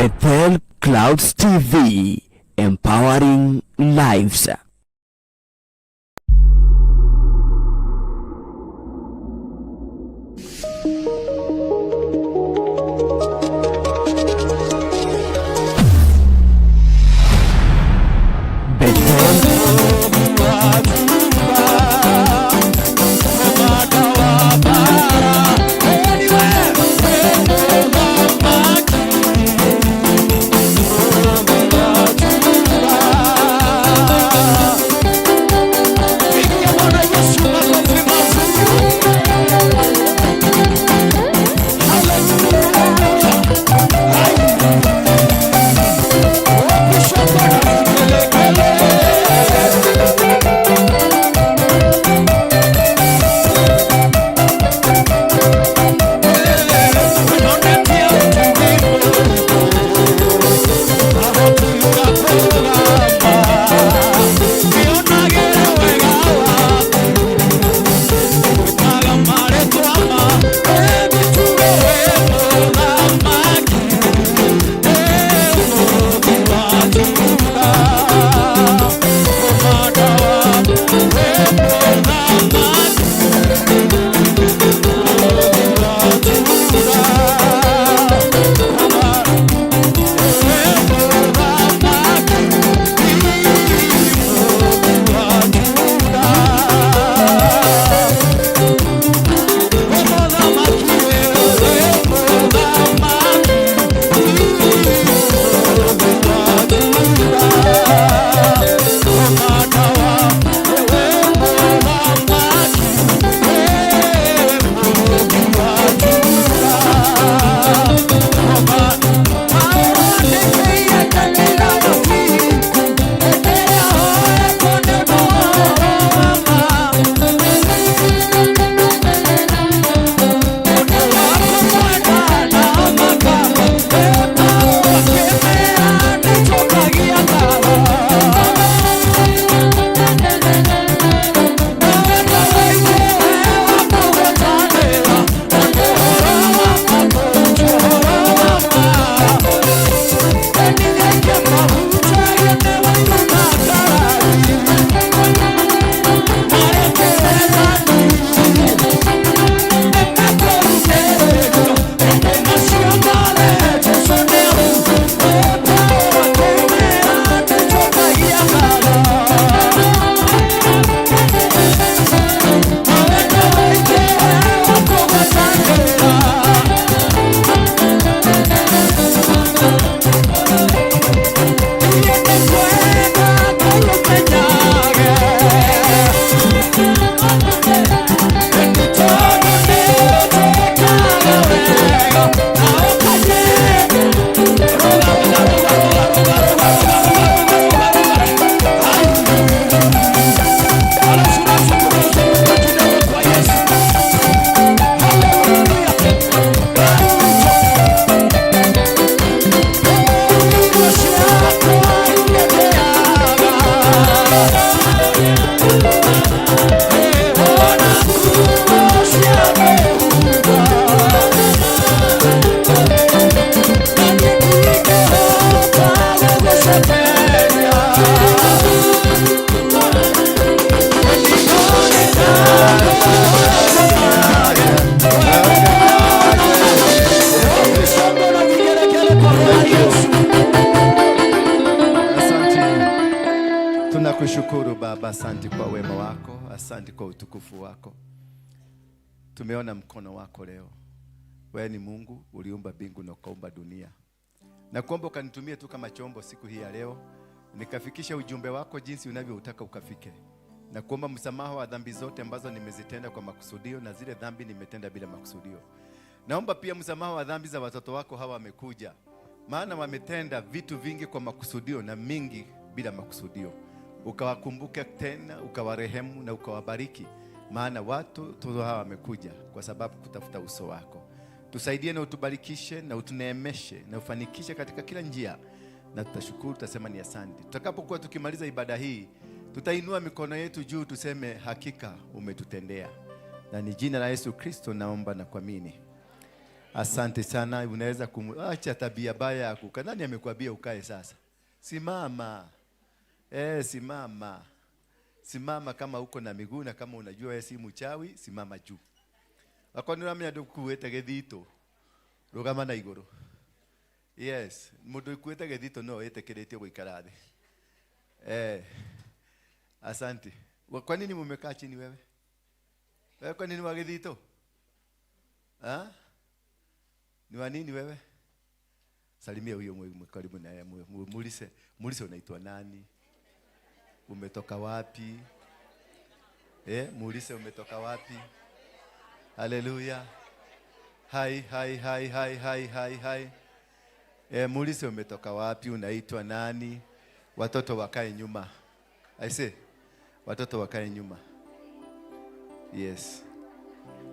Bethel Clouds TV, empowering lives. Bethel Asante, tunakushukuru Baba, asante kwa wema wako, asante kwa utukufu wako. Tumeona mkono wako leo. Wewe ni Mungu, uliumba mbingu na ukaumba dunia. Na kuomba ukanitumie tu kama chombo siku hii ya leo, nikafikisha ujumbe wako jinsi unavyoutaka ukafike. Na kuomba msamaha wa dhambi zote ambazo nimezitenda kwa makusudio na zile dhambi nimetenda bila makusudio. Naomba pia msamaha wa dhambi za watoto wako hawa wamekuja, maana wametenda vitu vingi kwa makusudio na mingi bila makusudio. Ukawakumbuke tena, ukawarehemu na ukawabariki, maana watu tu hawa wamekuja kwa sababu kutafuta uso wako. Tusaidie na utubarikishe na utuneemeshe na ufanikishe katika kila njia, na tutashukuru, tutasema ni asante. Tutakapokuwa tukimaliza ibada hii, tutainua mikono yetu juu tuseme, hakika umetutendea. Na ni jina la Yesu Kristo naomba na kuamini. Asante sana. Unaweza acha tabia baya ya kukaa. Nani amekwambia ukae sasa? Simama. Simama. Simama kama uko na miguu na kama unajua wewe si mchawi, simama juu. Akorwo nĩ ũramenya ndũkuĩte gĩthitũ, rũgama na igũrũ. Yes, mũndũ ũkuĩte gĩthitũ no wĩtĩkĩrĩtio gũikara thĩ. Asante. Kwa nini mumekaa chini wewe? Wewe kwa nini wa gĩthitũ? Ha? Ni wa nini wewe? Salimia huyo karibu na yeye, muulize, muulize unaitwa nani? Umetoka wapi? Muulize umetoka wapi? Haleluya. Hai, hai, hai, hai, hai, hai, hai. Muulize umetoka wapi, unaitwa nani? Watoto wakae nyuma. I say, watoto wakae nyuma. Yes.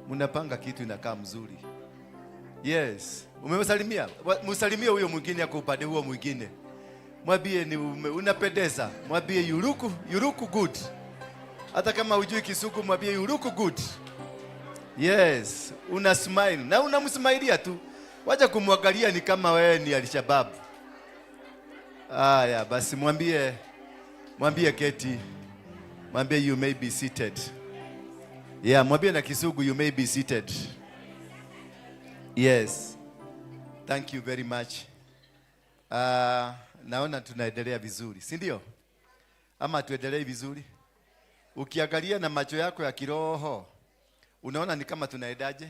Mnapanga kitu inakaa mzuri. Yes. Umemsalimia? Msalimie huyo mwingine ako upande huo mwingine. Mwambie ni unapendeza. Mwambie you look good. Hata kama hujui Kisugu mwambie you look good. Yes, una smile na unamsmailia tu. Wacha kumwangalia ni kama wewe ni Alshabab. Haya, basi mwambie keti. Mwambie you may be seated. Yeah, mwambie na Kisugu you may be seated. Yes. Thank you very much. Naona tunaendelea vizuri, si ndio? Ama tuendelee vizuri? Ukiangalia na macho yako ya kiroho, unaona ni kama tunaendaje?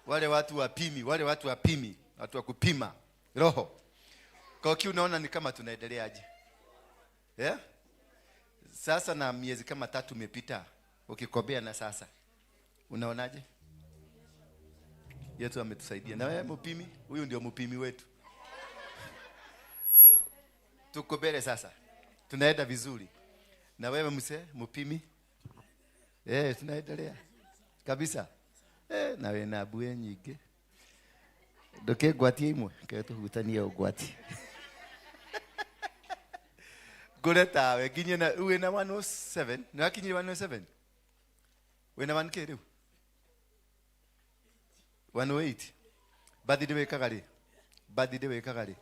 Wale watu wapimi, wale watu wapimi, watu wa kupima roho. Kwa hiyo unaona ni kama tunaendeleaje? Yeah? Sasa na miezi kama 3 imepita, ukikobea na sasa. Unaonaje? Yesu ametusaidia. Na wewe mpimi, huyu ndio mpimi wetu. Tuko mbele sasa. Tunaenda vizuri. Na wewe mzee mpimi? Tunaendelea. Kabisa. Na wewe na mbue nyingi. Ndũkĩngwatie imwe, ke tũhutanie ũngwatie. Ngũre tawe, nginye na, wĩna 107, nĩwakinyire 107? Wĩna 1K rĩu? 108. Birthday wĩkaga rĩ? Birthday wĩkaga rĩ?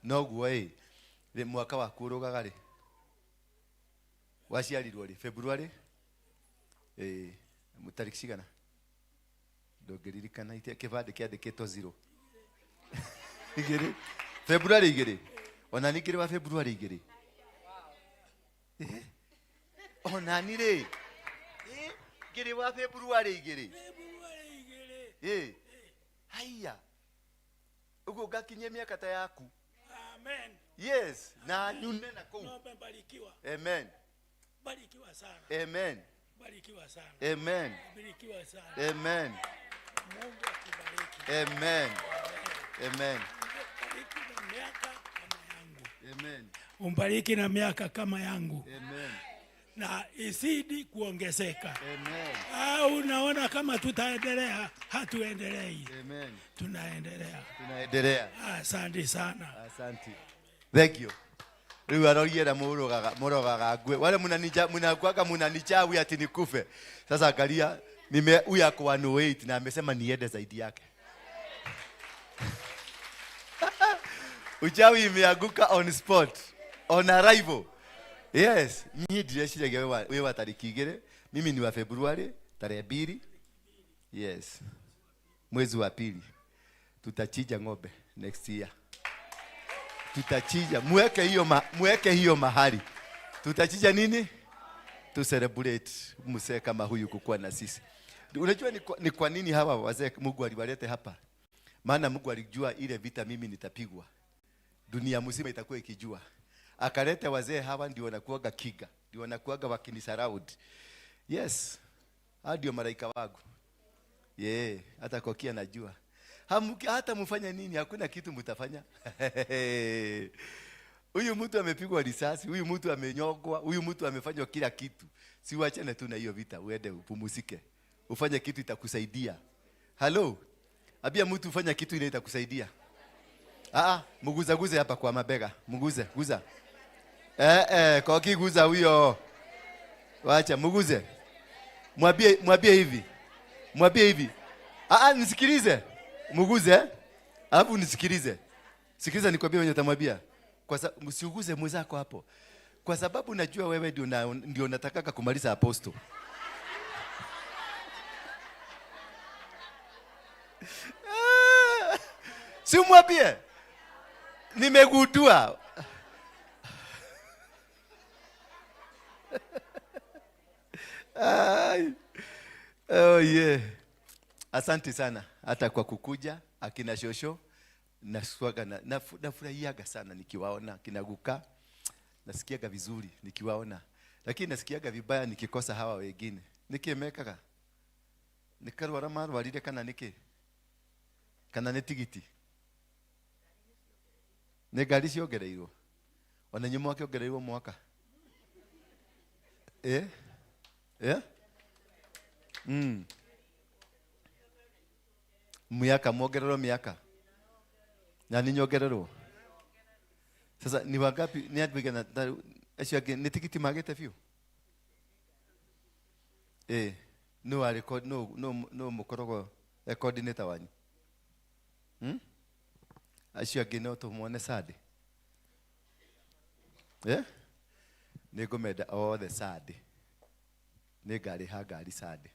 Noguo ĩ. Rĩ, mwaka waku ũrũgaga rĩ? Waciarirwo rĩ? February? Tarĩki cigana? Ndũngĩririkana, kĩbandĩ kĩandĩkĩtwo 0. Igĩrĩ. February igĩrĩ. Ona ningĩ wa February igĩrĩ. Ona ni rĩ? Ngĩrĩ wa February igĩrĩ. Haiya. Ũguo ngakinyia mĩaka ta yaku. Amen. Yes, na nyune na kũu. No, umebarikiwa. Amen. Barikiwa sana. Amen. Barikiwa sana. Amen. Barikiwa sana. Amen. Mungu akubariki. Amen. Amen. Umbariki na miaka kama yangu. Amen. Umbariki na miaka kama yangu. Amen. Na izidi kuongezeka. Amen. Au unaona kama tutaendelea? Hatuendelei. Amen. Tunaendelea. Tunaendelea. Asante sana. Asante. Thank you. Rĩu aroriera mũrogaga ngue. Wale mnakuaga mnanichawi ati nikufe. Sasa angalia, huyu ako 108 na amesema niende zaidi yake. Uchawi imeanguka on spot, on arrival. Yes, niĩ ndireciria wĩ wa tarĩki igĩrĩ. Mimi ni wa February tarehe 2. Yes. Mwezi wa pili. Tutachinja ng'ombe next year. Tutachinja. Mweke hiyo mahali. Tutachinja nini? Tu celebrate mzee kama huyu kukua na sisi. Unajua ni kwa nini hawa wazee Mungu aliwalete hapa? Maana Mungu alijua ile vita mimi nitapigwa. Dunia mzima itakuwa ikijua. Akaleta wazee hawa ndio wanakuaga kiga, ndio wanakuaga wakinisurround. Yes. Hao ndio malaika wangu. Yeah, hata kokia najua. Hata mfanye nini, hakuna kitu mtafanya. Huyu mtu amepigwa risasi, huyu mtu amenyogwa, huyu mtu amefanywa kila kitu. Si uachane tu na hiyo vita, uende upumzike. Ufanye kitu itakusaidia. Hello. Abia mtu ufanye kitu ile itakusaidia. Muguza guze hapa kwa mabega. Muguze, guza. Koki guza huyo. Wacha muguze. Mwambie, mwambie hivi. Mwambie hivi. Ah, nisikilize. Muguze. Alafu nisikilize. Sikiliza nikwambie wenye utamwambia. Kwa sababu msiuguze mwenzako hapo. Kwa sababu najua wewe ndio unataka kumaliza apostle. Si mwambie. Nimegundua. Ai. Oh yeah. Asante sana hata kwa kukuja akina shosho. Nasuaga na nafurahiaga sana nikiwaona akina Guka. Nasikiaga vizuri nikiwaona. Lakini nasikiaga vibaya nikikosa hawa wengine. Nikimekaga. Nikarwara marwarire kana niki? Kana nĩ tigiti? Nĩ ngari ciongereirwo? Ona inyuĩ mwakĩongereirwo mwaka? Eh? Eh? Miaka, mwongererwo miaka. Na nĩ nyongererwo? Sasa ni wangapi ni andũ aigana acio angĩ nĩ tigiti magĩte biũ? Nũ warĩ nũ mũkoragwo e coordinator wanyu? Acio angĩ no tũmone Sunday. Nĩ ngũmenda othe Sunday. Nĩ ngarĩha ngari Sunday.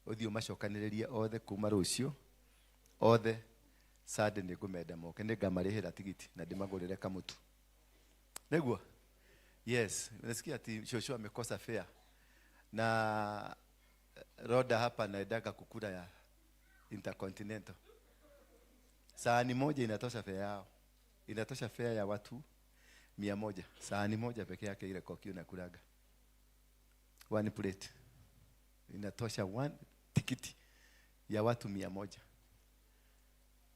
Ũthiĩ ũmacokanĩrĩrie othe kuma rũciũ. Othe Sunday nĩ ngũmenda moke. Nĩ ngamarĩhĩra tigiti na ndĩmagũrĩre kamũtu. Nĩguo? Yes. Unasikia ati shosho amekosa fare. Na Roda hapa anaendaga kukula ya Intercontinental. Sahani moja inatosha fare yao. Inatosha fare ya watu 100. Sahani moja peke yake ile koki unakulaga. One plate. Inatosha one tikiti ya watu 100.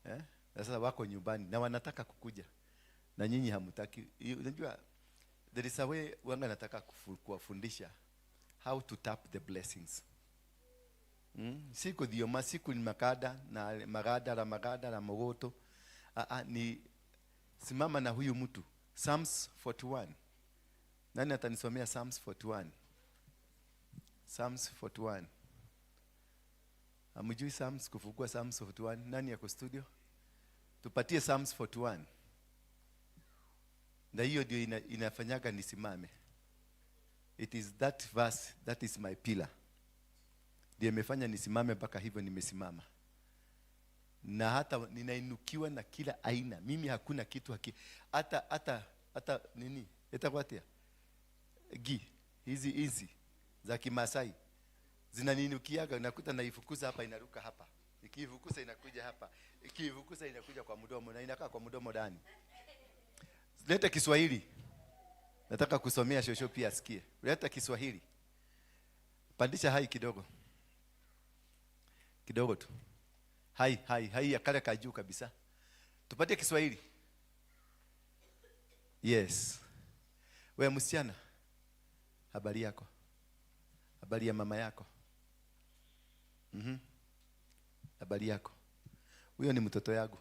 Na sasa wako nyumbani na wanataka kukuja. Na nyinyi hamutaki. Unajua there is a way wanga nataka kuwafundisha how to tap the blessings. Siku thioma, siku ni makada na magada la magada la mogoto. Ni simama na huyu mtu. Psalms 41. Nani atanisomea Psalms 41? Psalms 41. Hamjui Psalms, kufungua Psalms 41. Nani yako studio? Tupatie Psalms 41. Na hiyo ndio inafanyaga nisimame. It is that verse that is my pillar. Ndiyo imefanya nisimame mpaka hivyo nimesimama. Na hata ninainukiwa na kila aina. Mimi hakuna kitu haki. Hata, hata, hata nini? Itakuatia? Gi. Hizi hizi za Kimasai. Zinaninukiaga, nakuta naifukuza hapa inaruka hapa. Ikiifukuza inakuja hapa. Ikiifukuza inakuja kwa mdomo na inakaa kwa mdomo ndani. Leta Kiswahili. Nataka kusomea shosho pia asikie. Leta Kiswahili. Pandisha hai kidogo. Kidogo tu. Hai, hai, hai ya kale ka juu kabisa. Tupatie Kiswahili. Yes. Wewe msichana, habari yako? Habari ya mama yako? Habari yako? Huyo ni mtoto yangu.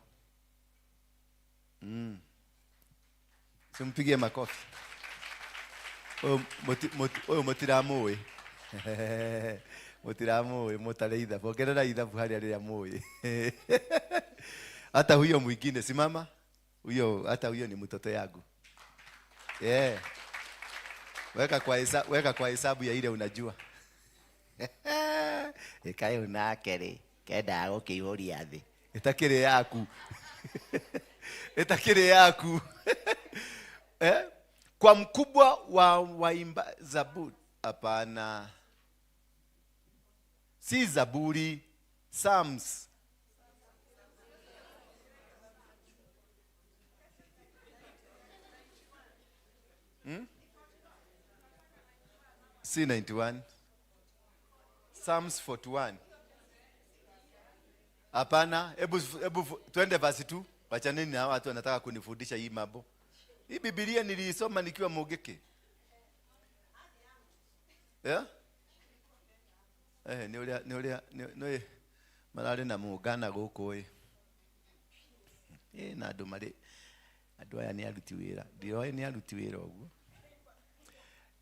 Simpigie makofi. Oyo mutiramuwi. Mutiramuwi, mutare ithabu. Ongerera ithabu harĩa rĩrĩa mũĩ. Hata huyo mwingine simama. Huyo, hata huyo ni mtoto yangu. Yeah. Weka kwa hesabu ya ile unajua. Ekae unakere, kenda gũkĩihũria thĩ. Ĩtakĩrĩ yaku. Ĩtakĩrĩ yaku. Kwa mkubwa wa waimba Zaburi. Hapana. Si Zaburi, Psalms. Si 91. Psalms 41. Hapana, hebu twende verse 2. Wachaneni na watu wanataka kunifundisha hii mambo. Hii Biblia niliisoma nikiwa Mugeke. Yeah? Ni uria, ni uria, ni, ni, mararĩ na mũngana gũkũ ĩ. Na andũ marĩ, andũ aya nĩ aruti wĩra. Ndiroĩ nĩ aruti wĩra ũguo.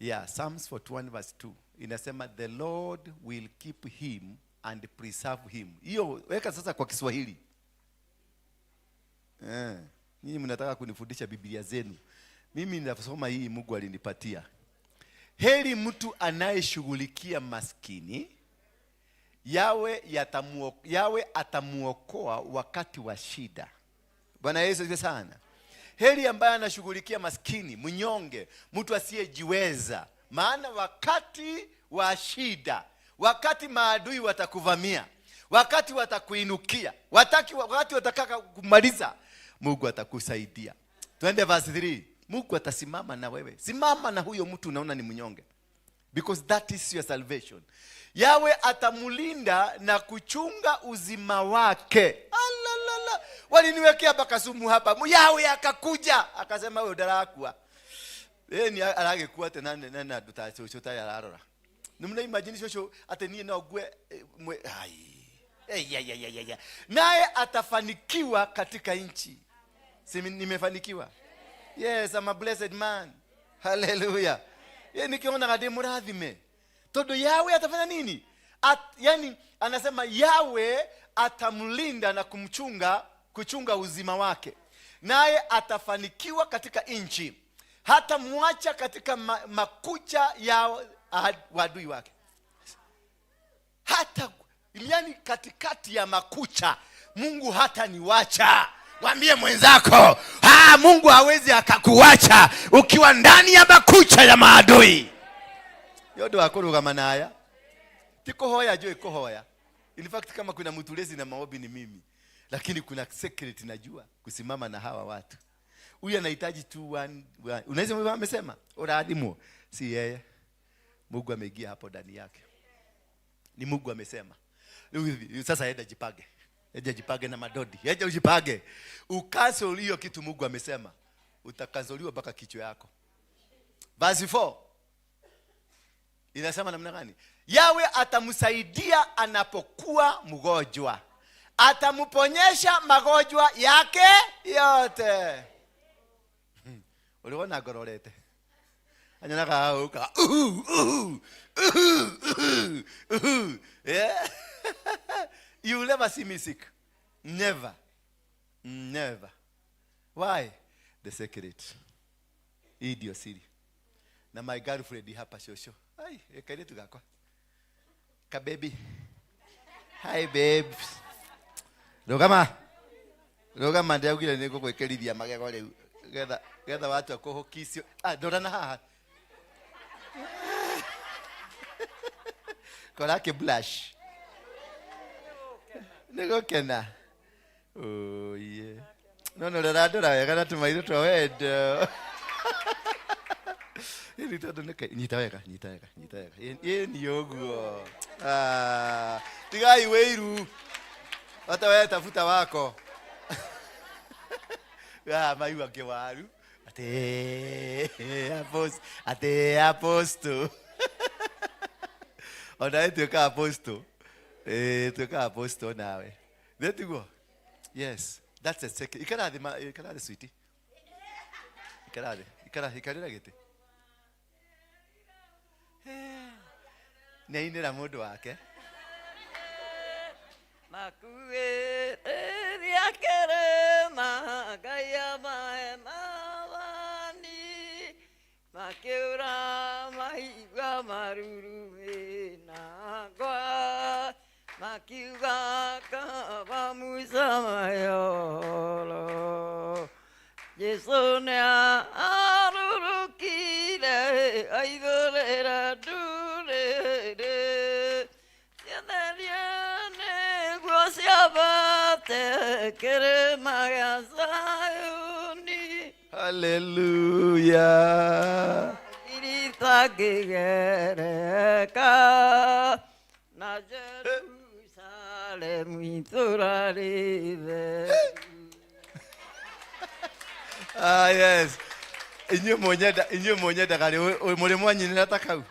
Yeah, Psalms 41 verse 2 inasema the Lord will keep him and preserve him. Hiyo weka sasa kwa Kiswahili. Eh, nyinyi mnataka kunifundisha Biblia zenu. Mimi ninasoma hii Mungu alinipatia. Heri mtu anayeshughulikia maskini, Yawe atamuokoa wakati wa shida. Bwana Yesu asifiwe sana. Heri ambaye anashughulikia maskini, mnyonge, mtu asiyejiweza. Maana wakati wa shida, wakati maadui watakuvamia, wakati watakuinukia, wakati watakaka kumaliza, Mungu atakusaidia. Twende verse 3. Mungu atasimama na wewe. Simama na huyo mtu unaona ni mnyonge. Because that is your salvation. Yawe atamulinda na kuchunga uzima wake. Alalala. Waliniwekea mpaka sumu hapa. Yawe akakuja akasema wewe ndarakua. Ni aragĩkua atĩ na na nduta cũcũ tarĩ ararora. Nĩ mũna imagine cũcũ atĩ niĩ no ngue ai. Ei, ai, ai, ai, ai. Naye atafanikiwa katika nchi. Si nimefanikiwa? Yes, I'm a blessed man. Hallelujah. Ye nikiona gadi murathime. Tondu Yawe atafanya nini? Yani anasema Yawe atamlinda na kumchunga, kuchunga uzima wake. Naye atafanikiwa katika nchi. Hata muacha katika makucha ya wadui wake. Hata yani katikati ya makucha Mungu hata niwacha. Mwambie mwenzako, Mungu hawezi akakuacha ukiwa ndani ya makucha ya maadui. Yodo akurugama naya. Ti kuhoya juu kuhoya. In fact kama kuna mtu lezi na maombi ni mimi. Lakini kuna secret najua kusimama na hawa watu. Huyu anahitaji tu one. Unaweza mwe amesema uraadimu si yeye. Mungu ameingia hapo ndani yake. Ni Mungu amesema. Sasa enda jipange. Enda jipange na madodi. Enda ujipange. Ukansel hiyo kitu Mungu amesema. Utakanseliwa mpaka kichwa yako. Verse 4. Inasema namna gani? Yawe atamsaidia anapokuwa mgonjwa. Atamponyesha magonjwa yake yote. Uliona ngororete. Anyonaga uka. Uhu, uhu, uhu, uhu, uhu. Yeah. You will never see me sick. Never. Never. Why? The secret. Hii ndio siri. Na my girlfriend hapa shosho. Ai, kairitu gakwa. Ka baby. Hi babes. Rugama. Rugama ndaugire nĩ ngũgwĩkĩrithia magego rĩu. Getha watua kũhũkicio. Ndora na haha. Kora ke blush. Nĩgũkena. Oh yeah. No no rora ndora wega na tũmaitho twa wendo. Ĩni tondũ nĩ nyita wega, nyita wega, nyita wega. Ĩni ũguo. Tigai wĩiru. Hata wewe tafuta wako. Maigua kĩwaru. Ate apostle. Ona tuĩka apostle. Tuĩka apostle nawe. Nĩ tiguo? Yes, that's a second. Ikara thĩ ikara thĩ sweetie. Ikara thĩ. Ikara, ikarĩra gĩtĩ. Nĩ ainĩra mũndũ wake. Makuĩ rĩrĩa kĩrĩma, Ngai amahe maathani. Makĩũra maigua marurumĩ na ngwa. Makiuga kaba Musa mayolo. Jesu nĩ arũrũkire aithũrĩra ndũrĩrĩ. Ciatherie nĩguo ciambate kĩrĩma gĩa Zayuni. Hallelujah. Iritangĩgereka na Jerusalemu itũũra rĩtheru. Yes. Inyuĩ mũnyenda, inyuĩ mũnyendaga rĩ, mũrĩ mwanyinĩra ta kau?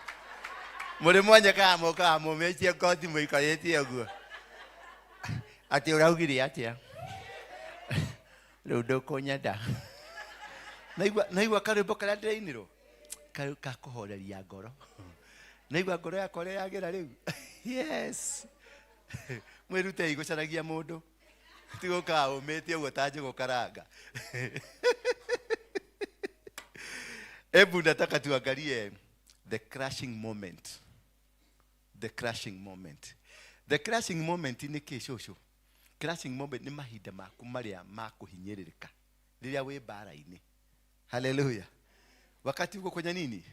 Mũrĩ mwanyekaga mũkaga mũmĩtie ngoti mũikarĩtie ũguo. Atĩ ũraugire atĩa? Rĩu ndũkũnyenda. Naigua karwĩmbo karĩa ndĩrainĩrwo. Ka kũhoreria ngoro. Naigua ngoro yakwa ũrĩa yagĩra rĩu. Yes, mwĩrutei gũcaragia mũndũ, tigũkaga ũmĩtie ũguo ta njũgũ karanga. Hebu nataka tuangalie the crushing moment. The crushing moment. The crushing moment nĩ kĩ, cũcũ? Crushing moment nĩ mahinda maku marĩa ma kũhinyĩrĩrĩka rĩrĩa wĩ mbara-inĩ. Haleluya. Wakati uko kwenye nini?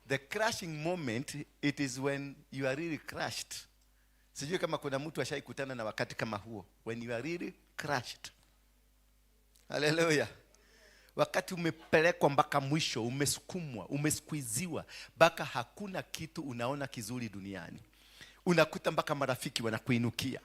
The crushing moment, it is when you are really crushed. Sijui kama kuna mtu ashaikutana na wakati kama huo, when you are really crushed. Haleluya. Wakati umepelekwa mpaka mwisho, umesukumwa, umesqueeziwa mpaka hakuna kitu unaona kizuri duniani. Unakuta mpaka marafiki wanakuinukia.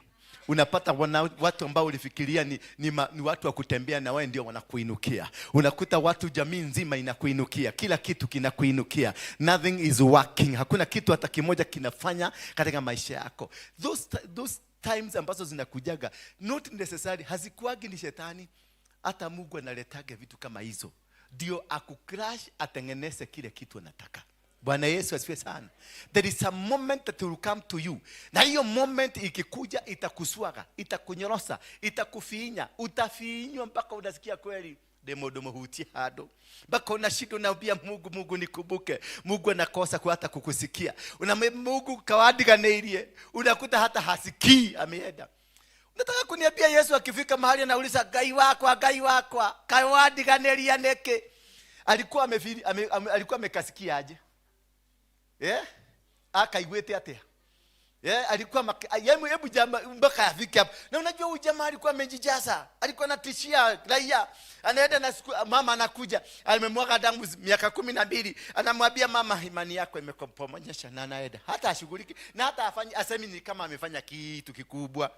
Unapata watu ambao ulifikiria ni watu wa kutembea na wewe ndio wanakuinukia. Unakuta watu, jamii nzima inakuinukia, kila kitu kinakuinukia. Nothing is working. Hakuna kitu hata kimoja kinafanya katika maisha yako. Those times ambazo zinakujaga, not necessary, hazikuagi ni shetani. Hata Mungu analetaga vitu kama hizo ndio akucrash, atengeneze kile kitu anataka. Bwana Yesu asifiwe sana. There is a moment that will come to you, na hiyo moment ikikuja itakuswaga, itakunyorosa, itakufinya, utafinywa mpaka unasikia kweli ndĩ mũndũ mũhutie handũ, mpaka unashindwa, unaambia Mungu, "Mungu nikumbuke." Mungu anakosa kwa hata kukusikia. Unamwambia Mungu, "Kawandiganĩirie." Unakuta hata hasikii, ameenda. Unataka kuniambia Yesu akifika mahali anauliza, "Ngai wakwa, Ngai wakwa, kawandiganĩria nĩkĩ?" Alikuwa amefili, alikuwa amekasikia aje? Yeah? Akaiguĩte atĩa? Yeah, alikuwa hebu jamaa mpaka afike hapo. Na unajua huyu jamaa alikuwa amejijaza. Alikuwa anatishia raia. Anaenda na siku, mama anakuja, amemwaga damu miaka 12. Anamwambia mama, "Imani yako imekuponyesha," na anaenda. Hata ashughuliki na hata afanye asemi ni kama amefanya kitu kikubwa.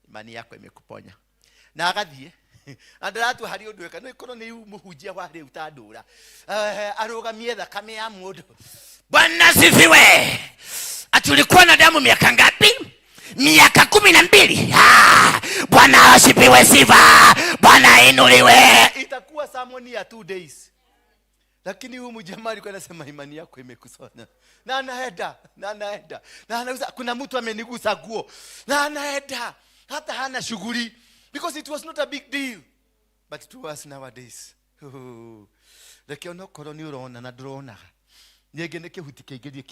"Imani yako imekuponya." Na agathiĩ andaratu hari ũndũ eka no ikorwo nĩ mũhunjia wa rĩu ta ndũra, arũgamie thakame ya mũndũ. Bwana asifiwe. Ati ulikuwa na damu miaka ngapi? Miaka 12. Ah, Bwana asifiwe sifa. Bwana ainuliwe. Itakuwa sermon ya 2 days, lakini huyu mjamaa alikuwa anasema, "Imani yako imekusanya," na anaenda, na anaenda, na anauza, "Kuna mtu amenigusa guo," na anaenda, hata hana shughuli, because it was not a big deal. But to us nowadays, oh, reke onokorwo nĩ ũrona na ndũronaga nyingĩ nĩ kĩhuti kĩingĩrie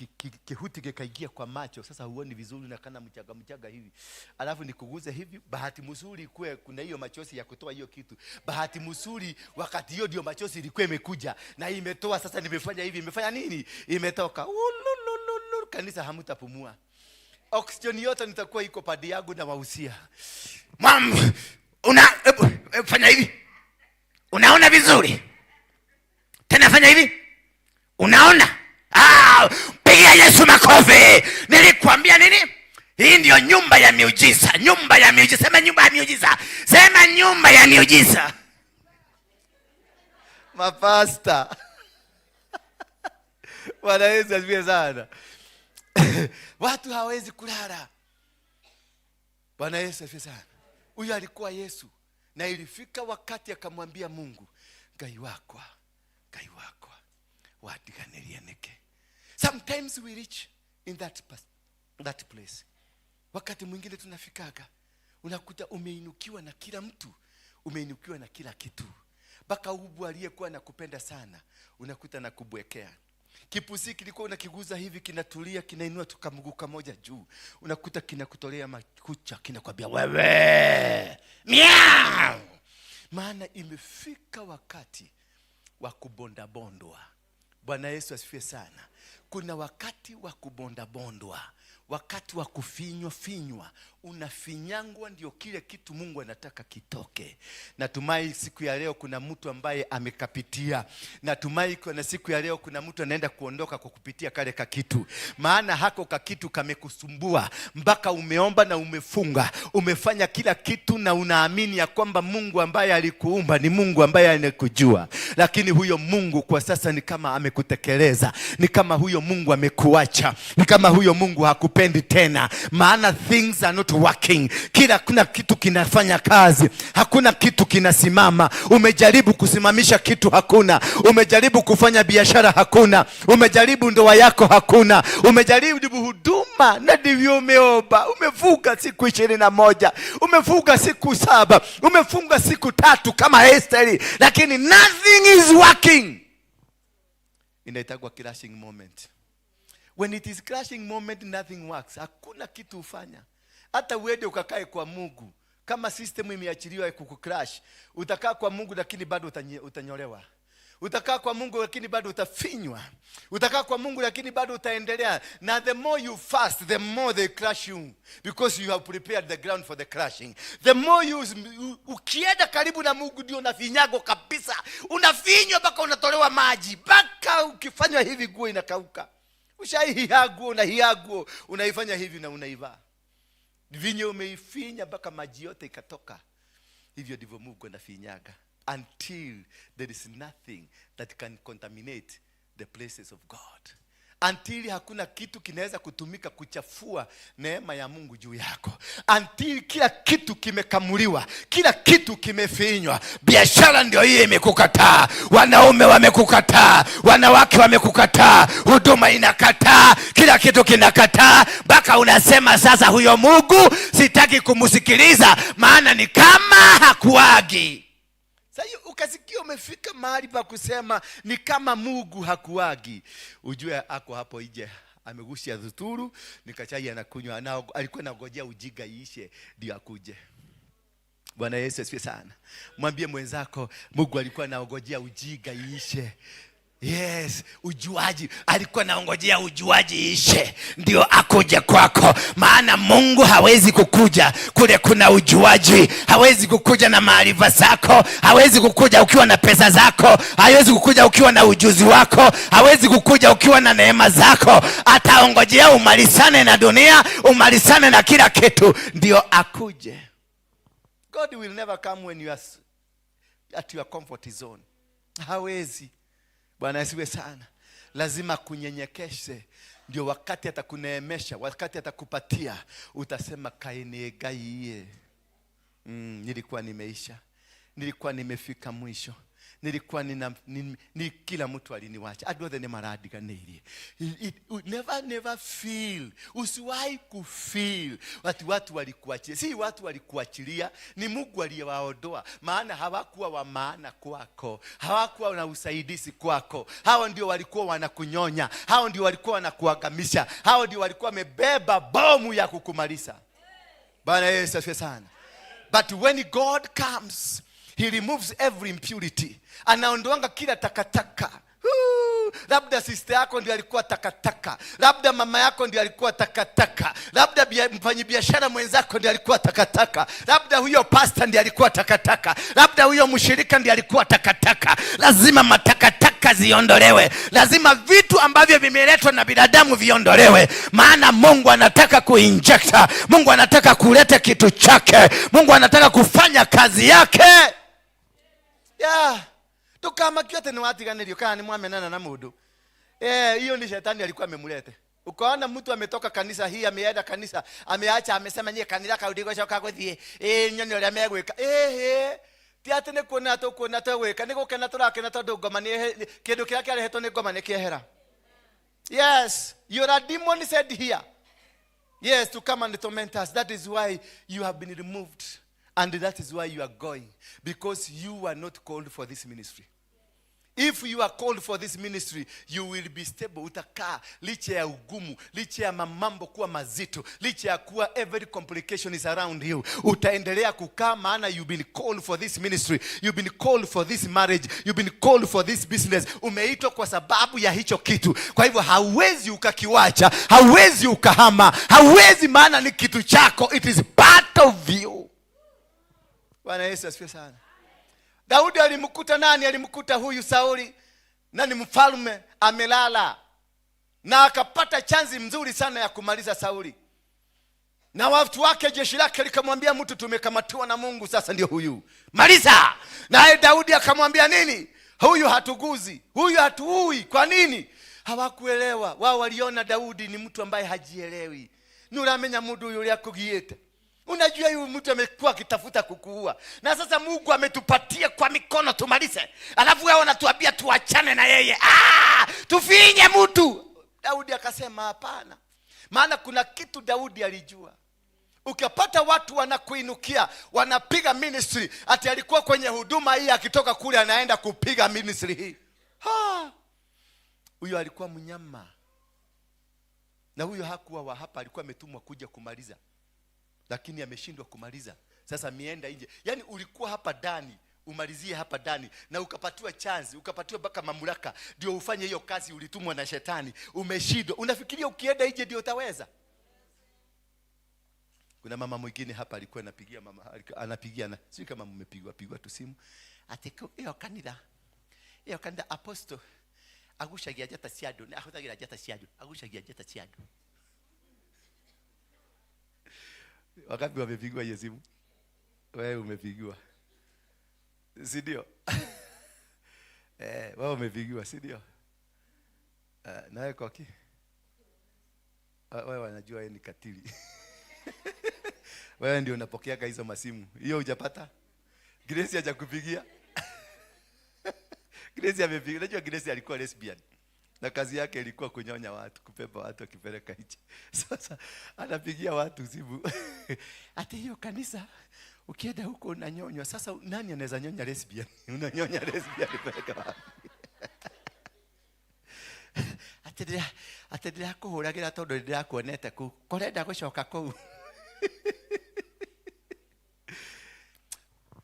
kĩhuti gĩkaingia kwa macho, sasa huoni vizuri na kana mchanga mchanga hivi, alafu nikuguze hivi. Bahati mzuri kwe kuna hiyo machozi ya kutoa hiyo kitu. Bahati mzuri wakati hiyo ndio machozi ilikuwa imekuja na imetoa. Sasa nimefanya hivi, imefanya nini? Imetoka. Ululululu, kanisa hamtapumua, oxygen yote nitakuwa iko padi yangu na wahusia. Mam, una hebu, hebu fanya hivi. Unaona vizuri? Tena fanya hivi. Unaona? Ah, piga Yesu makofi. Nilikwambia nini? Hii ndio nyumba ya miujiza, nyumba ya miujiza. Sema nyumba ya miujiza. Sema nyumba ya miujiza. Mapasta, Bwana Yesu asifiwe sana. Watu hawawezi kulala. Bwana Yesu asifiwe sana. Huyu alikuwa Yesu, na ilifika wakati akamwambia Mungu, "Ngai wakwa, Ngai wakwa, wandiganĩria nĩkĩ?" Sometimes we reach in that place. Wakati mwingine tunafikaga, unakuta umeinukiwa na kila mtu, umeinukiwa na kila kitu, mpaka ubu aliyekuwa nakupenda sana unakuta na kubwekea. Kipusi kilikuwa unakiguza hivi kinatulia, kinainua tu kamguu kamoja juu, unakuta kinakutolea makucha, kinakwambia, "Wewe Miau. Maana imefika wakati wa kubondabondwa. Bwana Yesu asifiwe sana. Kuna wakati wa kubondabondwa, wakati wa kufinywa finywa, unafinyangwa ndio kile kitu Mungu anataka kitoke. Natumai siku ya leo kuna mtu ambaye amekapitia. Natumai kuna siku ya leo kuna mtu anaenda kuondoka kwa kupitia kale kakitu, maana hako kakitu kamekusumbua mpaka umeomba na umefunga, umefanya kila kitu na unaamini ya kwamba Mungu ambaye alikuumba ni Mungu ambaye anakujua, lakini huyo Mungu kwa sasa ni kama amekutekeleza, ni kama kama huyo Mungu amekuacha, ni kama huyo Mungu hakupendi tena, maana things are not working. Kila kuna kitu kinafanya kazi, hakuna kitu kinasimama. Umejaribu kusimamisha kitu, hakuna. Umejaribu kufanya biashara, hakuna. Umejaribu ndoa yako, hakuna. Umejaribu huduma, na ndivyo umeomba, umefunga siku 21, umefunga siku 7, umefunga siku 3 kama Esther, lakini nothing is working. Inaitagwa crashing moment. When it is crashing moment, nothing works. Hakuna kitu hufanya. Hata uende ukakae kwa Mungu, kama system imeachiliwa kukucrash, utakaa kwa Mungu lakini bado utanyolewa. Utakaa kwa Mungu lakini bado utafinywa. Utakaa kwa Mungu lakini bado utaendelea. Na the more you fast, the more they crush you, because you have prepared the ground for the crushing. The more you, ukienda karibu na Mungu ndio unafinyago kabisa. Unafinywa mpaka unatolewa maji, mpaka ukifanywa hivi nguo inakauka. Ushaihiha nguo, unahiha nguo, unaifanya hivi na unaivaa. Vinyo umeifinya mpaka maji yote ikatoka. Hivyo ndivyo Mungu anafinyaga, until there is nothing that can contaminate the places of God. Until hakuna kitu kinaweza kutumika kuchafua neema ya Mungu juu yako. Until kila kitu kimekamuliwa, kila kitu kimefinywa. Biashara ndio hiyo imekukataa, wanaume wamekukataa, wanawake wamekukataa, huduma inakataa, kila kitu kinakataa, mpaka unasema sasa huyo Mungu sitaki kumsikiliza, maana ni kama hakuagi. Sasa hiyo ukasikia umefika mahali pa kusema ni kama Mungu hakuagi, ujue ako hapo nje amegusia dhuturu nikachai anakunywa, na alikuwa anangojea ujinga iishe ndio akuje. Bwana Yesu asifiwe sana. Mwambie mwenzako, Mungu alikuwa anaongojea ujinga iishe. Yes, ujuaji alikuwa anaongojea ujuaji ishe ndio akuje kwako, maana Mungu hawezi kukuja kule kuna ujuaji, hawezi kukuja na maarifa zako, hawezi kukuja ukiwa na pesa zako, hawezi kukuja ukiwa na ujuzi wako, hawezi kukuja ukiwa na neema zako. Ataongojea umalizane na dunia, umalizane na kila kitu ndio akuje. God will never come when you are at your comfort zone. Hawezi. Bwana asiwe sana. Lazima kunyenyekeshe, ndio wakati atakuneemesha, wakati atakupatia, utasema kainegaiye. Nilikuwa nimeisha, nilikuwa nimefika mwisho, nilikuwa nina, ni, ni, kila mtu aliniwacha, andũ othe nĩ marandiganĩirie. Never, never feel, usiwahi kufeel watu, watu walikuachia. Si watu walikuachilia, ni Mungu aliyewaondoa, maana hawakuwa wa maana kwako, hawakuwa na usaidizi kwako. Hao ndio walikuwa wanakunyonya, hao ndio walikuwa wanakuangamisha, hao ndio walikuwa wamebeba bomu ya kukumaliza. Bwana Yesu asifiwe sana. But when God comes, he removes every impurity. Anaondoanga kila takataka. Huu, labda sister yako ndio alikuwa takataka, labda mama yako ndio alikuwa takataka, labda mfanyibiashara mwenzako ndio alikuwa takataka, labda huyo pastor ndio alikuwa takataka, labda huyo mshirika ndio alikuwa takataka. Lazima matakataka ziondolewe, lazima vitu ambavyo vimeletwa na binadamu viondolewe, maana Mungu anataka kuinject, Mungu anataka kuleta kitu chake, Mungu anataka kufanya kazi yake. Yeah. Tukamakio atĩ nĩ watiganĩrio kana nĩ mwamenana na mũndũ, hiyo ni shetani alikuwa amemlete. Ukaona mtu ametoka kanisa hii, ameenda kanisa, ameacha, amesema nyie kanitha kau ndigũcoka gũthiĩ, nyone ũrĩa megwĩka. Ti atĩ nĩ kuona tũkuona twegwĩka, nĩ gũkena tũrakena tondũ ngoma nĩ kĩndũ kĩrĩa kĩarehetwo nĩ ngoma nĩ kĩehera. Yes, you're a demon said here, yes, to come and torment us. That is why you have been removed, and that is why you are going, because you are not called for this ministry. If you are called for this ministry, you will be stable. Utakaa licha ya ugumu, licha ya mambo kuwa mazito, licha ya kuwa every complication is around you. Utaendelea kukaa maana you've been called for this ministry. You've been called for this marriage. You've been called for this business. Umeitwa kwa sababu ya hicho kitu. Kwa hivyo hauwezi ukakiwacha, hauwezi ukahama, hauwezi, maana ni kitu chako. It is part of you. Bwana Yesu asifiwe sana. Daudi alimkuta nani? Alimkuta huyu Sauli na ni mfalme amelala, na akapata chance mzuri sana ya kumaliza Sauli na watu wake. Jeshi lake likamwambia, mtu tumekamatiwa na Mungu, sasa ndio huyu, maliza. Naye Daudi akamwambia nini? Huyu hatuguzi, huyu hatuui. Kwa nini? Hawakuelewa. Wao waliona Daudi ni mtu ambaye hajielewi. Nuramenya mundu uyu uria akugiite. Unajua huyu mtu amekuwa akitafuta kukuua, na sasa Mungu ametupatia kwa mikono tumalize, alafu wewe unatuambia tuachane na yeye. Ah, tufinye mtu. Daudi akasema hapana, maana kuna kitu Daudi alijua. Ukipata watu wanakuinukia, wanapiga ministry, ati alikuwa kwenye huduma hii, akitoka kule anaenda kupiga ministry hii. Ha! Huyo alikuwa mnyama, na huyo hakuwa wa hapa, alikuwa ametumwa kuja kumaliza, lakini ameshindwa kumaliza. Sasa mienda nje. Yaani ulikuwa hapa ndani, umalizie hapa ndani, na ukapatiwa chance, ukapatiwa mpaka mamlaka ndio ufanye hiyo kazi ulitumwa na shetani, umeshindwa. Unafikiria ukienda nje ndio utaweza? Kuna mama mwingine hapa alikuwa anapigia mama, alikuwa anapigia na sijui kama mmepigwa pigwa tu simu. Ati hiyo kanitha, hiyo kanitha apostle agucagia njata cia andũ, ahũthagĩra njata cia andũ, agucagia njata cia andũ. Wangapi wamepigwa hiyo simu? Wewe umepigiwa, si ndio? Wewe umepigiwa, si ndio? Nawe Koki? Wewe wanajua wewe ni katili. Wewe ndio unapokeaga hizo masimu. Hiyo hujapata? Grace hajakupigia? Grace amepiga. Unajua Grace alikuwa lesbian. Na kazi yake ilikuwa kunyonya watu, kubeba watu akipeleka nje. Sasa anapigia watu simu. Ati hiyo kanisa ukienda huko unanyonywa. Sasa nani anaweza nyonya lesbian? Unanyonya lesbian peleka wapi? Ati ndĩrakũhũragĩra tondũ ndĩrakuonete kũu. Korenda gũcoka kũu.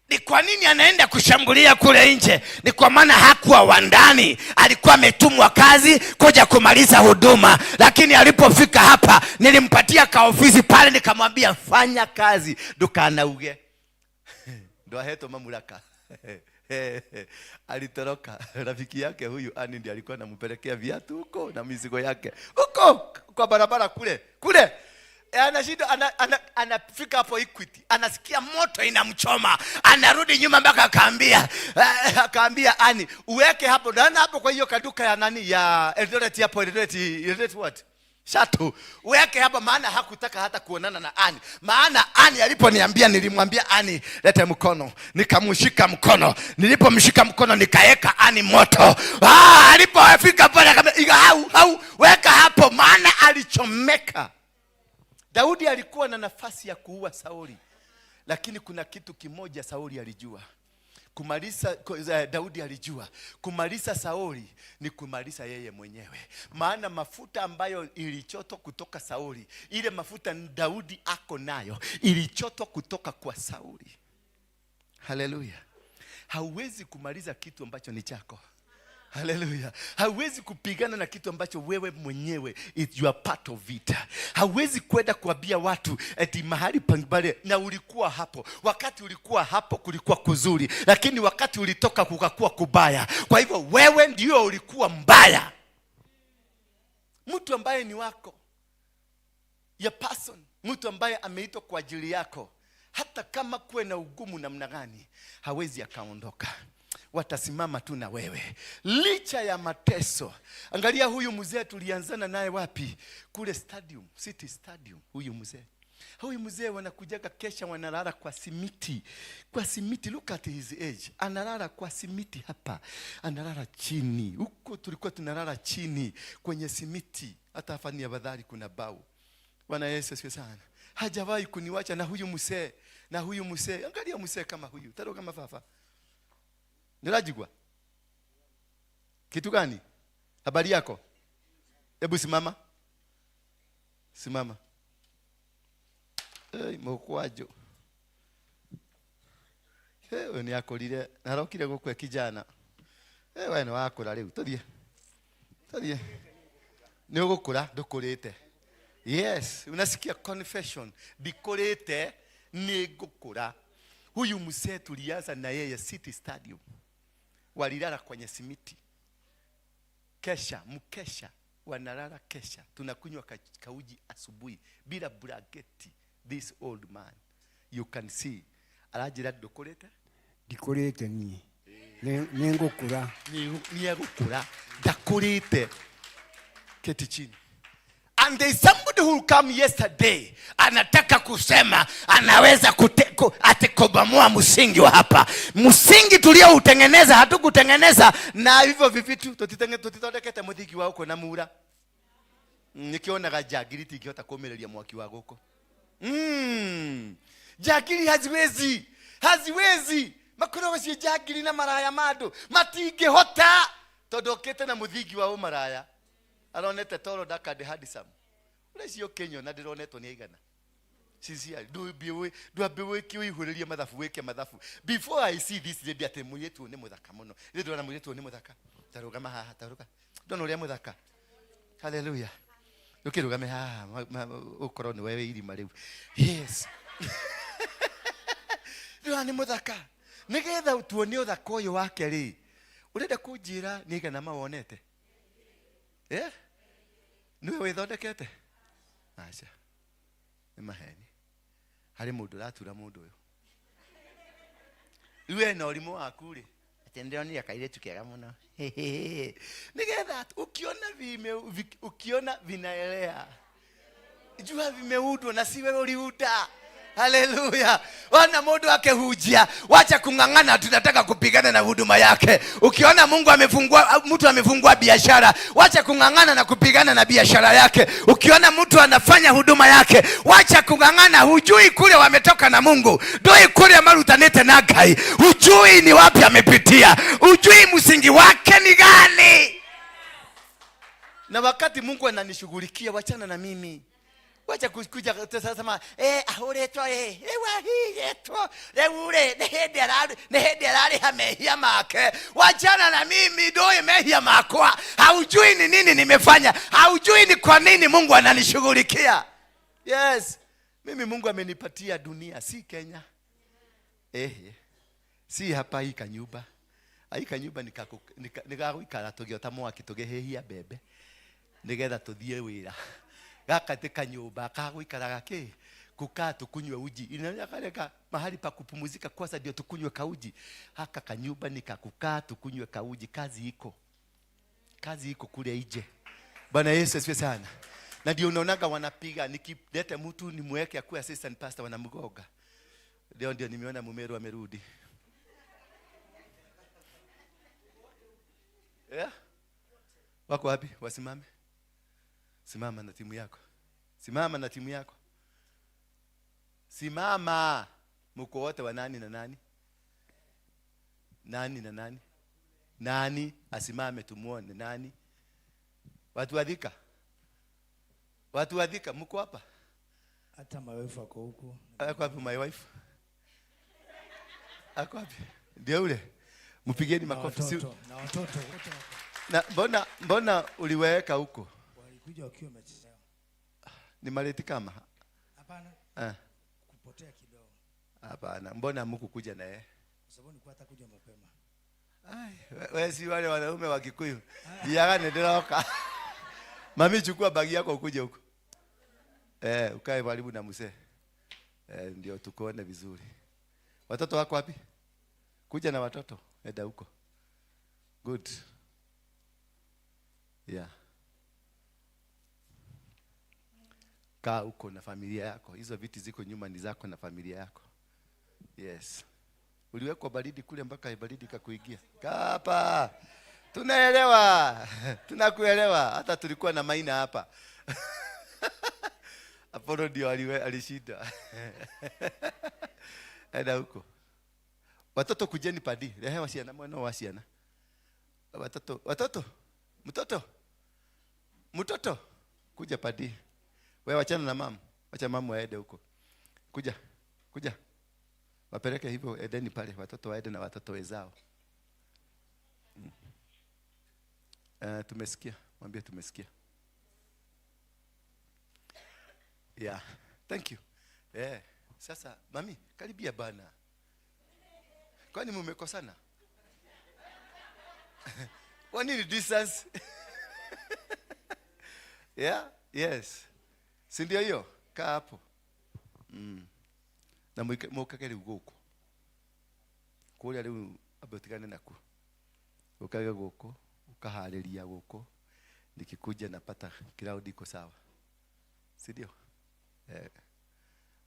Ni kwa nini anaenda kushambulia kule nje? Ni kwa maana hakuwa wa ndani, alikuwa ametumwa kazi kuja kumaliza huduma. Lakini alipofika hapa nilimpatia kaofisi pale, nikamwambia fanya kazi, ndukanauge. Ndo ahetwo mamlaka. Alitoroka. Rafiki yake huyu Ani ndiye alikuwa anampelekea viatu huko na mizigo yake huko kwa barabara kule kule. Anashinda, anafika hapo Equity, anasikia moto inamchoma, anarudi nyuma mpaka akaambia Ani uweke hapo na hapo kwa hiyo kaduka ya nani ya Eldoret hapo, Eldoret what? Shatu. Uweke hapo, maana hakutaka hata kuonana na Ani. Maana Ani aliponiambia, nilimwambia Ani lete mkono, nikamshika mkono. Nilipomshika mkono nikaeka Ani moto. Alipofika pale akamwambia hau weka hapo, maana alichomeka. Daudi alikuwa na nafasi ya kuua Sauli, lakini kuna kitu kimoja Sauli alijua. Daudi alijua kumaliza Sauli ni kumaliza yeye mwenyewe. Maana mafuta ambayo ilichotwa kutoka Sauli, ile mafuta Daudi ako nayo ilichotwa kutoka kwa Sauli. Haleluya. Hauwezi kumaliza kitu ambacho ni chako. Haleluya. Hauwezi kupigana na kitu ambacho wewe mwenyewe you are part of it. Hauwezi kwenda kuambia watu eti mahali pangibale na ulikuwa hapo. Wakati ulikuwa hapo kulikuwa kuzuri, lakini wakati ulitoka kukakuwa kubaya. Kwa hivyo wewe ndio ulikuwa mbaya. Mtu ambaye ni wako, your person, mtu ambaye ameitwa kwa ajili yako, hata kama kuwe na ugumu namna gani, hawezi akaondoka. Watasimama tu na wewe licha ya mateso. Angalia huyu mzee tulianzana naye wapi? Kule stadium, City Stadium. Huyu mzee. Huyu mzee wanakujaga kesha, wanalala kwa simiti. Kwa simiti, look at his age. Analala kwa simiti hapa. Analala chini. Huko tulikuwa tunalala chini kwenye simiti. Hata hapa ni afadhali kuna bao. Bwana Yesu asifiwe sana. Hajawahi kuniwacha na huyu mzee. Na huyu mzee. Angalia mzee kama huyu. Taro kama fafa. Nirajigwa. Kitu gani? Habari yako? Hebu simama. Simama. Ei, mukwajo. Hey, we ni akorire, narokire gukwe kijana. Hey, we ni wakura riu. Tuthie. Tuthie. Ni ugukura ndukurite. Yes, unasikia confession. Ndikurite ni ngukura. Huyu mzee tulianza na yeye City Stadium. Walilala kwenye simiti. Kesha, mkesha, wanalala kesha. Tunakunywa kauji asubuhi bila blanketi. This old man, you can see. Arajira ndukurite? Ndikurite ni. Ningukura. Ni egukura. Ndakurite. Keti chini. And there is somebody who come yesterday, Anataka kusema anaweza atikobomoa msingi wa hapa, msingi tulioutengeneza. Hatukutengeneza na hivyo vivitu tutithondekete muthingi wa uko na mura. Nikionaga njangiri tingihota kumireria mwaki wa guku. Njangiri haziwezi, haziwezi. Makoragwo ciĩ njangiri na maraya ma andũ matingĩhota, tondũ okĩte na mũthingi wa ũmaraya. Aronete toro ndaka ndĩ handsome. Ũreciria ũkĩnyona ndĩronetwo nĩ aigana? Sincerely, ndwambe wĩke ũihũrĩrie mathabu, wĩke mathabu before I see this lady atĩ mũirĩtu ũyũ nĩ mũthaka mũno. Rĩu ndĩrona mũirĩtu ũyũ nĩ mũthaka. Tarũgama haha, tarũga. Ndona ũrĩa mũthaka. Haleluya. Ũkĩrũgame haha, ũkorwo nĩ wewe irima rĩu. Yes, ndĩrona nĩ mũthaka. Nĩgetha tuone ũthaka ũyũ wake rĩ, ũrenda kũnjĩra nĩ aigana mawonete? Eh? Nĩwe wĩthondekete? Aca, nĩ maheni. Harĩ mũndũ ũratura mũndũ ũyũ. Rĩu we na ũrimũ waku rĩ, atĩ ndĩronire kairĩtu kega mũno. Nĩgetha ukiona vinaelea, jua vimeundwa na si wewe uliunda. Haleluya! Wana mundu akihujia, wacha kung'ang'ana, tunataka kupigana na huduma yake. Ukiona Mungu amefungua, mtu amefungua biashara, wacha kung'ang'ana na kupigana na biashara yake. Ukiona mtu anafanya huduma yake, wacha kung'ang'ana. Hujui kule wametoka na Mungu, ndui kule marutanite na Ngai, hujui ni wapi amepitia, hujui msingi wake ni gani. Na wakati Mungu ananishughulikia, wachana na mimi. Wacha kuja sema ahuritwo riu ahigitwo riu ri ni hindi arariha mehia make. Wachana na mimi, ndui mehia makwa, haujui ni nini nimefanya, haujui ni kwa nini Mungu ananishughulikia. Yes, mimi Mungu amenipatia dunia, si Kenya. Si hapa hii kanyumba. Hii kanyumba nikaguikara tugiota mwaki tugihihia mbembe nigetha tuthie wira. Gaka ti kanyumba kaguikaraga ki kukaa tukunywe uji. Inakareka mahali pa kupumzika kwanza ndio tukunywe kauji. Haka kanyumba ni kakukaa tukunywe kauji. Kazi iko, kazi iko kule nje. Bwana Yesu asifiwe sana. Na ndio unaonaga wanapiga, nikileta mtu nimweke akuwe assistant pastor wanamgoga. Leo ndio nimeona Mumeru amerudi. Yeah? Wako wapi? Wasimame. Simama na timu yako. Simama na timu yako. Simama. Mko wote wa nani na nani? Nani na nani? Nani asimame tumuone nani? Watu wa Thika. Watu wa Thika mko hapa? Hata my wife ako huku. Ako wapi my wife? Ako wapi? Ndio ule. Mpigeni Na makofi. watoto, na watoto wote wako. Na mbona uliweka huko? Walikuja wakiwa wamechelewa. Ni maleti kama? Hapana. Kupotea kidogo. Hapana, mbona hamkukuja na yeye? Kwa sababu nilikuwa hata kuja mapema. Ai, we si wale wanaume wa Kikuyu. Diaga ndiroka. Mami, chukua bagi yako ukuje huko. Ukae karibu na mzee. Ndio tukuone vizuri. Watoto wako wapi? Kuja na watoto, enda huko. Good. Yeah. Kaa huko na familia yako. Hizo viti ziko nyuma ni zako na familia yako. Yes. Uliwekwa baridi kule mpaka baridi ikakuingia. Kaa hapa. Tunaelewa. Tunakuelewa. Hata tulikuwa na Maina hapa. Apollo ndio alishinda. Enda huko. Watoto kujeni padi. Rehe wasiana mwana wasiana. Watoto, watoto. Mtoto. Mtoto. Kuja padi. Wewe wachana na mama. Wacha mama aende huko. Kuja. Kuja. Wapeleke hivyo edeni pale, watoto waende na watoto wenzao. Tumesikia. Mwambie tumesikia. Yeah. Thank you. Sasa mami, karibia bana. Kwani mmekosana? Kwa nini distance? Yeah? Yes. Si ndio hiyo? Kaa hapo. Na mwikage rĩu gũkũ. Kũrĩa rĩu ambe ũtigane nakuo. Ũkage gũkũ, ũkaharĩria gũkũ. Nikikuja napata crowd iko sawa, si ndio?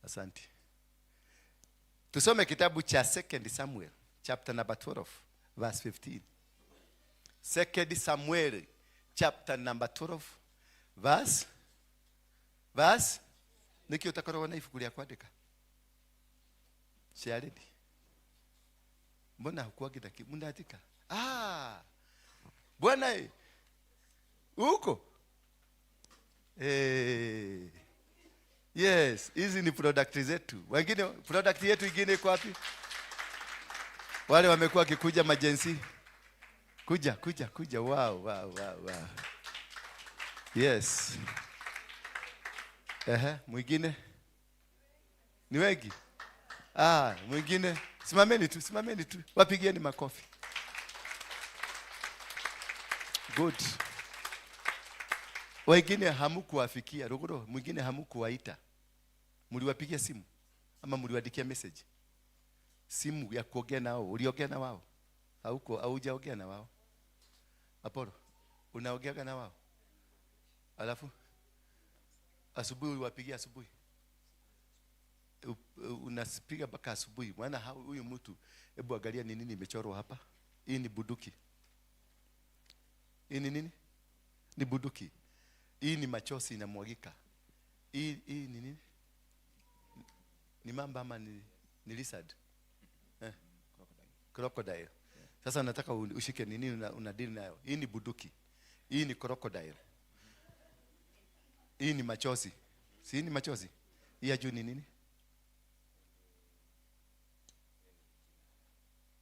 Asante. Tusome kitabu cha 2 Samuel chapter number 12 verse 15. 2 Samuel chapter number 12 verse niki utakoragwo na ibuku rĩa kwandĩka ciarĩni mbona hukuangi na mnaandika? Ah, bwana huko yes, hizi ni product zetu. Wengine product yetu ingine iko wapi? Wale wamekuwa kikuja majensi, kuja kuja kuja. Wow, wow, wow, wow. Yes. Ehe, mwingine ni wengi. Ah, mwingine simameni tu, simameni tu, wapigieni makofi. Good. Wengine hamukuwafikia Ruguru, mwingine hamukuwaita. Mliwapigia simu ama mliwaandikia message? Simu ya kuongea nao, uliongea na wao? Hauko, haujaongea na wao? Apollo, unaongeaga na wao? Alafu asubuhi uliwapigia asubuhi? Unasipiga mpaka asubuhi. Maana huyu mtu, hebu angalia ni nini imechorwa hapa. Hii ni bunduki. Hii ni nini? Ni bunduki. Hii ni machozi inamwagika. Hii ni nini? Ni mamba ama ni lizard? Crocodile. Yeah. Sasa nataka ushike nini una deal nayo. Hii ni bunduki. Hii ni crocodile. Hii ni machozi. Si hii ni machozi? Hii ya juu ni nini?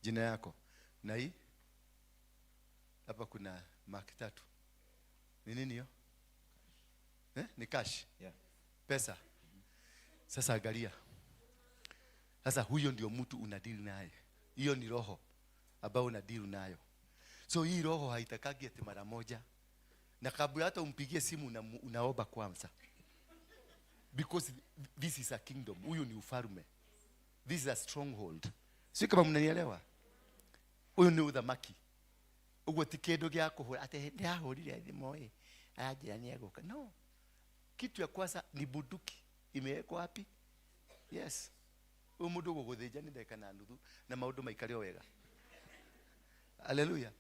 Jina yako. Na hii hapa kuna mark 3. Ni nini hiyo? Ni cash. Yeah. Pesa. Sasa angalia. Sasa huyo ndio mtu unadili naye. Hiyo ni roho ambayo unadili nayo. So hii roho haitakagi ati mara moja. Na kabla hata umpigie simu unaomba kwanza. Because this is a kingdom. Huyu ni ufalme. This is a stronghold. Sio kama mnanielewa? Huyu ni uthamaki. Uguo ti kindu gia kuhura ati ndahurire thimu ĩ aranjĩra nĩ egũka. No. Kitu ya kwanza ni bunduki. Imewekwa wapi? Yes. Huyu mundu gũgũthĩnja nĩ ndagĩka na nuthu na maũndũ maikare o wega. Hallelujah.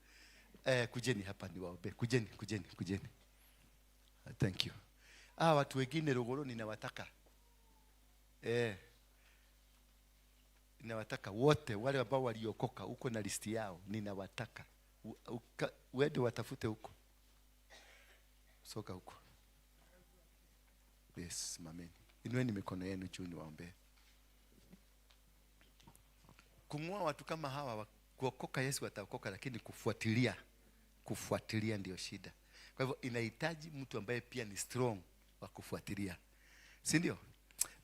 Kujeni hapa niwaombe. Kujeni, kujeni, kujeni. Thank you. Ah, watu wengine Ruguru ninawataka. Ninawataka wote wale ambao waliokoka huko na listi yao ninawataka. Uende watafute huko. Soka huko. Yes, mameni. Inueni mikono yenu juu niwaombe. Kung'oa watu kama hawa kuokoka, Yesu ataokoka, lakini kufuatilia ndio shida. Kwa hivyo inahitaji mtu ambaye pia ni strong wa kufuatilia. Si ndio?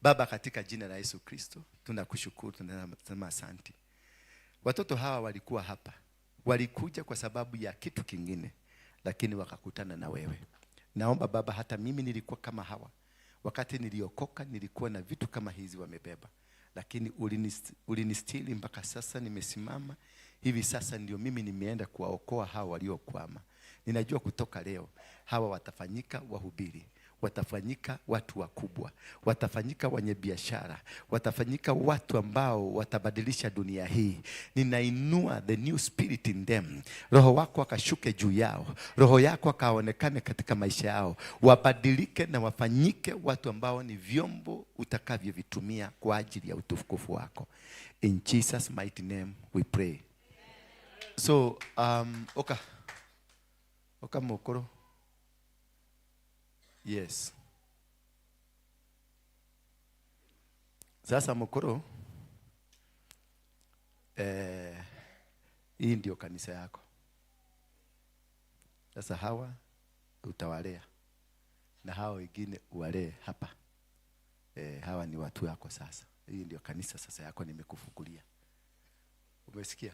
Baba, katika jina la Yesu Kristo tunakushukuru, tunasema asante. Watoto hawa walikuwa hapa, walikuja kwa sababu ya kitu kingine, lakini wakakutana na wewe. Naomba Baba, hata mimi nilikuwa kama hawa. Wakati niliokoka nilikuwa na vitu kama hizi wamebeba, lakini ulinistiri mpaka sasa nimesimama. Hivi sasa ndio mimi nimeenda kuwaokoa hawa waliokwama. Ninajua kutoka leo hawa watafanyika wahubiri, watafanyika watu wakubwa, watafanyika wenye biashara, watafanyika watu ambao watabadilisha dunia hii. Ninainua the new spirit in them. Roho wako akashuke juu yao, roho yako akaonekane katika maisha yao, wabadilike na wafanyike watu ambao ni vyombo utakavyovitumia kwa ajili ya utukufu wako. In Jesus mighty name we pray. So oka mokoro. Yes. Sasa mokoro, hii ndio kanisa yako. Sasa hawa utawalea na hawa wengine uwalee hapa. Hawa ni watu wako sasa. Hii ndio kanisa sasa yako nimekufungulia. Umesikia?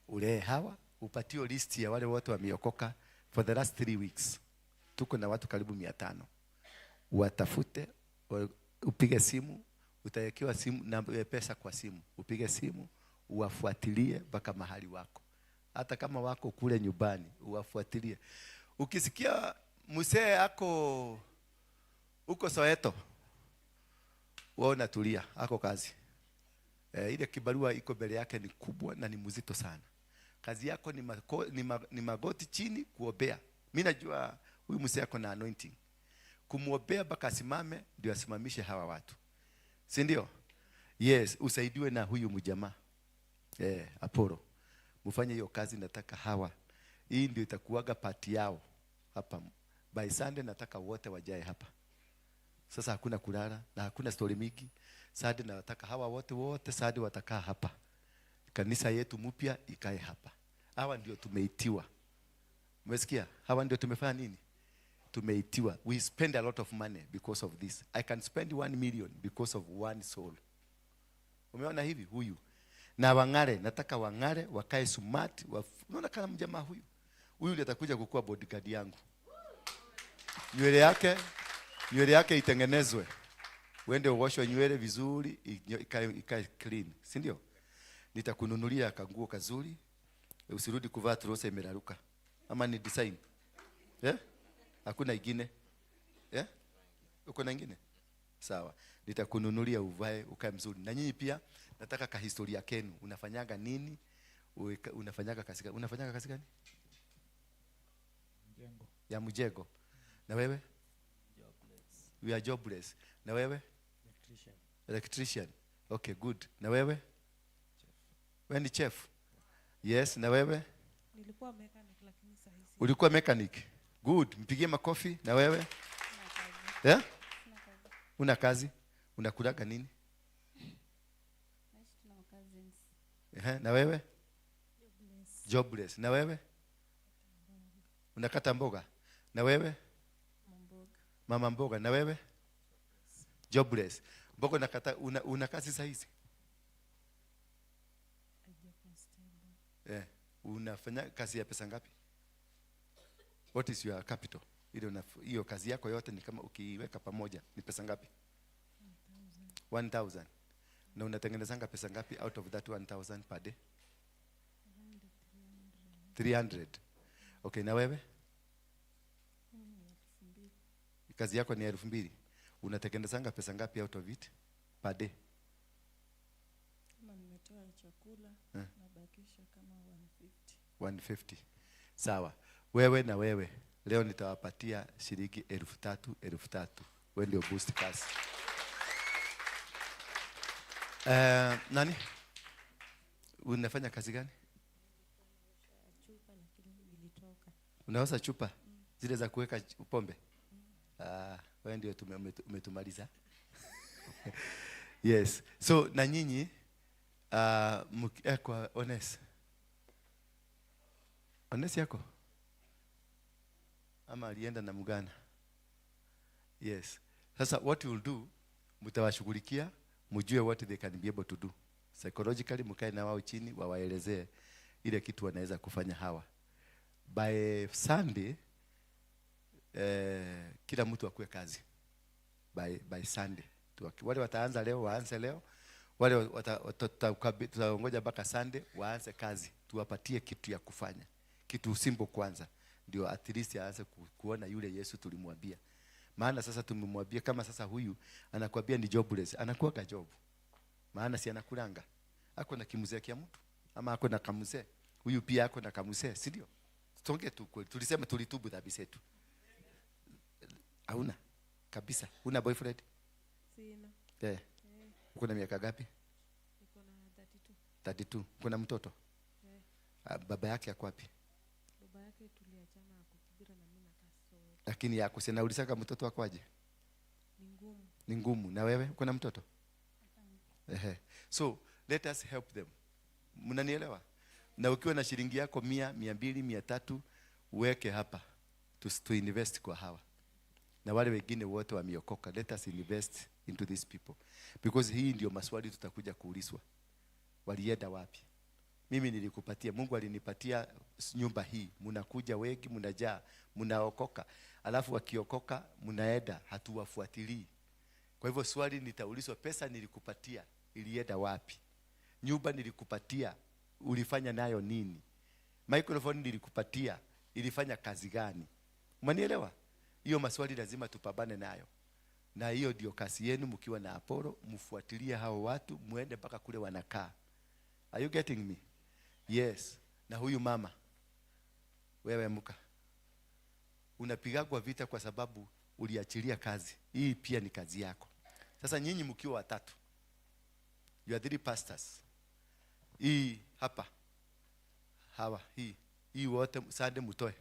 Ulee hawa, upatio list ya wale wote wameokoka for the last 3 weeks. Tuko na watu karibu 500. Watafute, upige simu, utawekewa simu na pesa kwa simu. Upige simu, uwafuatilie mpaka mahali wako. Hata kama wako kule nyumbani, uwafuatilie. Ukisikia mzee ako huko Soweto, wewe unatulia, ako kazi. Ile kibarua iko mbele yake ni kubwa na ni mzito sana. Kazi yako ni magoti chini kuombea. Mimi najua huyu mzee ako na anointing. Kumuombea mpaka asimame ndio asimamishe hawa watu. Si ndio? Yes, usaidiwe na huyu mjamaa. Apollo. Mfanye hiyo kazi, nataka hawa. Hii ndio itakuwaga party yao hapa. By Sunday nataka wote wajae hapa. Sasa hakuna kulala na hakuna story mingi. Sunday nataka hawa wote wote Sunday watakaa hapa. Kanisa yetu mpya ikae hapa. Hawa ndio tumeitiwa. Umesikia? Hawa ndio tumefanya nini? Tumeitiwa. We spend a lot of money because of this. I can spend 1 million because of one soul. Umeona hivi huyu? Na wang'are, nataka wang'are, wakae smart. Unaona kama mjamaa huyu? Huyu ndiye atakuja kukua bodyguard yangu. Nywele yake itengenezwe. Uende uoshwe nywele vizuri, ikae clean, si ndio? Nitakununulia kanguo kazuri. Usirudi kuvaa trouser imeraruka. Ama ni design. Yeah? Hakuna ingine. Yeah? Uko na ingine? Sawa. Nitakununulia uvae ukae mzuri. Na nyinyi pia nataka ka historia kenu. Unafanyaga nini? Unafanyaga kazi gani? Unafanyaga kazi gani? Mjengo. Ya mjengo. Na wewe? Jobless. We are jobless. Na wewe? Electrician. Electrician. Okay, good. Na wewe? Wewe ni chef. Yes, na wewe? Nilikuwa mechanic lakini saa hizi Ulikuwa mechanic. Good. Mpigie makofi. Na wewe? sina kazi. Yeah? Sina kazi. Una kazi? Unakulaga nini? Naishi tu na cousins. Ehe, na wewe? Jobless. Na wewe? Unakata mboga. Na wewe? Mboga. Mama mboga. Na wewe? Jobless. Mboga unakata, una kazi saa hizi? Haijakuwa stable. Unafanya kazi ya pesa ngapi? What is your capital? Ile hiyo kazi yako yote ni kama ukiiweka pamoja ni pesa ngapi? 1000. Na unatengenezanga pesa ngapi out of that 1000 per day? 300. Okay, na wewe? Kazi yako ni 2000. Unatengenezanga pesa ngapi out of it per day? Kama nimetoa chakula, nabakisha kama 150. 150. Sawa. Wewe na wewe leo nitawapatia shilingi 3000 3000. Wewe ndio boost kazi. Nani? Unafanya kazi gani? Chupa lakini nilitoka. Unaosha chupa zile za kuweka pombe? Ah, wewe ndio umetumaliza. Yes. So na nyinyi kwa Ones. Ones yako? Ama alienda na Mugana? Yes. Sasa what you will do, mtawashughulikia, mjue what they can be able to do. Psychologically mkae na wao chini wawaelezee ile kitu wanaweza kufanya hawa. By Sunday, kila mtu akue kazi. By Sunday. Wale wataanza leo waanze leo. Wale tutaongoja mpaka Sunday waanze kazi. Tuwapatie kitu ya kufanya. Kitu simple kwanza. Ndio at least aanze kuona yule Yesu tulimwambia. Maana sasa tumemwambia, kama sasa huyu anakuambia ni jobless, anakuwa ka job. Maana si anakulanga. Ako na kimzee kia mtu ama ako na kamzee. Huyu pia ako na kamzee, si ndio? Tuongee tu kweli. Tulisema tulitubu dhambi zetu. Hauna kabisa. Una boyfriend? Sina. Uko na miaka ngapi? Niko na 32. 32. Uko na mtoto? Eh. Ah, baba yake ako wapi? Baba yake tuliachana, ako Kibera na mimi nakaa Soweto. Lakini yako si naulizaga mtoto wako aje? Ni ngumu. Ni ngumu. Na wewe uko na mtoto? Ehe. So let us help them. Mnanielewa? Na ukiwa na shilingi yako 100, 200, 300 uweke hapa. To invest kwa hawa. Na wale wengine wote wameokoka, let us invest into these people. Because hii ndio maswali tutakuja kuulizwa. Walienda wapi? Mimi nilikupatia, Mungu alinipatia nyumba hii. Mnakuja wengi, mnajaa, mnaokoka. Alafu wakiokoka mnaenda, hatuwafuatilii. Kwa hivyo swali nitaulizwa, pesa nilikupatia ilienda wapi? Nyumba nilikupatia ulifanya nayo nini? Microphone nilikupatia ilifanya kazi gani? Umenielewa? Hiyo maswali lazima tupambane nayo, na hiyo ndio kazi yenu mkiwa na Apollo, mfuatilie hao watu, muende mpaka kule wanakaa. Are you getting me? Yes. Na huyu mama, wewe mka, unapigagwa vita kwa sababu uliachilia kazi hii, pia ni kazi yako. Sasa nyinyi mkiwa watatu, you are three pastors, hii hapa hawa hii wote Sunday mtoe,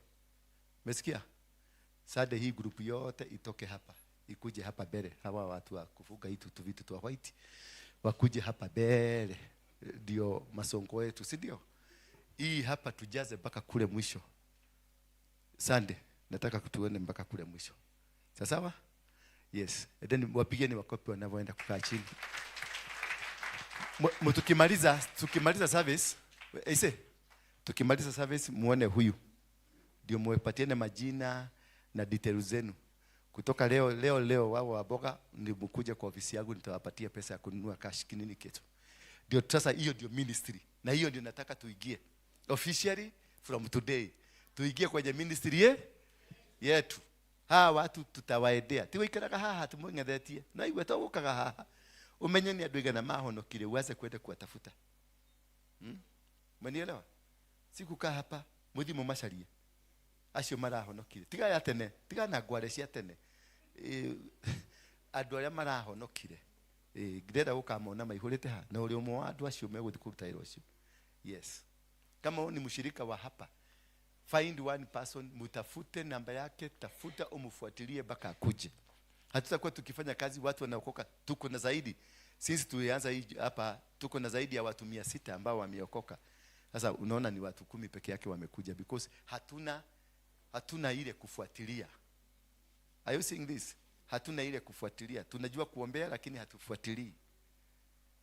umesikia? Sunday hii group yote itoke hapa ikuje hapa mbele. Hawa watu wa kufuga hii tu vitu twa white wakuje hapa mbele, ndio masongo yetu, si ndio? Hii hapa tujaze mpaka kule mwisho. Sunday nataka tuone mpaka kule mwisho. Sawa sawa? Yes. And then wapigeni makofi wanavyoenda kukaa chini. Tukimaliza service, ise, tukimaliza service muone huyu. Ndio muwepatiane majina na details zenu. Kutoka leo leo leo wao waboga ni mkuje kwa ofisi yangu, nitawapatia pesa ya kununua cash kinini kitu. Ndio sasa hiyo ndio ministry, na hiyo ndio nataka tuingie officially from today. Tuingie kwenye ministry yetu. Hawa watu tutawaendea. Ti gũikaraga haha tumũng'ethetie. Na igwe to gũkaga haha. Umenye ni andũ aigana mahonokire uanze kwenda kuwatafuta. Umenielewa? Si kukaa hapa muthi mumacarie acio marahonokire. Tiga ya tene, tiga na ngware cia tene. Andũ arĩa marahonokire. Ndĩrenda gũkamona maihũrĩte ha na ũrĩ ũmwe wa andũ acio megũthiĩ kũruta wĩra ũcio. Yes. Kama wewe ni mshirika wa hapa, find one person, mutafute namba yake, tafuta umfuatilie mpaka akuje. Hatutakuwa tukifanya kazi watu wanaokoka, tuko na zaidi. Sisi tulianza hii hapa, tuko na zaidi ya watu 600 ambao wameokoka. Sasa unaona ni watu 10 peke yake wamekuja because hatuna ile kufuatilia. Are you seeing this? Hatuna ile kufuatilia. Tunajua kuombea lakini hatufuatilii.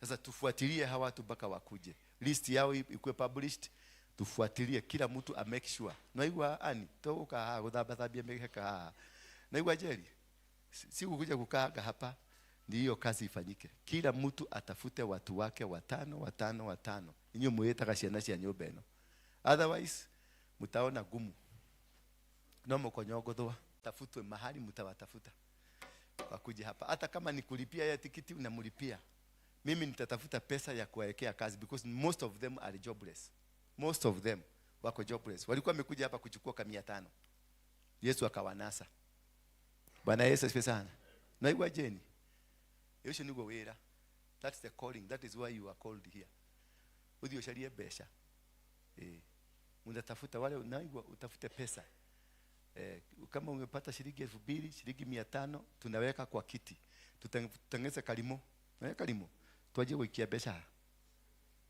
Sasa tufuatilie hawa watu mpaka wakuje. List yao ikuwe published, tufuatilie kila mtu a make sure. Naigua ani toka haha guthamba thambia mĩgeka haha. Naigua Jerry, si kukuja kukaa hapa, ni hiyo kazi ifanyike. Kila mtu atafute watu wake watano watano watano. Inyuĩ mwĩtaga ciana cia nyũmba ĩno. Otherwise mtaona gumu. No mkonyongothwa. Tafutwe mahali mtawatafuta. Wakuje hapa. Hata kama ni kulipia ya tikiti unamlipia. Mimi nitatafuta pesa ya kuwaekea kazi because most of them are jobless. Most of them wako jobless. Walikuwa wamekuja hapa kuchukua kama 500. Yesu akawanasa. Bwana Yesu asifiwe sana. Naigua Jeni. Yesu niguo wira. That's the calling. That is why you are called here. Uthi ucarie mbeca. Unatafuta wale unaigua utafute pesa. Kama umepata shilingi 2000, shilingi 500, tunaweka kwa kiti. Tutengeze kalimo. Tunaweka kalimo. Twaje gũikia mbeca.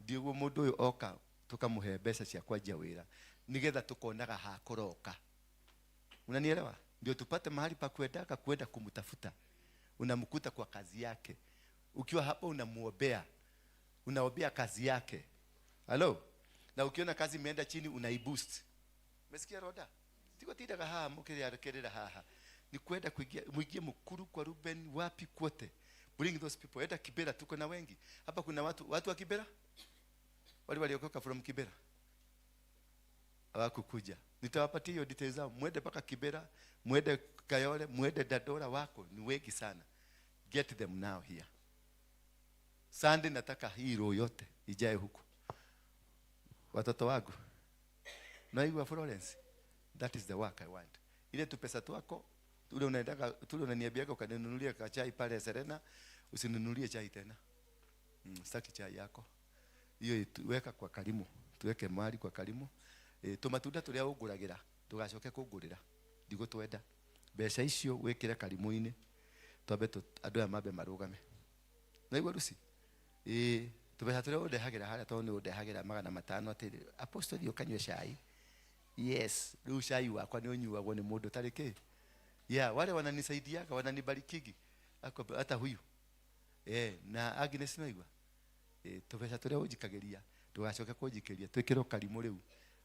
Ndio mũndũ ũyũ oka tukamũhe mbeca cia kwanjia wĩra nigetha tukonaga ha kũroka. Unanielewa? Ndio tupate mahali pa kuendaka kwenda kumtafuta. Unamkuta kwa kazi yake. Ukiwa hapo unamuombea. Unaombea kazi yake. Hello? Na ukiona kazi imeenda chini unaiboost. Umesikia Roda? Tiko tindaga haha mukiriarekerera haha. Ni kwenda kuingia muingie Mukuru kwa Ruben wapi kwote. Bring those people. Enda Kibera tuko na wengi. Hapa kuna watu wa Kibera? Wale waliokoka from Kibera. Hawakukuja. Nitawapatia hiyo details zao. Mwende mpaka Kibera, mwende Kayole, mwende Dandora, wako ni wengi sana. Get them now here. Sunday nataka hii roho yote ijae huku. Watoto wangu. Naigua Florence. That is the work I want. Ile tu pesa twako, ule unaendaka, tule unaniambiaga ukaninunulia kachai pale Serena, usininunulie chai tena. Sitaki chai yako. Hiyo weka kwa karimu, tuweke mali kwa karimu. Tumatunda turia unguragira, tugacoke kungurira. Ndigutwenda. Mbeca icio wikire karimu-ini, twambe andu aya mambe marugame. Naigua Lucy? Tubeca turia undehagira haria tondu ni undehagira magana matano ati apostle ukanywe cai. Yes, riu cai wakwa ni unyuagwo ni mundu tari ki. Yeah, wale wananisaidiaga, wananibarikigi. Ako hata huyu. Na Agnes naigua. Tubeca turia unjikagiria, tugacoke kunjikiria, twikirwo karimu riu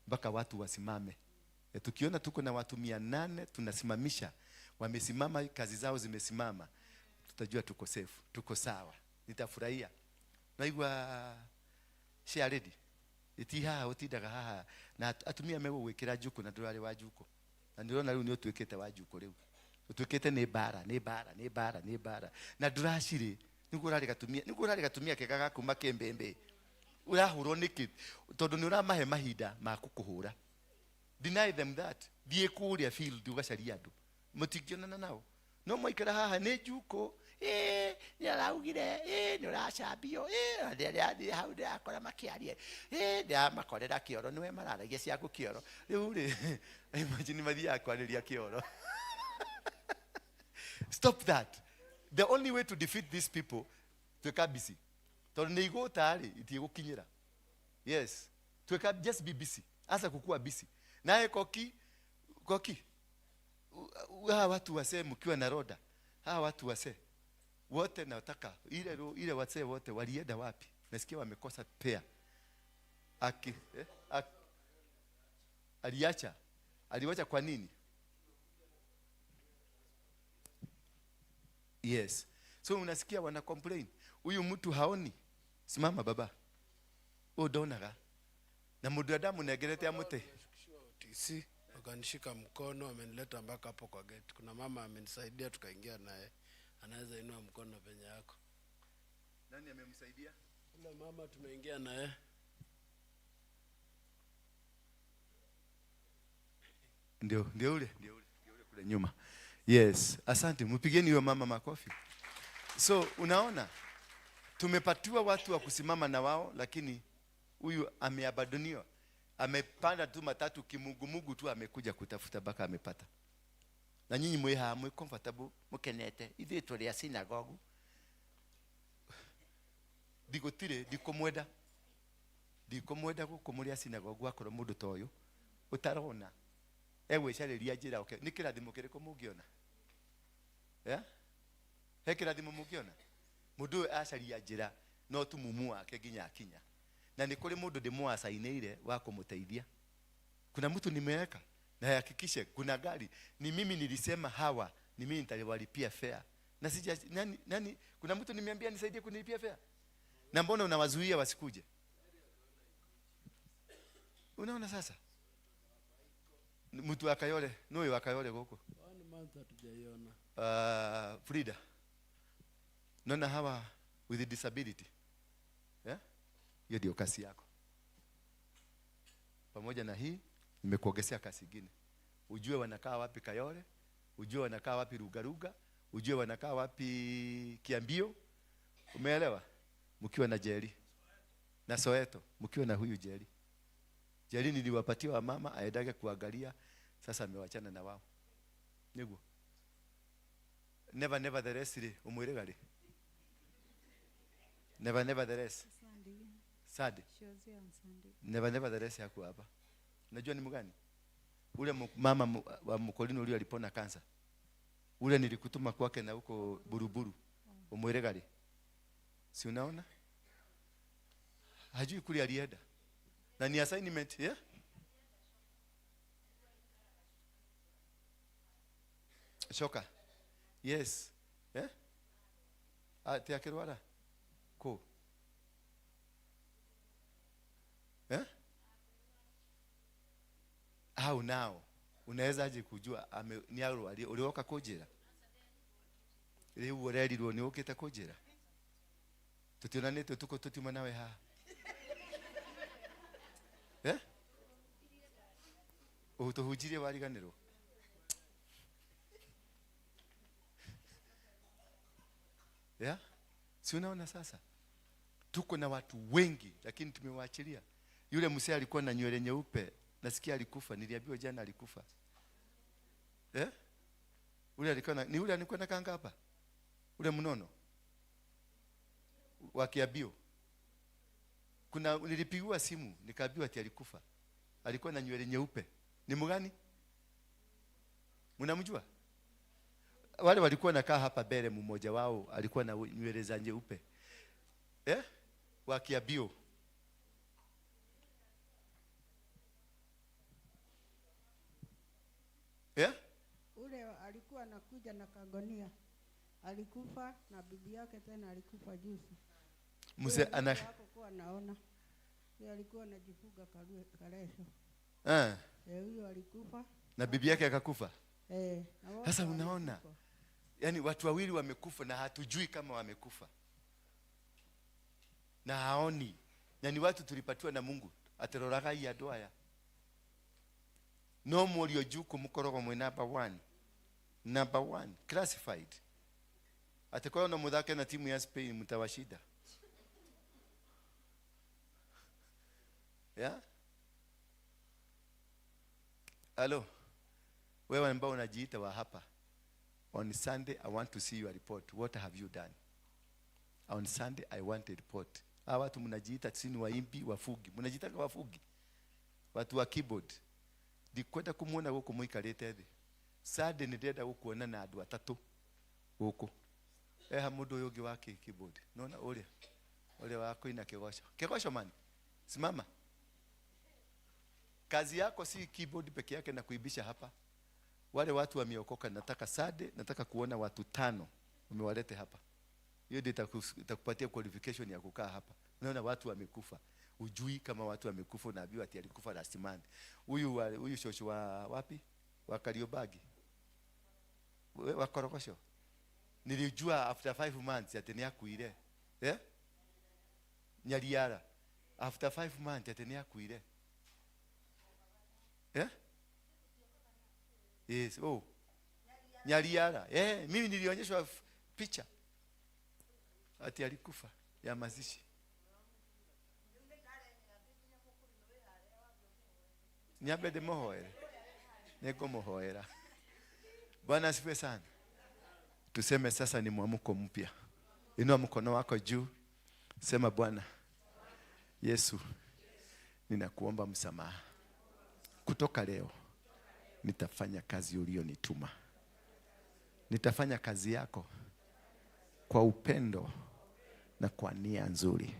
mpaka watu wasimame. Tukiona tuko na watu 800 tunasimamisha, wamesimama, kazi zao zimesimama, tutajua tuko safe, tuko sawa. Nitafurahia. Naigua share ready. Iti haha utindaga haha na atumia megũgwĩkĩra njuku na ndũrarĩ wa njuku. Na ndirona riu ni utuikite wa njuko riu. Utuikite ni bara, ni bara, ni bara, ni bara. Na nduracirĩ niguo urarĩ gatumia, niguo urarĩ gatumia kega ga kuma kĩmbĩmbĩ. Urahũrwo nĩkĩ? Tondũ nĩ ũramahe mahinda ma gũkũhũra. Deny them that. Thiĩ kũrĩa field ũgacarie andũ. Mũtingĩonana nao. No mwaikara haha nĩ njuko. Ĩĩ, nĩ araugire, ĩĩ, nĩ ũracambio, ĩĩ, ndĩrathiĩ hau ndĩrakora makĩaria, ĩĩ, ndĩramakorera kĩoro, nĩwe mararagia ciaku kĩoro. Rĩu rĩ, imagine mathiaga kwarĩria kĩoro. Stop that. The only way to defeat these people, tuĩka busy. Tondũ nĩ igũta rĩ, itiĩgũkinyĩra. Yes. Tuĩka just be busy. Asa kukua busy. Naye koki, koki. Hawa watu wasee mkiwa na roda. Hawa watu wasee. Wote nataka ile ile wasee wote walienda wapi? Nasikia wamekosa pea. Aki, aki, aliacha. Aliwacha kwa nini? Yes. So unasikia wana complain. Huyu mtu haoni. Simama baba. Udonaga. Na mundu Adamu negerete amute. OTC wakanishika mkono wamenileta mpaka hapo kwa gate. Kuna mama amenisaidia tukaingia naye. Anaweza inua mkono penye yako. Nani amemsaidia? Ule mama tumeingia naye. Ndio, ndio ule, ndio ule, ndio ule kule nyuma. Yes, asante. Mpigeni huyo mama makofi. So unaona tumepatiwa watu wa kusimama na wao, lakini huyu ameabandoniwa. Amepanda tu matatu kimugumugu tu, amekuja kutafuta mpaka amepata. Na nyinyi mwe haha mwe comfortable mukenete ithuĩ tũrĩ a synagogue. Ndigũtirĩ, ndikumwenda. Ndikumwenda gũkũ mũrĩ a synagogue akorwo mũndũ ta ũyũ ũtarona egwĩcarĩria njĩra oke. Nĩ kĩrathimo kĩrĩkũ mũngĩona? Yeah? He kĩrathimo mũngĩona? Mũndũ ũyũ acaria njĩra no tu mumu wake nginya akinya. Na nĩ kũrĩ mũndũ ndĩmũacainĩire wa kũmũteithia. Kuna mtu nimeweka na hakikishe kuna gari ni mimi nilisema hawa ni mimi nitawalipia fare. Na sija nani, nani kuna mtu nimeambia nisaidie kunilipia fare? Na mbona unawazuia wasikuje? Unaona sasa? Mtu akayole, nuyo akayole huko. One month hatujaiona. Frida. Naona hawa with disability. Yeah? Hiyo ndio kasi yako. Pamoja na hii nimekuongezea kasi nyingine. Ujue wanakaa wapi Kayole, ujue wanakaa wapi Rugaruga, ujue wanakaa wapi Kiambio. Umeelewa? Mkiwa na Jerry na Soweto, mkiwa na huyu Jerry. Jerry niliwapatia wa mama aendage kuangalia, sasa amewachana na wao. Niguo. Never never the rest ri umwire gari. Never never the rest. Sunday. Sunday. She was here on Sunday. Never never the rest hakuwa hapa. Unajua ni mgani? Ule mama wa Mkolino ule alipona kansa. Ule nilikutuma kwake na huko Buruburu. Umwire gari. Si unaona? Hajui kule alienda. Na ni assignment, yeah? Shoka. Yes. Yeah? Ati akirwara? Ko. Eh? How now? Unaweza aje kujua ni arwari ulioka kujira? Riu urerirwo ni ukite kujira? Tutionanite tuko tutiuma nawe haha. Eh? Utuhujirie wariganirwo. Yeah? Si unaona sasa? Tuko na watu wengi lakini tumewaachilia. Yule mzee alikuwa na nywele nyeupe, nasikia alikufa, niliambiwa jana alikufa. Eh? Ule alikuwa na, ni ule alikuwa na kanga hapa? Ule mnono wa Kiambio. Kuna nilipigiwa simu nikaambiwa ati alikufa. Alikuwa na nywele nyeupe. Ni mgani? Mnamjua? Wale walikuwa nakaa hapa mbele, mmoja wao alikuwa na nywele za nyeupe. Eh? Wa Kiambio. Eh? Ule alikuwa anakuja na kagonia. Alikufa na bibi yake tena alikufa juzi. Mzee ana hakuwa naona. Yeye alikuwa anajifuga kaleso. Eh. Huyo alikufa. Na bibi yake akakufa. Eh, na wote Sasa unaona, walikufa. yaani watu wawili wamekufa na hatujui kama wamekufa na haoni, na ni watu tulipatiwa na Mungu ateroraga i andu aya no murio juku mukoragwo mwi number one, number one classified atikorwo no muthake na timu ya Spain mtawashinda. Yeah? Halo, wewe ambao unajiita wa hapa, on Sunday I want to see your report. What have you done? On Sunday I want a report. Hawa watu mnajiita sisi ni waimbi wafugi, mnajiita wafugi, watu wa keyboard. Ndikwenda kumuona guku muikarite thi. Sunday ni ndĩrenda gukuona na andu atatu guku. Eha mundu uyu ungi wa keyboard. Nona uria uria wa kuina kigoco. Kigoco man. Simama. Kazi yako si keyboard peke yake na kuibisha hapa. Wale watu wameokoka, nataka Sunday, nataka kuona watu 5 umewalete hapa. Hiyo ndio itakupatia qualification ya kukaa hapa. Unaona watu wamekufa. Ujui kama watu wamekufa, unaambiwa ati alikufa last month. Huyu shosho wa wapi? Wa Kariobangi. Wa Korogosho. Nilijua after 5 months ati ni akuire. Eh? Nyariara. After 5 months ati ni akuire. Eh? Yes, oh. Nyariara. Mimi nilionyeshwa picha ati alikufa ya mazishi. Nyambe ndĩmũhoere. Nĩngũmũhoera. Bwana asifiwe sana. Tuseme sasa ni mwamko mpya. Inua mkono wako juu. Sema, Bwana Yesu, ninakuomba msamaha. Kutoka leo nitafanya kazi ulionituma. Nitafanya kazi yako kwa upendo na kwa nia nzuri.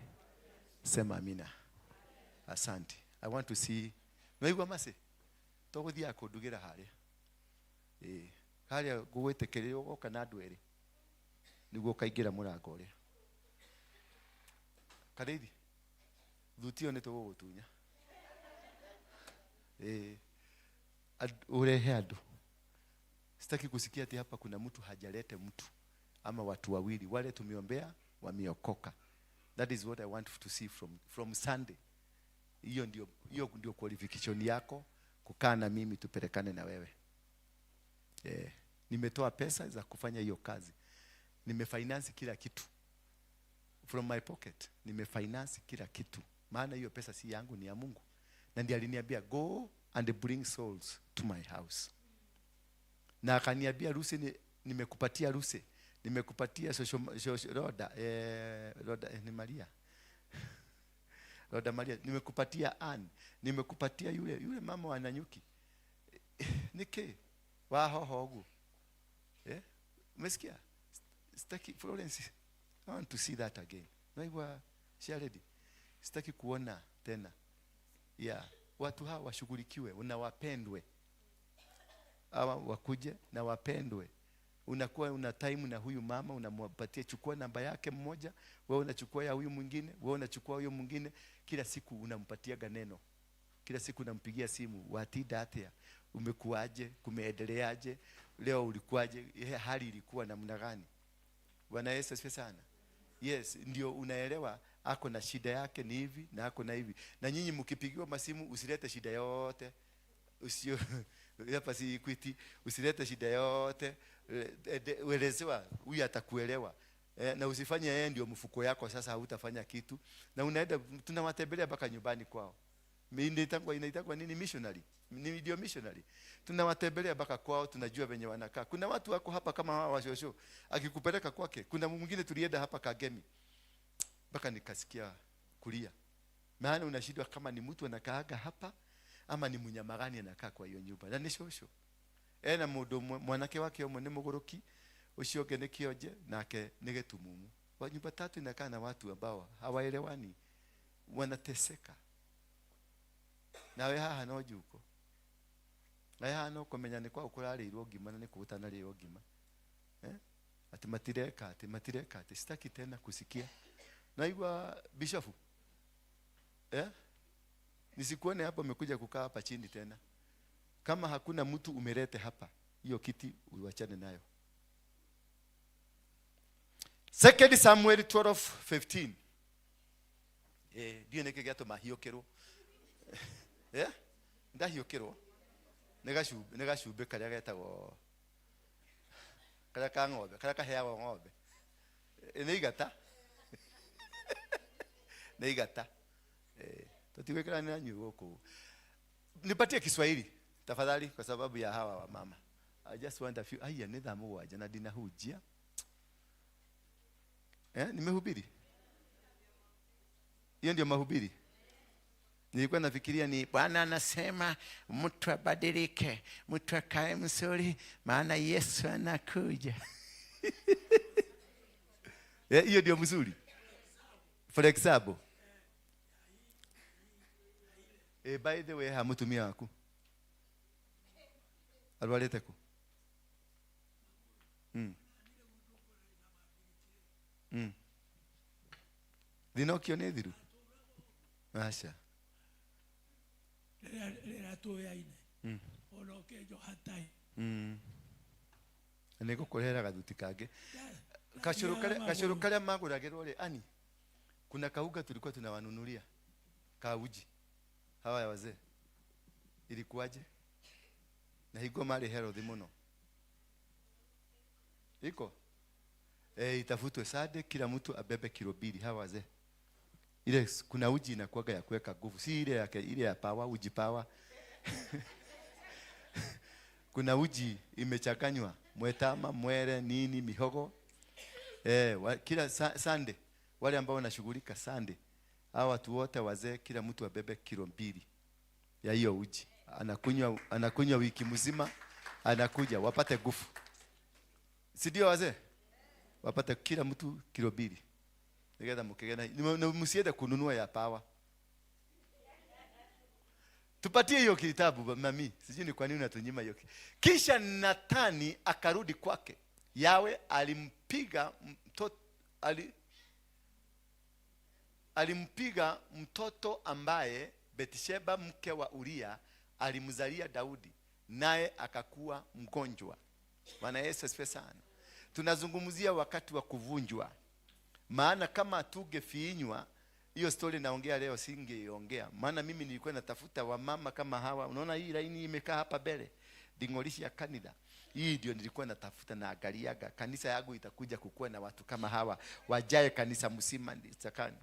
Sema amina. Asante. I want to see. Naigua mase. Tũgũthiaga kũndugĩra harĩa. Harĩa ngũgwĩtĩkĩria ũgoka na andũ erĩ nĩguo ũkaingĩra mũrango ũrĩa. Karĩithi, thuti ĩyo nĩtũgũgũtunya. Urehe andũ. Sitaki kusikia ati hapa kuna mtu hajalete mtu ama watu wawili. Wale tumeombea wameokoka. That is what I want to see from Sunday. Hiyo ndio qualification yako kukaa na mimi tupelekane na wewe. Nimetoa pesa za kufanya hiyo kazi. Nimefinance kila kitu. From my pocket nimefinance kila kitu. Maana hiyo pesa si yangu, ni ya Mungu. Na ndiye aliniambia go and bring souls to my house. Na akaniambia Lucy, nimekupatia Lucy, nimekupatia social Roda, Roda, ni Maria. Roda Maria, nimekupatia Ann, nimekupatia yule mama wa Nanyuki. Nike wa hoho ogu. Umesikia? Sitaki Florence, I want to see that again. Naigua share ready. Sitaki kuona tena. Yeah, watu hawa washughulikiwe na wapendwe. Hawa wakuje na wapendwe. Unakuwa una time na huyu mama, unampatia, chukua namba yake mmoja, wewe unachukua ya huyu mwingine, wewe unachukua huyu mwingine, kila siku unampatia neno. Kila siku unampigia simu, watinda atia, umekuaje, kumeendeleaje, leo ulikuaje, hali ilikuwa namna gani? Bwana Yesu asifiwe sana. Yes, ndio unaelewa ako na shida yake ni hivi na ako na hivi. Na nyinyi mkipigiwa masimu usilete shida yote. Usio hapa si Equity, usilete shida yote. Uelezewa, huyu atakuelewa. Na usifanye yeye ndio mfuko yako, sasa hautafanya kitu. Na unaenda tunawatembelea mpaka nyumbani kwao. Inaitangwa nini missionary? Ni ndio missionary. Tunawatembelea mpaka kwao, tunajua venye wanakaa. Kuna watu wako hapa kama hawa washosho. Akikupeleka kwake, kuna mwingine tulienda hapa Kagemi. Mpaka nikasikia kulia. Maana unashindwa kama ni mtu anakaaga hapa ama ni mnyama gani anakaa kwa hiyo nyumba. Na ni shosho. Ena mundu mwanake wake umwe ni muguruki, ucio ungi ni kionje, nake ni gitumumu. Wa nyumba tatu inakaa na watu ambao hawaelewani, wanateseka. Nawe haha no njuko. Nawe haha no kumenya ni kwa ukurarĩirwo ngima na nĩ kũ ũtanarĩo ngima. Ati matireka, ati matireka, ati sitaki tena kusikia. Naigua bishofu. Nisikuone hapo umekuja kukaa hapa chini tena. Kama hakuna mtu umelete hapa, hiyo kiti uwachane nayo. Second Samuel 12:15. Ndiũ nĩkĩ gĩatũma hiũkĩrwo. Ndahiũkĩrwo nĩ gacumbĩ karĩa getagwo karĩa ka ng'ombe, karĩa kaheagwo ng'ombe. Nĩ igata, nĩ igata. Tũtigwĩkĩranĩra nyuĩ gũkũ. Nipatie Kiswahili tafadhali, kwa sababu ya hawa wa mama. I just want a few. Aya, nĩ thaa 7 na ndinahunjia. Nimehubiri. Hiyo ndio mahubiri. Nilikuwa nafikiria ni Bwana anasema mtu abadilike, mtu akae mzuri, maana Yesu anakuja. Hiyo ndio mzuri. For example. By the way, ha mutumia waku arwarĩte kũ? Thĩna ũkio nĩ thiru? Aca. Rĩrĩa tũyaine ona ũkĩnjoha tai. Nĩ ngũkũrehera gathuti kangĩ. Kacũrũ karĩa, kacũrũ karĩa magũragĩrwo rĩ, ani kuna kauga tulikuwa tunawanunulia ka uji hawa ya wazee, ilikuwaje? Na hingo marĩ healthy mũno. Iko itafutwe sade, kila mtu abebe kilo 2 hawa wazee. Ile kuna uji inakuwaga ya kuweka nguvu, si ile yake, ile ya power, uji power. Kuna uji imechanganywa mwetama, mwere, nini, mihogo. Kila Sunday wale ambao wanashughulika Sunday, hawa watu wote wazee, kila mtu abebe kilo 2 ya hiyo uji. Anakunywa wiki mzima, anakuja wapate nguvu. Si ndio wazee? Wapate kila mtu kilo 2. Nigetha mukigena, msiende kununua ya power. Tupatie hiyo kitabu mami. Sijui ni kwa nini unatunyima hiyo. Kisha Nathani akarudi kwake. Yawe alimpiga mtoto, alimpiga mtoto ambaye Betsheba mke wa Uria alimzalia Daudi, naye akakuwa mgonjwa. Bwana Yesu asifiwe sana. Tunazungumzia wakati wa kuvunjwa. Maana kama tungefinywa, hiyo story naongea leo singeiongea. Maana mimi nilikuwa natafuta wamama kama hawa. Unaona hii laini imekaa hapa mbele, dingolishi ya kanisa. Hii ndio nilikuwa natafuta na angaliaga. Kanisa yangu itakuja kukua na watu kama hawa, wajae kanisa mzima sakani.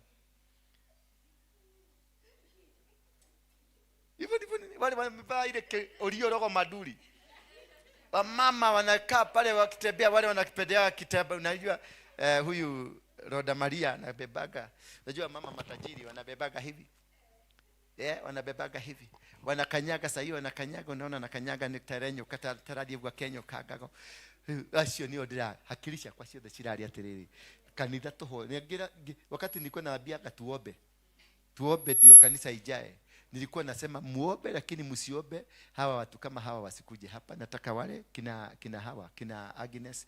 Hivyo ndivyo wale wamevaa ile oliorogo maduri. Wamama wanakaa pale wakitembea, wale wanakipendea kitamba. Unajua huyu Roda Maria anabebaga. Unajua mama matajiri wanabebaga hivi. Wanabebaga hivi. Wanakanyaga sasa hiyo, wanakanyaga, unaona anakanyaga ni terenyo kata taradi gwa Kenya kagago. Acio nio ndira hakilisha kwa ciothe cirari atiriri. Kanitha tuho ngira wakati nilikuwa naambiaga tuombe. Tuombe ndio kanisa ijae. Nilikuwa nasema muombe lakini msiombe hawa watu kama hawa wasikuje hapa. Nataka wale kina hawa, kina Agnes,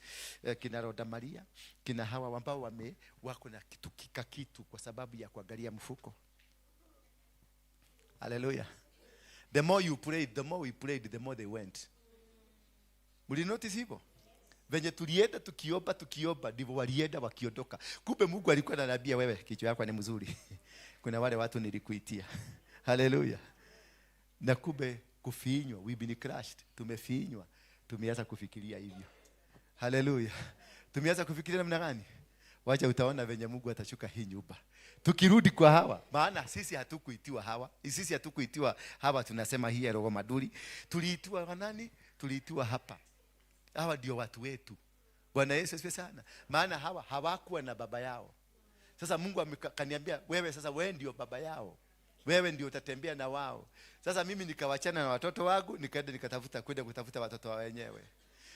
kina Roda Maria, kina hawa ambao wako na kitu kika kitu kwa sababu ya kuangalia mfuko. Hallelujah. The more you prayed, the more we prayed, the more they went. Muli notice hivyo? Venye tulienda tukiomba, tukiomba, ndivyo walienda wakiondoka. Kumbe Mungu alikuwa ananiambia wewe kichwa yako ni mzuri. Kuna wale watu nilikuitia. Hallelujah. Na kumbe kufinywa, we've been crushed. Tumefinywa, tumeanza kufikiria hivyo. Hallelujah. Tumeanza kufikiria namna gani? Wacha utaona venye Mungu atashuka hii nyumba. Tukirudi kwa hawa, maana sisi hatukuitiwa hawa. Sisi hatukuitiwa hawa, tunasema hii ya roho maduri. Tuliitiwa wa nani? Tuliitiwa hapa. Hawa ndio watu wetu. Bwana Yesu asifiwe sana. Maana hawa hawakuwa na baba yao. Sasa Mungu akaniambia wewe sasa, wewe ndio baba yao. Wewe ndio utatembea na wao. Sasa mimi nikawachana na watoto wangu, nikaenda nikatafuta kwenda kutafuta watoto wa wenyewe.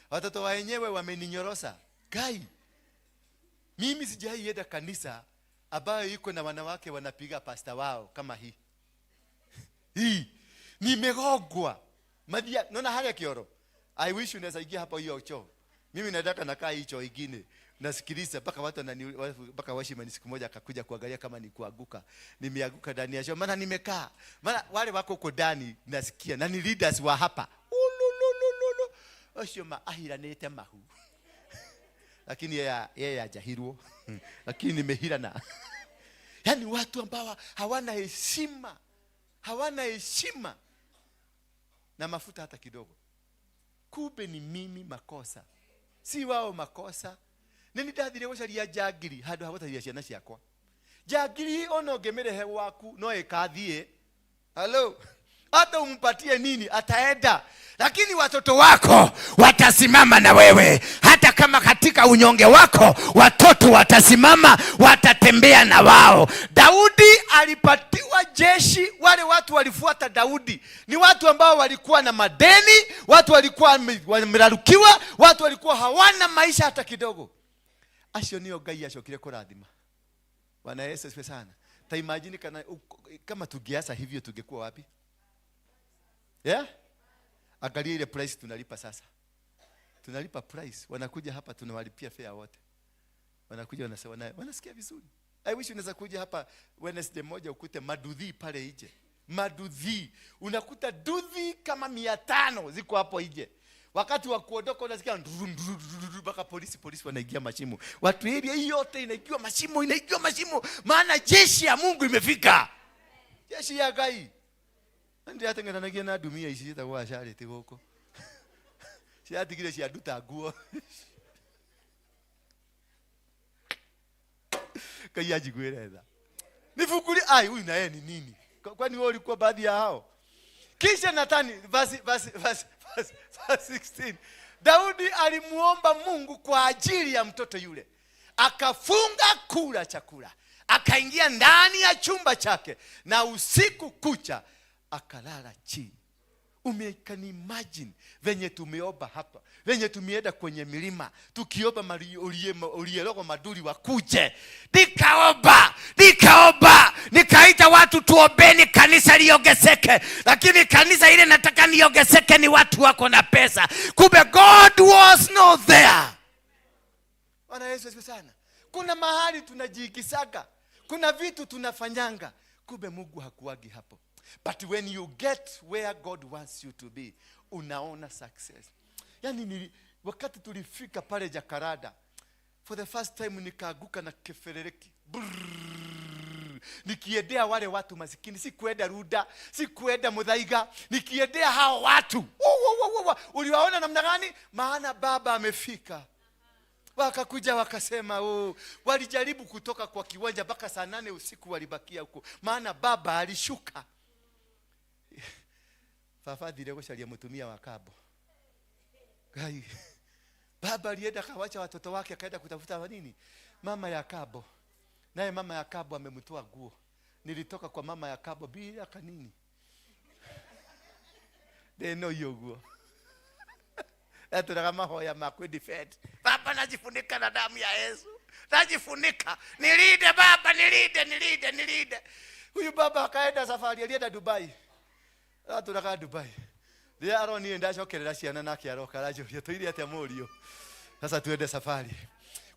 Watoto wa wenyewe wameninyorosa. Kai. Mimi sijaienda kanisa ambayo iko na wanawake wanapiga pasta wao kama hii. Hii nimegogwa. Madia, naona hali ya kioro. I wish unaweza ingia hapo hiyo choo. Mimi nataka nakaa hii choo ingine. Nasikiliza mpaka watu mpaka washimani siku moja akakuja kuangalia kama ni kuanguka. Nimeanguka ndani ya show, maana nimekaa. Maana wale wako huko ndani nasikia na ni leaders wa hapa. Ululululu. Osho maahiranite mahu. Lakini yeye hajahirwo. Lakini nimehirana. Yaani watu ambao hawana heshima. Hawana heshima na mafuta hata kidogo. Kumbe ni mimi makosa, si wao makosa. Nĩ ndathire gũcaria njangiri handũ ha gũcaria ciana ciakwa. Njangiri ona ũngĩmĩrehe gwaku no ĩkathiĩ. Hello, hata umpatie nini ataenda, lakini watoto wako watasimama na wewe. Hata kama katika unyonge wako, watoto watasimama, watatembea na wao. Daudi alipatiwa jeshi. Wale watu walifuata Daudi ni watu ambao walikuwa na madeni, watu walikuwa wamerarukiwa, watu walikuwa hawana maisha hata kidogo. Acio nio Ngai acokire kurathima. Bwana Yesu asifiwe sana. Ta imagine kama tungeasa hivyo tungekuwa wapi? Yeah? Angalia ile price tunalipa sasa. Tunalipa price. Wanakuja hapa tunawalipia fare wote. Wanakuja wanasema wanasikia vizuri. I wish unaweza kuja hapa Wednesday moja ukute madudhi pale nje. Madudhi. Unakuta dudhi kama 500 ziko hapo nje. Wakati wa kuondoka unasikia nduru, nduru, nduru, nduru, mpaka polisi wanaingia mashimo. Watu area hii yote inaingia mashimo, inaingia mashimo. Maana jeshi ya Mungu imefika. Jeshi ya Ngai. Ndi ateng'eranagia na ndumia ici ciĩtagwo acarĩtĩ gũkũ. Ciatigire cianduta nguo. Ngai anjiguĩre tha. Nifunguli, ai huyu na yeye ni nini? Kwani wewe ulikuwa baadhi ya hao? Kisha Nathani, verse 16. Daudi alimuomba Mungu kwa ajili ya mtoto yule. Akafunga kula chakula. Akaingia ndani ya chumba chake na usiku kucha akalala chini. Can imagine venye tumeomba hapa, venye tumeenda kwenye milima tukiomba ulierogo maduri wakuje. Nikaomba, nikaomba, nikaita watu tuombeni kanisa liongezeke. Lakini kanisa ile nataka niongezeke ni watu wako na pesa. Kumbe God was not there. Bwana Yesu asifiwe sana. Kuna mahali tunajiikisaga, kuna vitu tunafanyanga, kumbe Mungu hakuagi hapo. But when you get where God wants you to be, unaona success. Yaani wakati tulifika pale Jakaranda, for the first time nikaaguka na keferereki. Brrrr. Nikiendea wale watu masikini, si kuenda Ruda, si kuenda Muthaiga, nikiendea hao watu. Wo, wo, wo, wo, wo. Uliwaona namna gani? Maana baba amefika. Wakakuja wakasema, oh, walijaribu kutoka kwa kiwanja mpaka saa 8 usiku walibakia huko. Maana baba alishuka. Baba athire gucaria mutumia wa kabo. Ngai. Baba alienda akawacha watoto wake akaenda kutafuta wa nini? Mama ya kabo. Naye mama ya kabo amemtoa nguo. Nilitoka kwa mama ya kabo bila kanini. They know you guo. Aturaga mahoya ma kwi defend. Baba najifunika na damu ya Yesu. Najifunika. Nilinde baba, nilinde, nilinde, nilinde. Huyu baba akaenda safari, alienda Dubai. Aturaga Dubai. Rĩrĩa aronire ndacokerera ciana nake aroka aranjũria tũire atĩa mũriũ. Sasa tuende safari.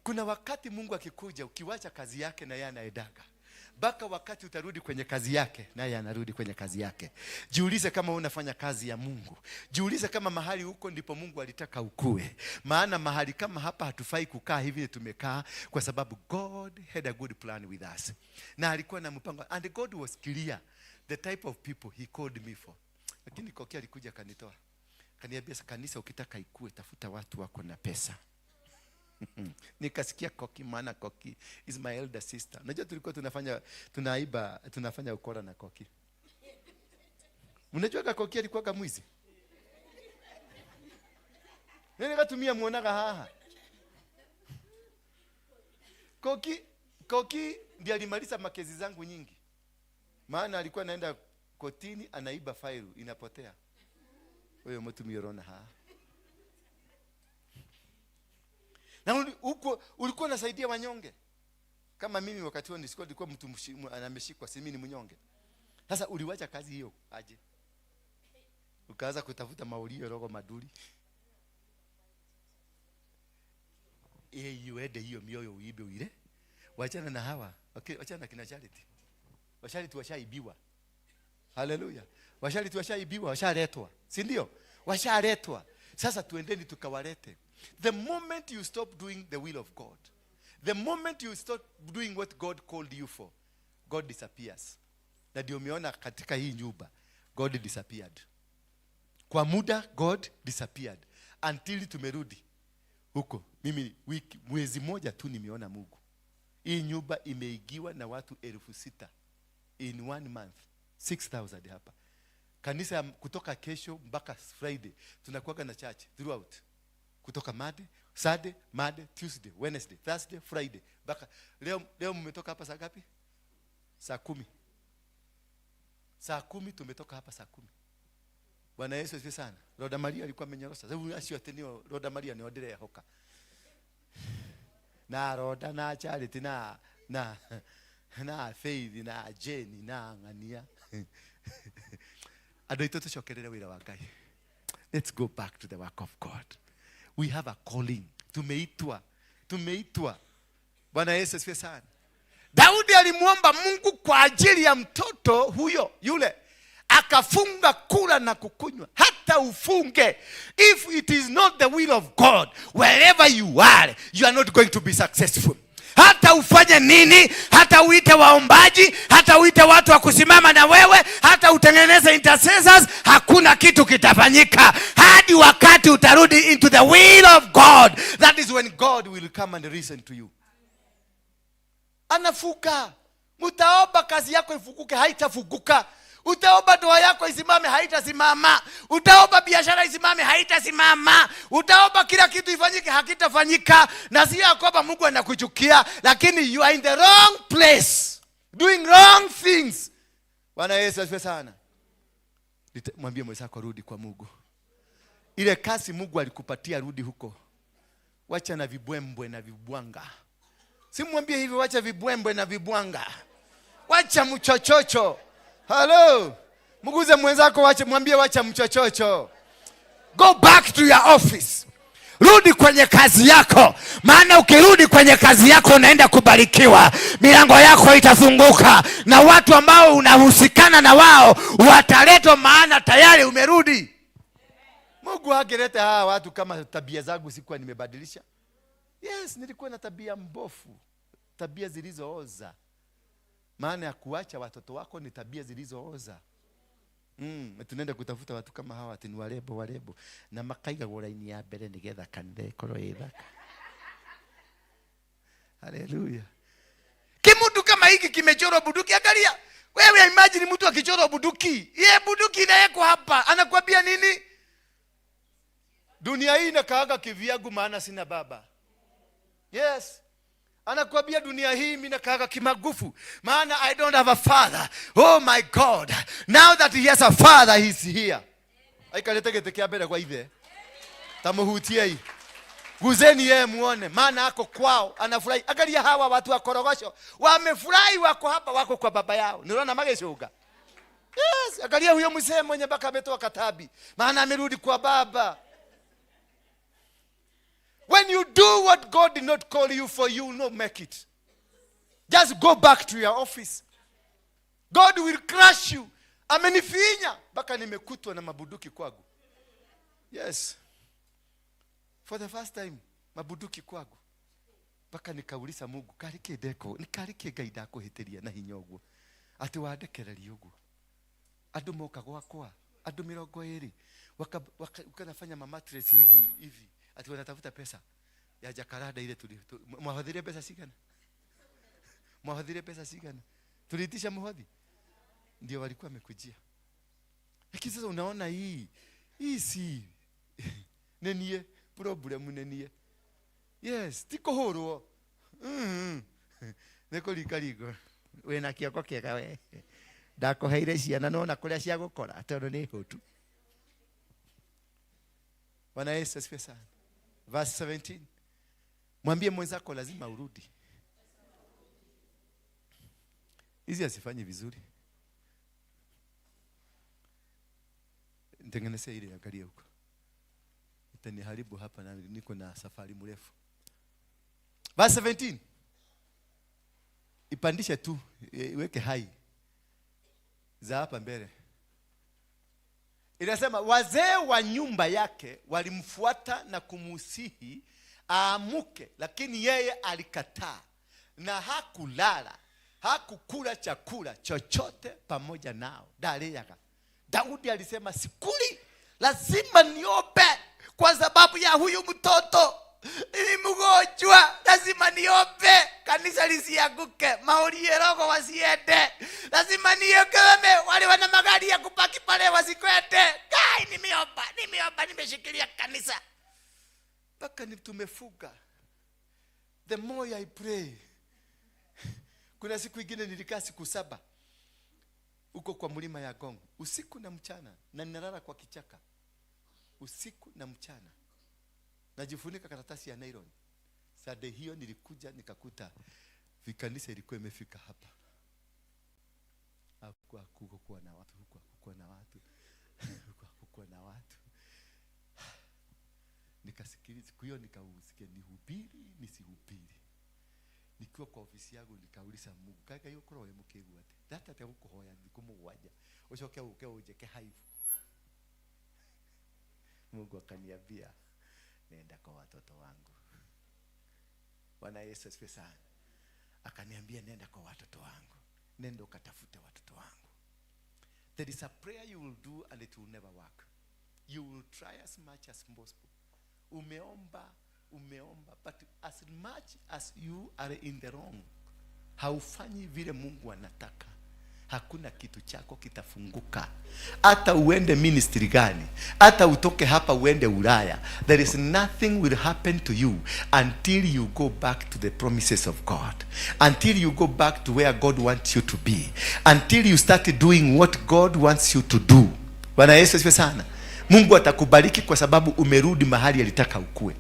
Kuna wakati Mungu akikuja ukiwacha kazi yake na yeye anaendaga. Mpaka wakati utarudi kwenye kazi yake naye anarudi kwenye kazi yake. Jiulize kama unafanya kazi ya Mungu. Jiulize kama mahali huko ndipo Mungu alitaka ukue. Maana mahali kama hapa hatufai kukaa hivi tumekaa, kwa sababu God had a good plan with us. Na alikuwa na mpango, and God was clear the type of people he called me for. Lakini Koki alikuja akanitoa. Akaniambia kanisa ukitaka ikue tafuta watu wako na pesa. Nikasikia Koki, maana Koki is my elder sister. Unajua tulikuwa tunaiba, tunafanya ukora na Koki. Unajua Koki alikuwa kama mwizi? Nini katumia muonaga haha? Koki ndiye alimaliza makezi zangu nyingi. Maana alikuwa anaenda kotini anaiba faili inapotea. Huyo mtu miorona ha. Na huko ulikuwa unasaidia wanyonge. Kama mimi wakati huo nilikuwa mtu ameshikwa, si mimi ni mnyonge. Sasa uliwacha kazi hiyo aje? Ukaanza kutafuta maulio rogo maduri. Uende hiyo mioyo uibe uile. Wachana na hawa. Okay, wachana na kina Charity. Washariti washaibiwa. Haleluya. Washariti washaibiwa, washaletwa. Si ndio? Washaletwa. Sasa tuendeni tukawalete. The moment you stop doing the will of God, the moment you stop doing what God called you for, God disappears. Na ndio umeona katika hii nyumba, God disappeared. Kwa muda God disappeared until tumerudi huko. Mimi wiki mwezi moja tu nimeona Mungu. Hii nyumba imeigiwa na watu 6,000 in 1 month. 6,000 hapa. Kanisa kutoka kesho mpaka Friday tunakuwa na church throughout. Kutoka Monday, Saturday, Monday, Tuesday, Wednesday, Thursday, Friday. Mpaka leo mmetoka hapa saa ngapi? Saa 10. Saa 10 tumetoka hapa saa 10. Bwana Yesu asifiwe sana. Roda Maria alikuwa amenyorosa. Sababu acio atenio Roda Maria ni odire hoka. Na Roda na Charity na Faith na Jane na Ng'ania. Andũ aitũ tũcokerere wĩra wa Ngai. Let's go back to the work of God. We have a calling. Tumeitwa. Tumeitwa. Bwana Yesu asifiwe sana. Daudi alimuomba Mungu kwa ajili ya mtoto huyo yule. Akafunga kula na kukunywa. Hata ufunge, if it is not the will of God, wherever you are, you are not going to be successful. Hata ufanye nini, hata uite waombaji, hata uite watu wa kusimama na wewe, hata utengeneze intercessors, hakuna kitu kitafanyika hadi wakati utarudi into the will of God. That is when God will come and listen to you. Anafuka. Mutaomba kazi yako ifukuke, haitafukuka. Utaomba ndoa yako isimame, haitasimama. Utaomba biashara isimame, haitasimama. Utaomba kila kitu ifanyike, hakitafanyika. Na si ya kwamba Mungu anakuchukia, lakini you are in the wrong place, doing wrong things. Bwana Yesu asifiwe sana. Mwambie mwenzako rudi kwa Mungu. Ile kazi Mungu alikupatia, rudi huko. Wacha na vibwembwe na vibwanga. Simwambie hivyo, wacha vibwembwe na vibwanga. Wacha mchochocho. Hello. Mguze mwenzako, wacha, mwambie wacha mchochocho. Go back to your office. Rudi kwenye kazi yako. Maana ukirudi kwenye kazi yako unaenda kubarikiwa. Milango yako itafunguka na watu ambao unahusikana na wao wataletwa, maana tayari umerudi. Mungu hangeleta hawa watu kama tabia zangu sikuwa nimebadilisha. Yes, nilikuwa na tabia mbofu, tabia zilizooza. Maana ya kuacha watoto wako ni tabia zilizooza. Tunaenda kutafuta watu kama hawa ati ni warebo warebo na makaigagwo raini ya mbere nigetha kanitha ikorwo ĩ thaka. Haleluya. Kimutu kama hiki kimechorwa bunduki, angalia. Wewe imagine mtu akichorwa bunduki. Ye bunduki inawekwa hapa, anakuambia nini? Dunia hii inakaaga kivyangu maana sina baba. Yes. Anakuambia dunia hii mimi nakaaga kimagufu maana I don't have a father. Oh my God. Now that he has a father, he's here. Aikalete gĩtĩ kĩa mbere kwa ithe. Tamuhutiei. Guzeni yeye muone maana ako kwao anafurahi. Angalia hawa watu wa Korogosho wamefurahi, wako hapa, wako kwa baba yao. Niona magecunga. Yes, angalia huyo mzee mwenye mpaka ametoa katabi maana amerudi kwa baba. When you do what God did not call you for, you will not make it. Just go back to your office. God will crush you. Amenifinya mpaka nimekutwa na mabuduki kwangu. Yes. For the first time mabuduki kwangu. Mpaka nikauliza Mungu, kariki ndeko, nikariki Ngai ndakuhĩtĩria na hinya ũguo. Atĩ wandekereria ũguo. Andũ moka gwakwa, andũ 20, wakanafanya mamatress hivi hivi. Ati wanatafuta pesa ya jacaranda ile mwahothirie pesa cigana? Mwahothirie pesa cigana? Tuliitisha muhothi? Ndio walikuwa wamekujia. Lakini sasa unaona hii si nenie problem nenie. Yes, ti kuhurwo. Nĩ kũringaringwo. Wĩna kĩoko kĩega we. Ndakũheire ciana nona kũrĩa cia gũkora tondũ nĩ hũtu. Bwana Yesu asifiwe sana. Verse 17. Mwambie mwenzako lazima urudi. Hizi asifanyi vizuri. Nitengenezee ile angalia huko. Itaniharibu hapa na niko na safari mrefu. Verse 17. Ipandishe tu, iweke hai za hapa mbele. Inasema wazee wa nyumba yake walimfuata na kumusihi aamuke, lakini yeye alikataa na hakulala, hakukula chakula chochote pamoja nao. Daliyaga. Daudi alisema sikuli, lazima niombe kwa sababu ya huyu mtoto ni mgonjwa, lazima niombe kanisa lisianguke, maorie roho wasiende, lazima niombe wale wana magari ya kupaki pale wasikwende. Kai, nimeomba, nimeomba, nimeshikilia kanisa mpaka ni tumefuga. The more I pray. Kuna siku ingine nilikaa siku 7 huko kwa mlima ya Gong, usiku na mchana, na ninalala kwa kichaka usiku na mchana, najifunika karatasi ya nylon. Sunday hiyo nilikuja nikakuta vikanisa ilikuwa imefika hapa. Hakukuwa na watu, hakukuwa na watu, hakukuwa na watu. Nikasikiliza siku hiyo, nikausikia nihubiri nisihubiri. Nikiwa kwa ofisi yangu nikauliza Mungu, kaka hiyo koro mukigu ate data te gukuhoya thiku mugwanja ucoke uke unjeke haibu. Mungu akaniambia nenda kwa watoto wangu. Bwana Yesu asifiwe sana. Akaniambia nenda kwa watoto wangu, nenda ukatafute watoto wangu. There is a prayer you will do and it will never work. You will try as much as possible. Umeomba, umeomba, but as much as you are in the wrong, haufanyi vile Mungu anataka, hakuna kitu chako kitafunguka. Hata uende ministry gani, hata utoke hapa uende Ulaya, there is nothing will happen to you until you go back to the promises of God, until you go back to where God wants you to be, until you start doing what God wants you to do. Bwana Yesu asifiwe sana. Mungu atakubariki kwa sababu umerudi mahali alitaka ukue.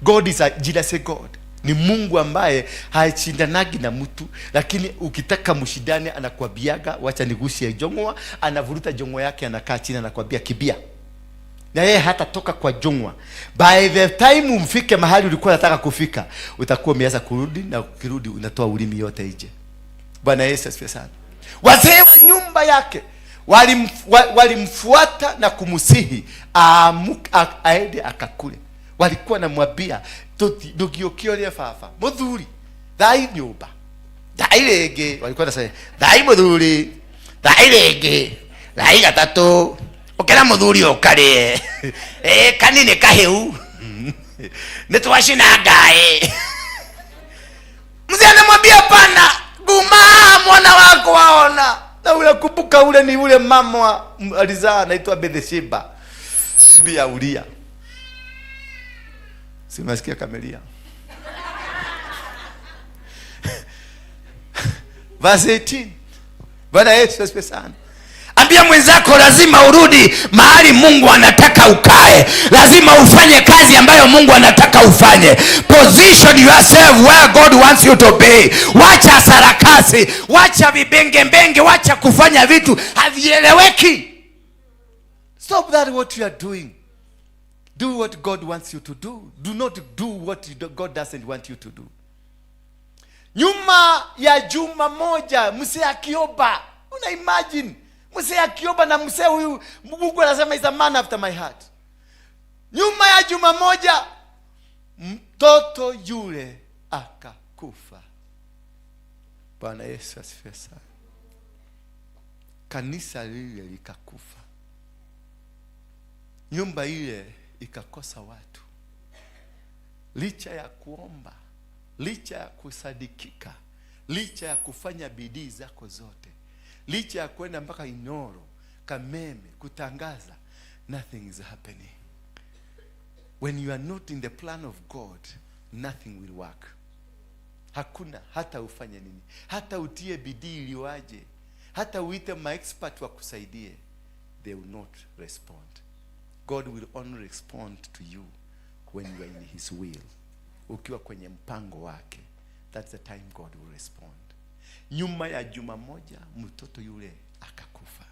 God is a jealous God. Ni Mungu ambaye haishindanagi na mtu, lakini ukitaka mshindane anakuambiaga wacha nigusie jongwa, anavuruta jongwa yake, anakaa chini anakuambia kibia. Na yeye hatatoka kwa jongwa. By the time umfike mahali ulikuwa unataka kufika, utakuwa umeanza kurudi, na ukirudi unatoa ulimi yote nje. Bwana Yesu asifiwe sana. Wazee wa nyumba yake walimfuata na kumsihi aende akakule. Walikuwa namwambia ndũngĩũkĩorie baba mũthuri thai nyũmba thai rĩngĩ. Walikuwa nasema thai mũthuri thai rĩngĩ thai gatatũ ũkĩra mũthuri ũkarĩe kanini kahĩu nĩ twacina ngaĩ. Mzee anamwambia hapana, guma mwana wako waona. Na unakumbuka ule ni ule mama alizaa anaitwa Bathsheba, bibi ya Uria. Si unasikia kamelia? Verse 18. Bwana Yesu asifiwe sana. Ambia mwenzako lazima urudi mahali Mungu anataka ukae. Lazima ufanye kazi ambayo Mungu anataka ufanye. Position yourself where God wants you to be. Wacha sarakasi, wacha vibengembenge, wacha kufanya vitu havieleweki. Stop that what you are doing. Do what God wants you to do. Do not do what God doesn't want you to do. Nyuma ya juma moja, mzee akiomba. Una imagine mzee akiomba, na mzee huyu Mungu anasema is a man after my heart. Nyuma ya juma moja, mtoto yule akakufa. Bwana Yesu asifiwe sana. Kanisa lile likakufa. Nyumba ile ikakosa watu. Licha ya kuomba, licha ya kusadikika, licha ya kufanya bidii zako zote, licha ya kwenda mpaka Inoro, Kameme kutangaza, nothing is happening. When you are not in the plan of God, nothing will work. Hakuna, hata ufanye nini, hata utie bidii iliwaje, hata uite ma-expert wakusaidie, they will not respond. God will only respond to you when you are in his will. Ukiwa kwenye mpango wake, that's the time God will respond. Nyuma ya juma moja, mtoto yule akakufa.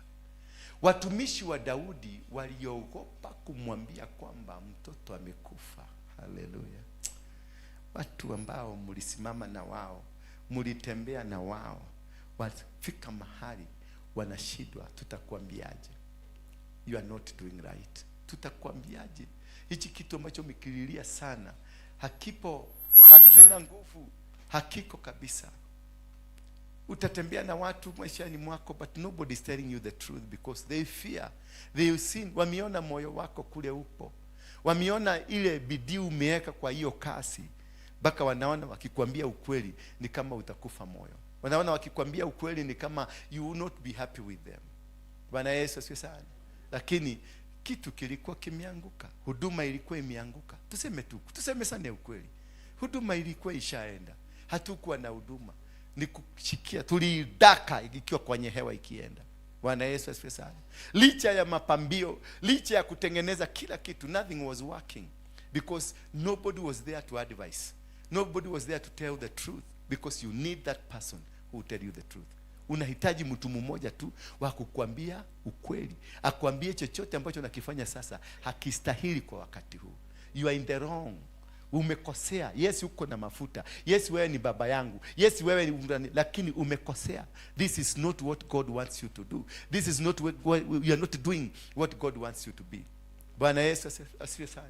Watumishi wa Daudi waliogopa kumwambia kwamba mtoto amekufa. Haleluya. Watu ambao mlisimama na wao, mlitembea na wao, wafika mahali wanashindwa, tutakwambiaje? You are not doing right. Tutakwambiaje? Hichi kitu ambacho umekililia sana hakipo, hakina nguvu, hakiko kabisa. Utatembea na watu maishani mwako, but nobody is telling you the truth because they fear. They seen, wameona moyo wako kule upo, wameona ile bidii umeweka kwa hiyo kasi, mpaka wanaona wakikwambia ukweli ni kama utakufa moyo. Wanaona wakikwambia ukweli ni kama you will not be happy with them. Bwana Yesu asifiwe sana. Lakini kitu kilikuwa kimeanguka, huduma ilikuwa imeanguka. Tuseme tu, tuseme sana ukweli, huduma ilikuwa ishaenda, hatukuwa na huduma, ni kushikia, tuliidaka ikiwa kwenye hewa ikienda. Bwana Yesu asifiwe sana. Licha ya mapambio, licha ya kutengeneza kila kitu, nothing was working because nobody was there to advise, nobody was there to tell the truth, because you need that person who will tell you the truth. Unahitaji mtu mmoja tu wa kukwambia ukweli, akwambie chochote ambacho unakifanya sasa hakistahili kwa wakati huu. You are in the wrong, umekosea. Yes, uko na mafuta. Yes, wewe ni baba yangu. Yes, wewe ni, lakini umekosea. This is not what God wants you to do. This is not what God, you are not doing what God wants you to be. Bwana Yesu asifiwe sana.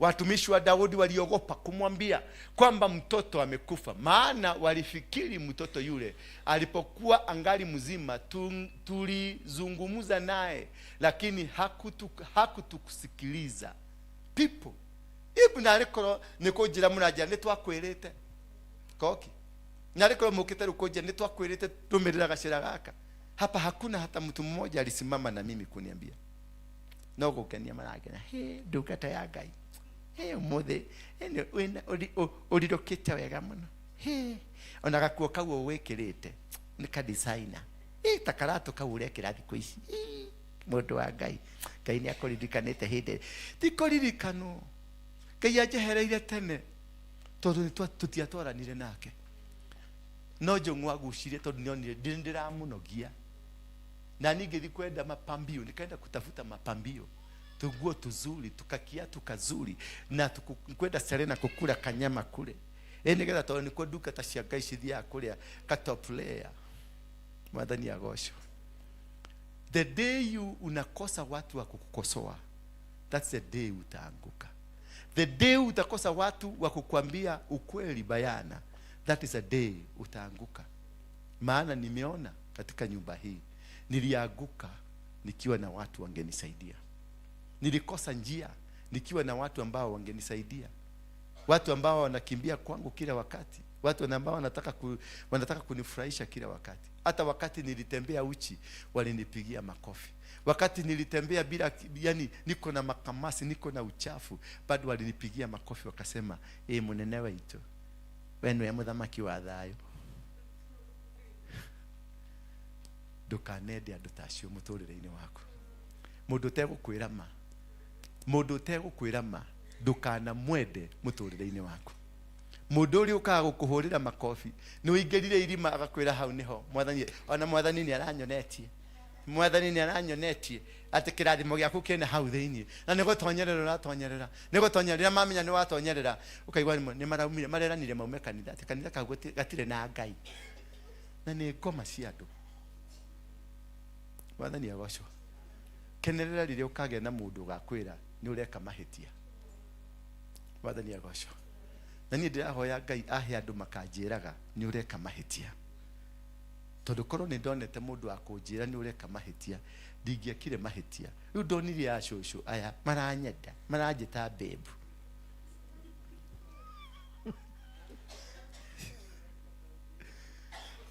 Watumishi wa Daudi waliogopa kumwambia kwamba mtoto amekufa, maana walifikiri mtoto yule alipokuwa angali mzima tulizungumza naye, lakini hakutukusikiliza. People, ibu narĩkorwo nĩ kũnjĩra mũranjĩra nĩ twakwĩrĩte koki narĩkorwo mũkĩte rĩu kũnjĩra nĩ twakwĩrĩte rũmĩrĩra gacĩra gaka. Hapa hakuna hata mtu mmoja alisimama na mimi kuniambia. No gũkenia marangenia, he ndungata ya Ngai, he ũmũthĩ ũrirũkĩte wega mũno, he ona gakuo kau wĩkĩrĩte nĩ ka designer, ta karatũ kau ũrekĩra thikũ ici, mũndũ wa Ngai, Ngai nĩ akũririkanĩte hĩndĩ ti kũririkanwo. Ngai anjehereire tene tondũ tũtiatwaranire nake. No Njũng'wa agucirie tondũ nĩonire ndĩramũnogia. Na ningĩthiĩ kwenda mapambio, nikaenda kutafuta mapambio, tuguo tuzuri, tukakiatu kazuri, na kwenda Serena kukula kanyama kule. Nĩgetha tondũ nĩkuo ndungata cia Ngai cithiaga kũrĩa ka top layer. Mwathani agocwo. The day you unakosa watu wa kukukosoa, that's the day utaanguka. The day utakosa watu wa kukwambia ukweli bayana, that is a day utaanguka. Maana nimeona katika nyumba hii, nilianguka nikiwa na watu wangenisaidia. Nilikosa njia nikiwa na watu ambao wangenisaidia. Watu ambao wanakimbia kwangu kila wakati, watu ambao wanataka kunifurahisha kila wakati. Hata wakati nilitembea uchi walinipigia makofi. Wakati nilitembea bila, yani niko na makamasi, niko na uchafu, bado walinipigia makofi wakasema, munene waitu, we nĩwe mũthamaki wa thayũ. Ndũkanende andũ ta acio mũtũrĩre-inĩ waku. Mũndũ ũtegũkwĩra ma, mũndũ ũtegũkwĩra ma, ndũkanamwende mũtũrĩre-inĩ waku. Mũndũ ũrĩa ũkaga gũkũhũrĩra makobi, nĩ ũingĩrire irima agakwĩra hau nĩho mwathani, ona mwathani nĩ aranyonetie, mwathani nĩ aranyonetie atĩ kĩrathimo gĩaku kĩna hau thĩinĩ, na nĩ gũtonyerera ũratonyerera, nĩ gũtonyerera, mamenya nĩ watonyerera, ũkaigua nĩ maraumire, mareranire maume kanitha, atĩ kanitha kau gatirĩ na Ngai. Na nĩ ngoma cia andũ. Mwathani agocwo. Kenerera rĩrĩa ũkagĩa na mũndũ ũgakwĩra nĩ ũreka mahĩtia. Mwathani agocwo. Na niĩ ndĩrahoya Ngai ahe andũ makanjĩraga nĩ ũreka mahĩtia. Tondũ korwo nĩ ndonete mũndũ wa kũnjĩra nĩ ũreka mahĩtia, ndingĩekire mahĩtia. Rĩu ndonire acũcũ aya maranyenda, maranjĩta babe.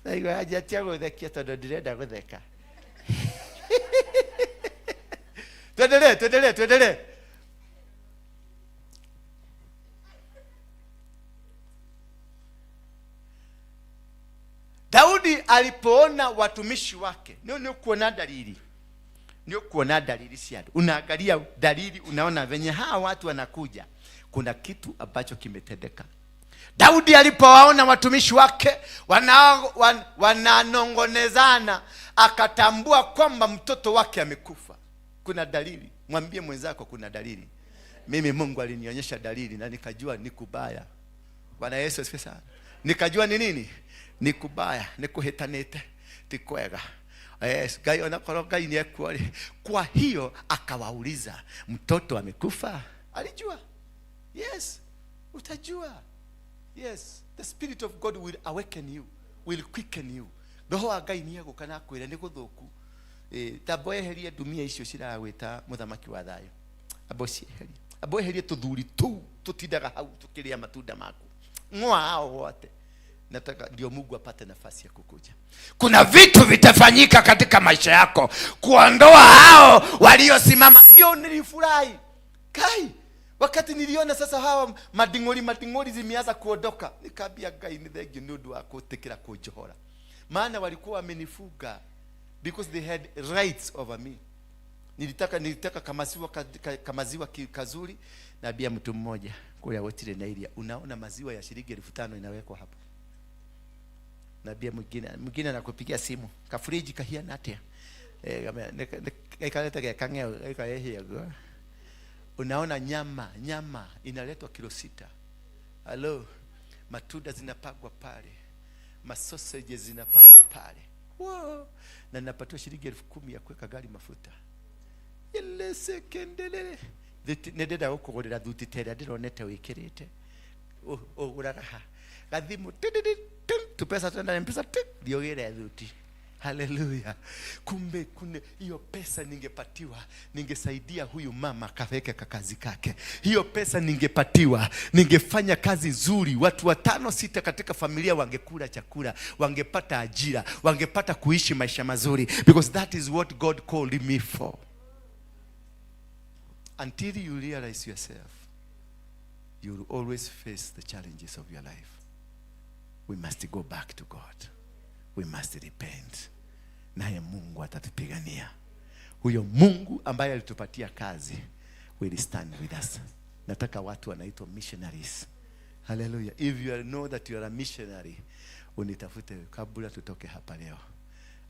Naigua anjatia gũthekia tondũ ndirenda gũtheka. Tuendelee, tuendelee, tuendelee. Daudi alipoona watumishi wake, nĩ kuona dalili. Nĩ kuona dalili cia andũ. Unaangalia dalili, unaona venye hawa watu wanakuja, kuna kitu ambacho kimetendeka. Daudi alipowaona watumishi wake wananongonezana, akatambua kwamba mtoto wake amekufa. Kuna dalili. Mwambie mwenzako kuna dalili. Mimi Mungu alinionyesha dalili na nikajua ni kubaya. Bwana Yesu asifiwe sana. Nikajua ni nini? Ni kubaya, ni kuhitanite, ti kwega. Yes, Ngai onakorwo Ngai nĩ ekuo rĩ. Kwa hiyo akawauliza, mtoto amekufa? Alijua. Yes, utajua. Yes, the spirit of God will awaken you, will quicken you. Roho wa Ngai nĩ egũka na akwĩre nĩ gũthũku. Tamba weherie ndumia icio ciragwĩta mũthamaki wa thayũ. Amba ũcieherie. Amba weherie tũthuri tũu tũtindaga hau tũkĩrĩa matunda maku. Ng'oa hao wote. Nataka ndio Mungu apate nafasi ya kukuja. Kuna vitu vitafanyika katika maisha yako kuondoa hao waliosimama. Ndio nilifurahi Kai, wakati niliona sasa hawa mading'ori mading'ori zimeanza kuondoka, nikaambia Ngai ni thengiũ nĩ ũndũ wa kũtĩkĩra kũnjohora, maana walikuwa wamenifuga because they had rights over me. Nilitaka kamaziwa kamaziwa kazuri. Naambia mtu mmoja kule gũtirĩ na iria, unaona maziwa ya shilingi 5,000 inawekwa hapo. Naambia mwingine anakupigia simu, kafriji kahiana atia? Gaikarĩte ge kang'eo gaikarĩhia ũguo. Unaona nyama inaletwa kilo 6. Halo, matunda zinapagwa pale, masoseji zinapagwa pale. Wow. Na napatiwa shilingi 10,000 ya kuweka gari mafuta. Ile sekendelele. Nĩ ndĩrenda gũkũgũrĩra thuti ta ĩrĩa ndĩronete wĩkĩrĩte. Ũgũraga ha? Gathimũ, tĩtĩtĩ, tĩm, tupesa twenda M-Pesa, tĩ, thiĩ ũgĩre thuti. Haleluya. Kumbe kune hiyo pesa ningepatiwa, ningesaidia huyu mama kaweke kakazi kake. Hiyo pesa ningepatiwa, ningefanya kazi nzuri, watu 5 6 katika familia wangekula chakula, wangepata ajira, wangepata kuishi maisha mazuri, because that is what God called me for. Until you realize yourself, you will always face the challenges of your life. We must go back to God. We must repent. Naye Mungu atatupigania. Huyo Mungu ambaye alitupatia kazi will stand with us. Nataka watu wanaitwa missionaries. Hallelujah. If you know that you are a missionary, unitafute kabla tutoke hapa leo.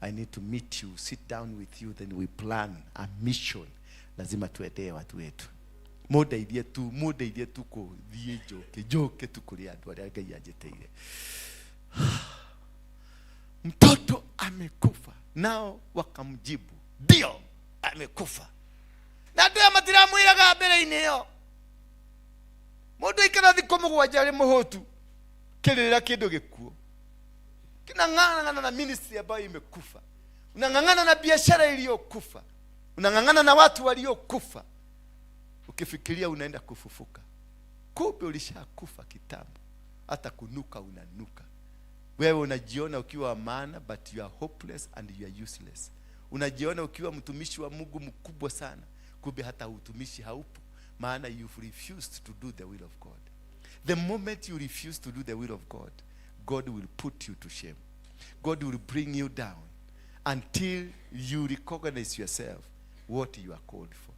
I need to meet you, sit down with you, then we plan a mission. Lazima tuendee watu wetu. Mũndeithie tu, mũndeithie tu kũthiĩ njoke, njoke tu kũrĩ andũ arĩa Ngai anjĩtĩire. Mtoto amekufa. Nao wakamjibu, ndio amekufa. Na andũ aya matiramwĩraga mbere-inĩ ĩyo. Mũndũ aikara thikũ mũgwanja arĩ mũhũtu, kĩrĩra kĩndũ gĩkuũ. Kinang'ang'ana na ministry ambayo imekufa. Unang'ang'ana na biashara iliyokufa. Unang'ang'ana na watu waliokufa. Ukifikiria unaenda kufufuka, kumbe ulishakufa kitambo. Hata kunuka unanuka. Wewe unajiona ukiwa wa maana, but you are hopeless and you are useless. Unajiona ukiwa mtumishi wa Mungu mkubwa sana, kumbe hata utumishi haupo, maana you've refused to do the will of God. The moment you refuse to do the will of God, God will put you to shame. God will bring you down until you recognize yourself what you are called for.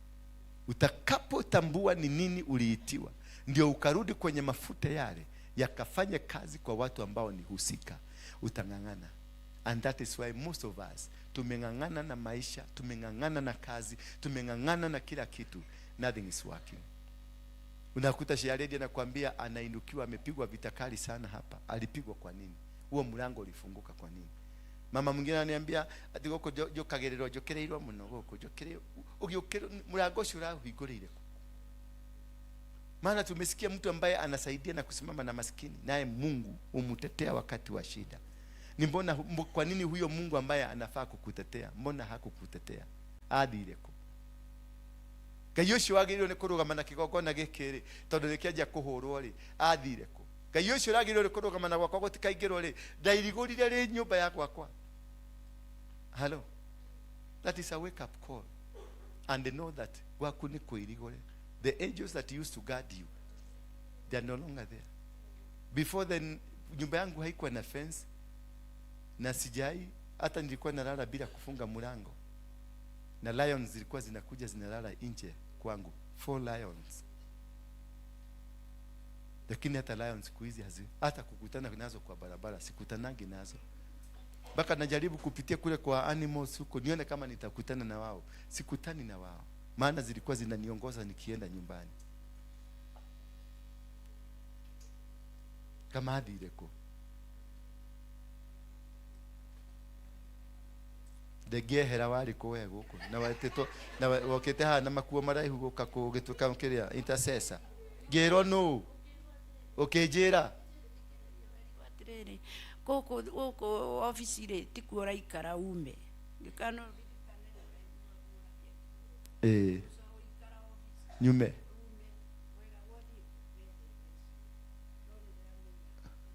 Utakapotambua ni nini uliitiwa, ndio ukarudi kwenye mafuta yale yakafanya kazi kwa watu ambao ni husika, utang'ang'ana. And that is why most of us tumeng'ang'ana na maisha, tumeng'ang'ana na kazi, tumeng'ang'ana na kila kitu, nothing is working. Unakuta Sharedi anakuambia anainukiwa, amepigwa vita kali sana hapa. Alipigwa kwa nini? Huo mlango ulifunguka kwa nini? Mama mwingine ananiambia ati gũkũ njũkagĩrĩrwo, njũkĩrĩirwo mũno gũkũ, njũkĩrĩirwo, ũgĩũkĩrwo, mlango ũcio ũrahingũrĩire kũ? Maana tumesikia mtu ambaye anasaidia na kusimama na maskini, naye Mungu humtetea wakati wa shida. Ni mbona, kwa nini huyo Mungu ambaye anafaa kukutetea, mbona hakukutetea? Athire kũ? Ngai ũcio wagĩrĩirwo nĩ kũrũgama na kĩgongona gĩkĩ rĩ, tondũ nĩkĩanjia kũhũrwo rĩ, athire kũ? Ngai ũcio ũragĩrĩirwo nĩ kũrũgama na gwakwa gũtikaingĩrwo rĩ, ndairigũrire rĩ nyũmba ya gwakwa. Hello? That is a wake up call. And they know that gwaku nĩ kũirigũre. The angels that used to guard you, they are no longer there. Before then, nyumba yangu haikuwa na fence, na sijai, hata nilikuwa nalala bila kufunga mlango. Na lions zilikuwa zinakuja zinalala nje kwangu. 4 lions. Lakini hata lions siku hizi hata kukutana nazo kwa barabara, sikutanangi nazo. Mpaka najaribu kupitia kule kwa animals huko nione kama nitakutana na wao. Sikutani na wao. Maana zilikuwa zinaniongoza nikienda nyumbani. Kamathire kũ? Ndĩngĩehera warĩ kũ we gũkũ na wetĩtwo na wokĩte haha na makuo maraihu gũka gũgĩtuĩka kĩrĩa intercessor. Ngĩrwo nũ? Ũkĩnjĩra atĩrĩrĩ, gũkũ gũkũ obici rĩ tikuo ũraikara ume ngĩkano. Ĩĩ, nyume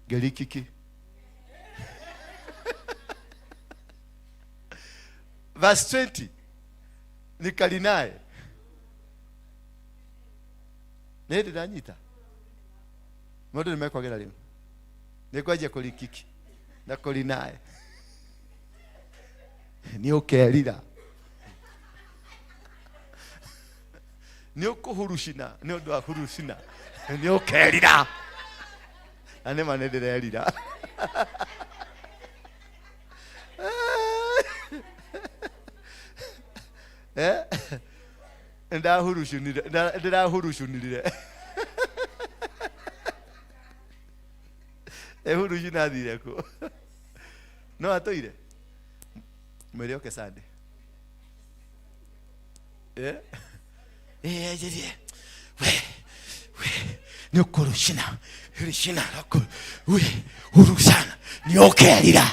ngerikiki. Verse 20 nikalinaye nä ndä ndanyita maũndũ nĩ mekwagĩra rĩu nĩ kwanjia kũrikiki na kũrinae nĩ ũkerira nĩ ũkũhurucina nĩ ũndũ wa hurucina nĩ ũkerira na nĩ ma nĩ ndĩrerira. Eh, ndahurucunire, ndĩrahurucunire ehurucina thire kũ no atũire mwĩre oke Sunday. Eh. Ĩĩ, we we nĩ ũkũrucina rucina we hurucana nĩ ũkerira.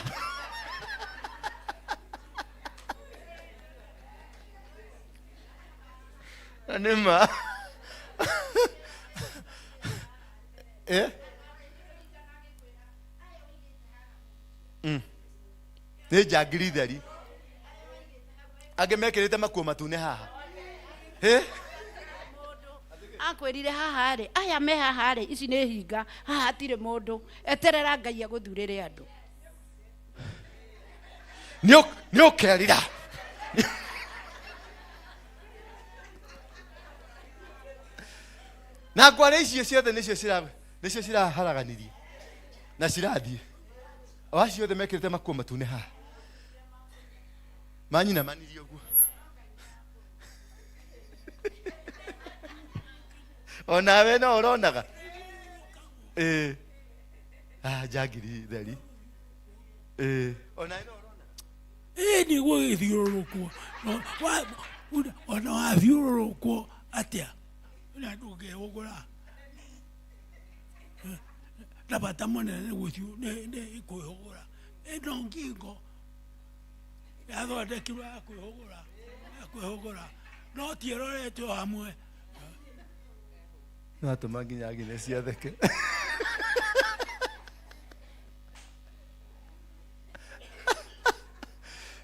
Na nĩ ma. Eh? Nĩ njangiri theri angĩ mekĩrĩte makuo matune haha. Eh? Akwĩrire haha rĩ, aya me haha rĩ, ici nĩ hinga haha hatirĩ mũndũ, eterera Ngai agũthurĩre andũ. Nĩ ũkerira. Na ngware icio ciothe nĩcio ciraharaganirie na cirathiĩ o acio othe mekĩrĩte makuo matune haha manyina manirie ũguo onawe no ũronaga. Ĩĩ, ah, njangiri theri. Ĩĩ, onawe no ũronaga. Ĩĩ, nĩ gũgĩthiũrũrũkwo. No, ona wathiũrũrũkwo atĩa na ndũngĩhũgũra na bata mũnene nĩ nĩ kwĩhũgũra. Ĩno ngingo yathondekirwo ya kwĩhũgũra, ya kwĩhũgũra, no ti ĩroretwo hamwe. No atũma nginya Agnes ciatheke.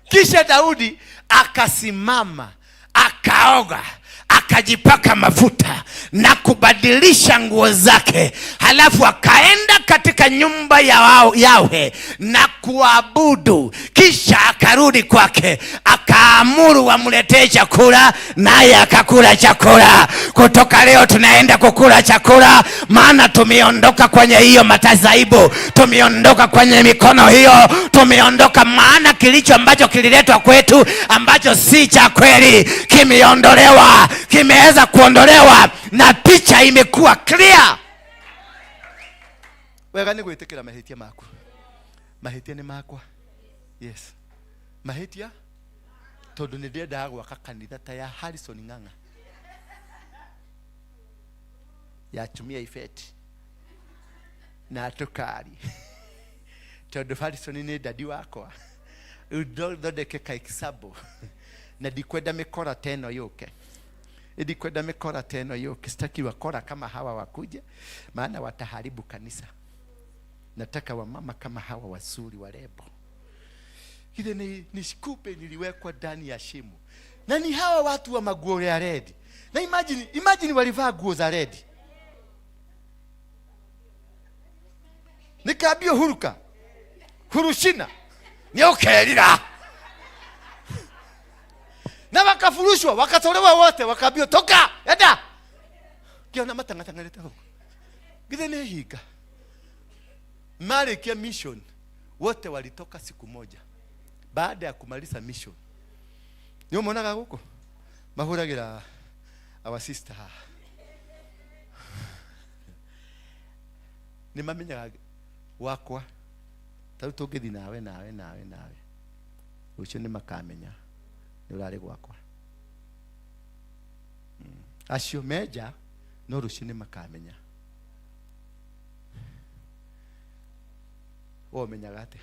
Kisha Daudi akasimama, akaoga, akajipaka mafuta na kubadilisha nguo zake, halafu akaenda katika nyumba ya Yahwe na kuabudu. Kisha akarudi kwake, akaamuru wamletee chakula, naye akakula chakula. Kutoka leo tunaenda kukula chakula, maana tumeondoka kwenye hiyo matazaibu, tumeondoka kwenye mikono hiyo, tumeondoka, maana kilicho ambacho kililetwa kwetu ambacho si cha kweli kimeondolewa, kimeweza kuondolewa na picha imekuwa clear. Wega nĩ gwĩtĩkĩra mahĩtia maku. Mahĩtia nĩ makwa. Yes, mahĩtia tondũ nĩ ndĩendaga gwaka kanitha ta ya Harrison Ng'ang'a ya atumia ibeti na tũkari tondũ Harrison nĩ dadi wakwa. Rĩu thondeke ka example na ndikwenda mĩkora ta ĩno yũke, ndikwenda mĩkora ta ĩno yũke. Sitaki wakora kama hawa wakuje, maana wataharibu kanisa. Nataka wamama kama hawa wazuri warembo. Ile ni shikupe niliwekwa ndani ya shimo. Na ni hawa watu wa maguo ya red. Na imagine walivaa nguo za red. Nikaambia huruka. Hurushina. Nĩ ũkerira. Na wakafurushwa, wakatolewa wote, wakaambiwa toka, enda. Kiona matangatangarete huko. Githe nĩ hinga. Marĩkia mission, wote walitoka siku moja. Baada ya kumaliza mission. Nĩ ũmonaga gũkũ? Mahũragĩra our sister haha. Nĩ mamenyaga Wakwa tau tũngĩthi nawe nawe nawe nawe rũciũ nĩ makamenya nĩ ũrarĩ gwakwa. Acio menja no rũciũ nĩ makamenya. We ũmenyaga atĩa?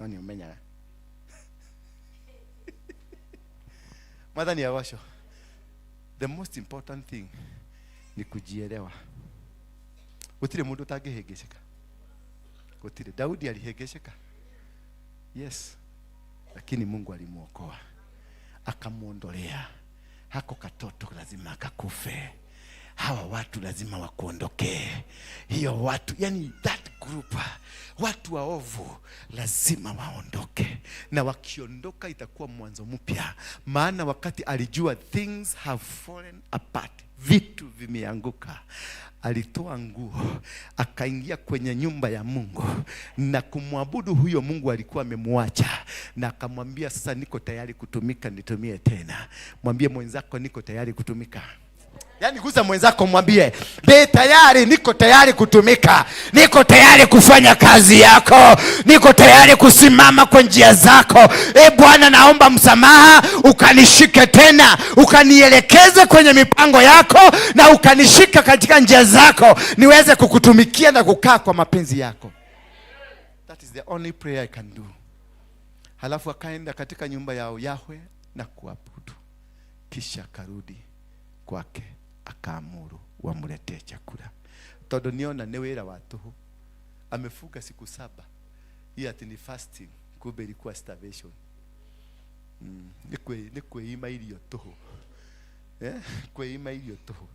No nĩ ũmenyaga. Mwathani agocwo. The most important thing ni kujielewa. Gũtirĩ mũndũ ũtangĩhĩngĩcĩka. Gũtirĩ. Daudi alihĩngĩcĩka. Yes. Lakini Mungu alimuokoa. Akamuondolea. Hako katoto lazima akakufe. Hawa watu lazima wakuondokee. Hiyo watu, yani that group, watu waovu lazima waondoke. Na wakiondoka itakuwa mwanzo mpya. Maana wakati alijua things have fallen apart, vitu vimeanguka, alitoa nguo akaingia kwenye nyumba ya Mungu na kumwabudu huyo Mungu alikuwa amemwacha, na akamwambia sasa niko tayari kutumika, nitumie tena. Mwambie mwenzako niko tayari kutumika. Yaani gusa mwenzako mwambie, be tayari, niko tayari kutumika, niko tayari kufanya kazi yako, niko tayari kusimama kwa njia zako. Bwana, naomba msamaha, ukanishike tena, ukanielekeze kwenye mipango yako na ukanishika katika njia zako, niweze kukutumikia na kukaa kwa mapenzi yako. That is the only prayer I can do. Halafu akaenda katika nyumba yao Yahwe na kuabudu. Kisha akarudi kwake akaamuru wamletee chakula. Tondu niona ni wira wa tuhu. Amefuga siku 7. Hii ati ni fasting, kumbe ilikuwa starvation. Ni kwĩima irio tuhu. Kwĩima irio tuhu.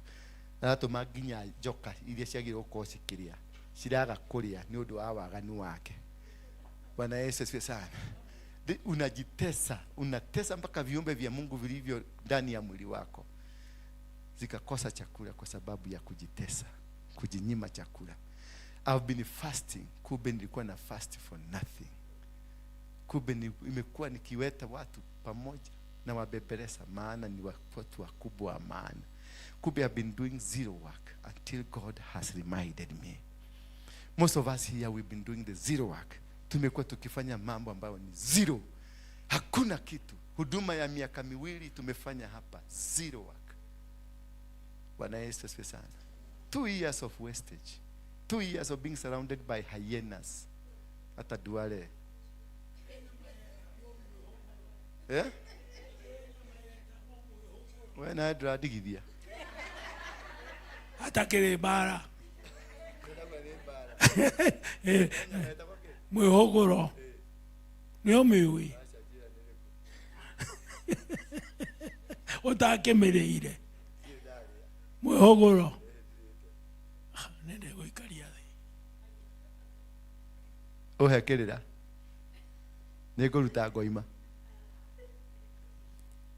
Aratũma nginya njoka iria ciagĩrĩirwo gũkorwo cikĩrĩa ciraga kũrĩa nĩ ũndũ wa waganu wake. Bwana Yesu asifiwe sana. Unajitesa, unatesa mpaka viumbe vya Mungu vilivyo ndani ya mwili wako zikakosa chakula kwa sababu ya kujitesa, kujinyima chakula. I've been fasting, kumbe nilikuwa na fast for nothing. Kumbe imekuwa nikiweta watu pamoja na wabebelesa, maana ni watu wakubwa wa maana. Kumbe I've been doing zero work until God has reminded me. Most of us here, we've been doing the zero work. Tumekuwa tukifanya mambo ambayo ni zero. Hakuna kitu. Huduma ya miaka miwili tumefanya hapa, zero work. Bwana Yesu asifiwe sana. 2 years of wastage. 2 years of being surrounded by hyenas. Hata Duale. We na ndũrandigithia. Hata kĩrĩmbara. Mwĩhũgũro. Nĩ ũmĩũĩ. Ũtakĩmĩrĩire. Mwĩhũgũro. Nende gũikaria thĩ. Ũhe kĩrĩra. Nĩngũruta ngoima.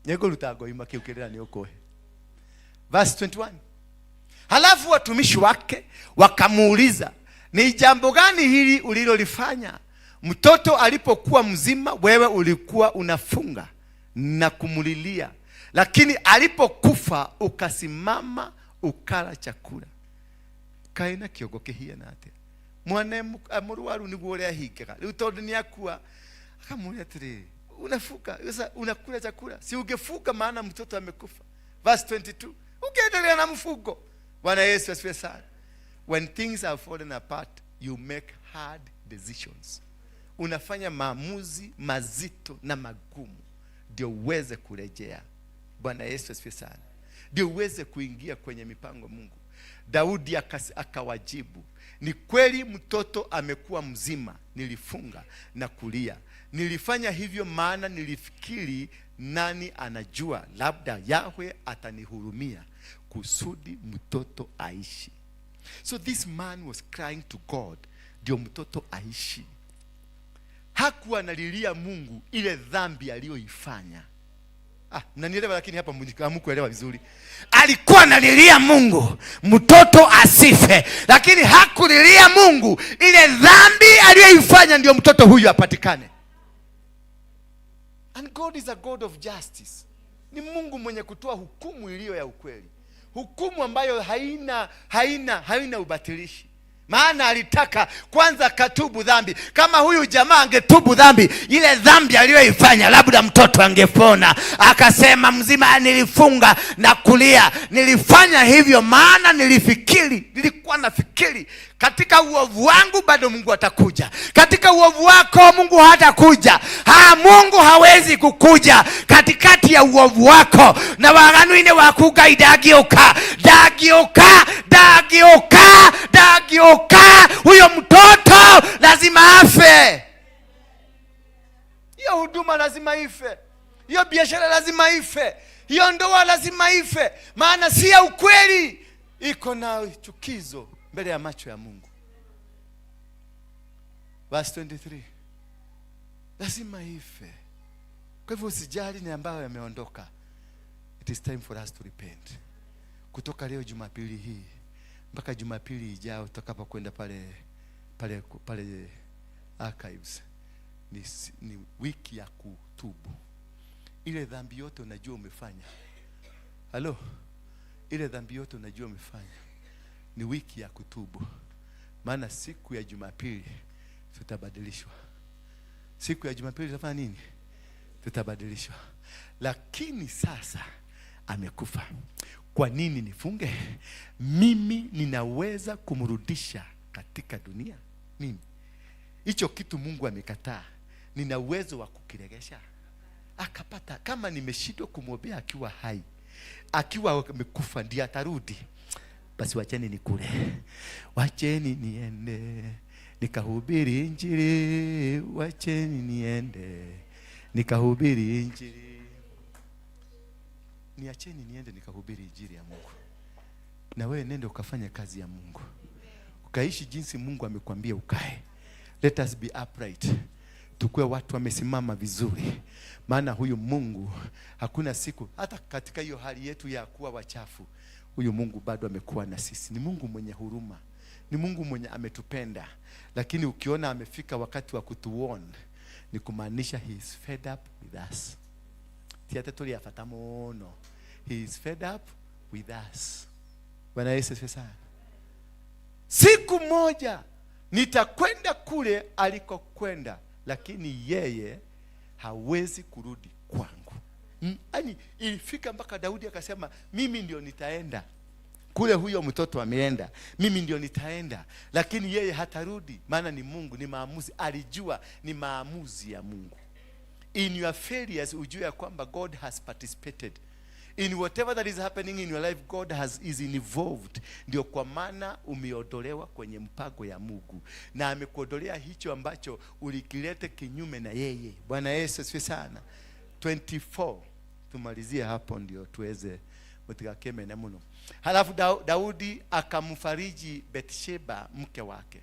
Nĩngũruta ngoima kĩu kĩrĩra nĩ ũkũhe. Verse 21. Halafu watumishi wake wakamuuliza, ni jambo gani hili ulilolifanya? Mtoto alipokuwa mzima wewe ulikuwa unafunga na kumulilia, lakini alipokufa ukasimama ukala chakula. Kaina kĩongo kĩhiana atĩa? Mwana mũrwaru nĩguo ũrĩa ahingaga. Rĩu tondũ nĩ akua, akamwĩra atĩrĩrĩ, unafuka, sasa unakula chakula. Si ungefuka maana mtoto amekufa. Verse 22. Ungeendelea na mfugo. Bwana Yesu asifiwe sana. When things are fallen apart, you make hard decisions. Unafanya maamuzi mazito na magumu ndio uweze kurejea. Bwana Yesu asifiwe sana. Ndio uweze kuingia kwenye mipango Mungu. Daudi akawajibu, ni kweli mtoto amekuwa mzima, nilifunga na kulia. Nilifanya hivyo maana nilifikiri nani anajua, labda Yahweh atanihurumia kusudi mtoto aishi. So this man was crying to God ndio mtoto aishi. Hakuwa analilia Mungu ile dhambi aliyoifanya. Mnanielewa? Lakini hapa hamkuelewa vizuri. Alikuwa analilia Mungu mtoto asife, lakini hakulilia Mungu ile dhambi aliyoifanya ndio mtoto huyu apatikane. And God is a God of justice. Ni Mungu mwenye kutoa hukumu iliyo ya ukweli, hukumu ambayo haina ubatilishi. Maana alitaka kwanza katubu dhambi. Kama huyu jamaa angetubu dhambi, ile dhambi aliyoifanya, labda mtoto angepona. Akasema mzima, nilifunga na kulia, nilifanya hivyo maana nilifikiri, nilikuwa nafikiri katika uovu wangu bado Mungu atakuja. Katika uovu wako Mungu hatakuja. Mungu hawezi kukuja katikati ya uovu wako. Na waganu-inĩ waku Ngai ndangĩũka, ndangĩũka, ndangĩũka, ndangĩũka. Huyo mtoto lazima afe. Hiyo huduma lazima ife, hiyo biashara lazima ife, hiyo ndoa lazima ife, maana si ya ukweli, iko na chukizo mbele ya macho ya Mungu. Verse 23, lazima ife. Kwa hivyo usijali ni ambayo yameondoka. It is time for us to repent. Kutoka leo Jumapili hii mpaka Jumapili ijayo tutakapokwenda pale pale pale archives, ni wiki ya kutubu. Ile dhambi yote unajua umefanya, halo, ile dhambi yote unajua umefanya, ni wiki ya kutubu. Maana siku ya Jumapili tutabadilishwa. Siku ya Jumapili tutafanya nini? Tutabadilishwa. Lakini sasa amekufa. Kwa nini nifunge? Mimi ninaweza kumrudisha katika dunia? Mimi hicho kitu Mungu amekataa, nina uwezo wa kukiregesha? Akapata kama nimeshindwa kumwombea akiwa hai, akiwa amekufa ndiye atarudi. Basi wacheni nikule, wacheni niende nikahubiri Injili, wacheni niende nikahubiri Injili. Niacheni niende nikahubiri Injili ya Mungu. Na wewe nende ukafanya kazi ya Mungu, ukaishi jinsi Mungu amekwambia ukae. Let us be upright, tukuwe watu wamesimama vizuri, maana huyu Mungu hakuna siku, hata katika hiyo hali yetu ya kuwa wachafu, huyu Mungu bado amekuwa na sisi. Ni Mungu mwenye huruma, ni Mungu mwenye ametupenda. Lakini ukiona amefika wakati wa kutuwarn, ni kumaanisha he is fed up with us. Ti atĩ tũrĩ a bata mũno. He is fed up with us. Bwana Yesu asifiwe sana. Siku moja nitakwenda kule alikokwenda, lakini yeye hawezi kurudi kwangu. Yaani ilifika mpaka Daudi akasema mimi ndio nitaenda kule, huyo mtoto ameenda, mimi ndio nitaenda, lakini yeye hatarudi. Maana ni Mungu, ni maamuzi. Alijua ni maamuzi ya Mungu. In your failures, ujue ya kwamba God has participated in whatever that is happening in your life. God is involved. Ndio kwa maana umeondolewa kwenye mpango ya Mungu, na amekuondolea hicho ambacho ulikilete kinyume na yeye. Bwana Yesu asifiwe sana. 24, tumalizie hapo ndio tuweze mutigakemene muno. Halafu Daudi akamfariji Bathsheba mke wake.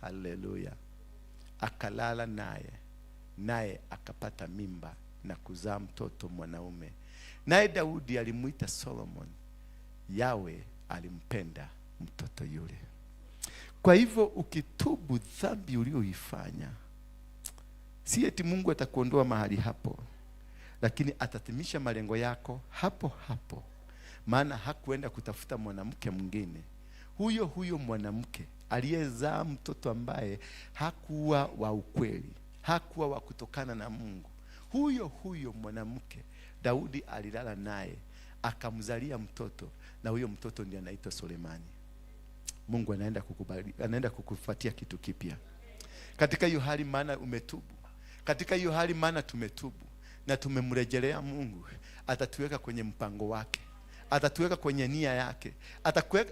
Haleluya. Akalala naye, naye akapata mimba na kuzaa mtoto mwanaume. Naye Daudi alimuita Solomon. Yawe alimpenda mtoto yule. Kwa hivyo ukitubu dhambi ulioifanya, si eti Mungu atakuondoa mahali hapo, lakini atatimisha malengo yako hapo hapo. Maana hakuenda kutafuta mwanamke mwingine. Huyo huyo mwanamke aliyezaa mtoto ambaye hakuwa wa ukweli, hakuwa wa kutokana na Mungu, huyo huyo mwanamke Daudi alilala naye akamzalia mtoto, na huyo mtoto ndiye anaitwa Sulemani. Mungu anaenda kukubali, anaenda kukufuatia kitu kipya katika hiyo hali, maana umetubu. Katika hiyo hali, maana tumetubu na tumemrejelea Mungu, atatuweka kwenye mpango wake, atatuweka kwenye nia yake,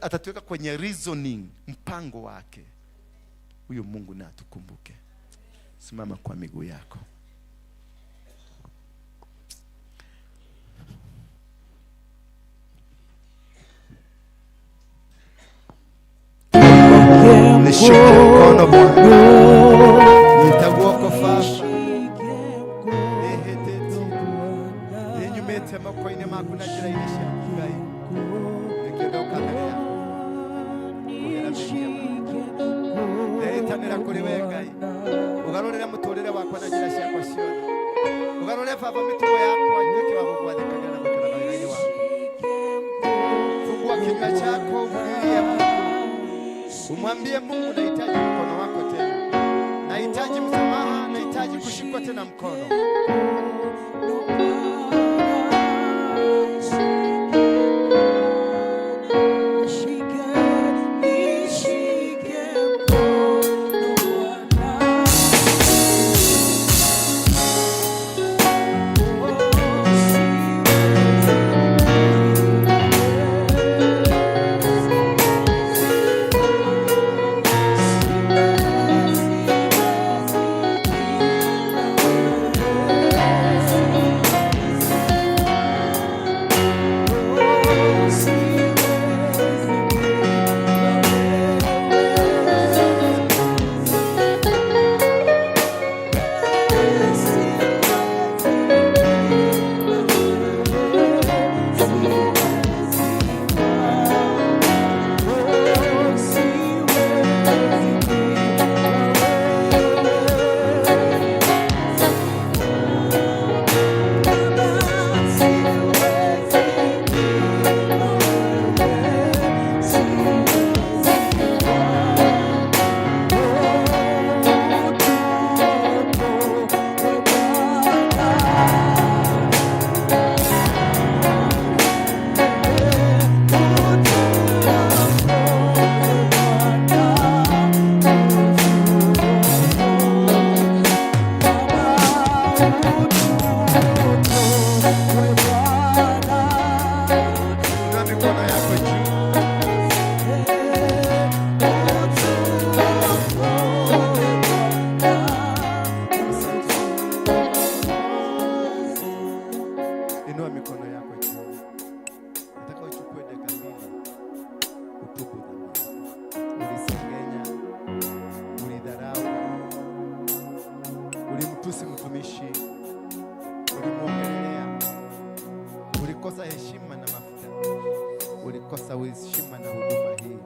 atatuweka kwenye reasoning, mpango wake. Huyo Mungu na atukumbuke. Simama kwa miguu yako. Nishike mkono Bwana, nitaguoko baba nĩhĩtĩtie nĩnyumĩte moko-inĩ maku na njĩra-inĩ ciaku Ngai, nĩkĩo ndoka mbere yaku kũhera mehia makwa. Ndeĩtanĩra kũrĩ we Ngai, ũgarũrĩre mũtũrĩre wakwa na njĩra ciakwa ciothe, ũgarũrĩre baba mĩtugo yakwa nduĩke wa gũgwathĩkagĩra na gũikaraga wega-inĩ waku. Fungua kinywa chako umlilie Mungu. Umwambie Mungu, nahitaji mkono wako tena, nahitaji msamaha, nahitaji kushikwa tena mkono. Inua mikono yako juu. Inua mikono yako juu. Nataka uchukue dakika 2 utubu dhambi yako. Ulisengenya, ulidharau, ulimtusi mtumishi, ulimwongelelea, ulikosa heshima na mafuta, ulikosa heshima na huduma hii,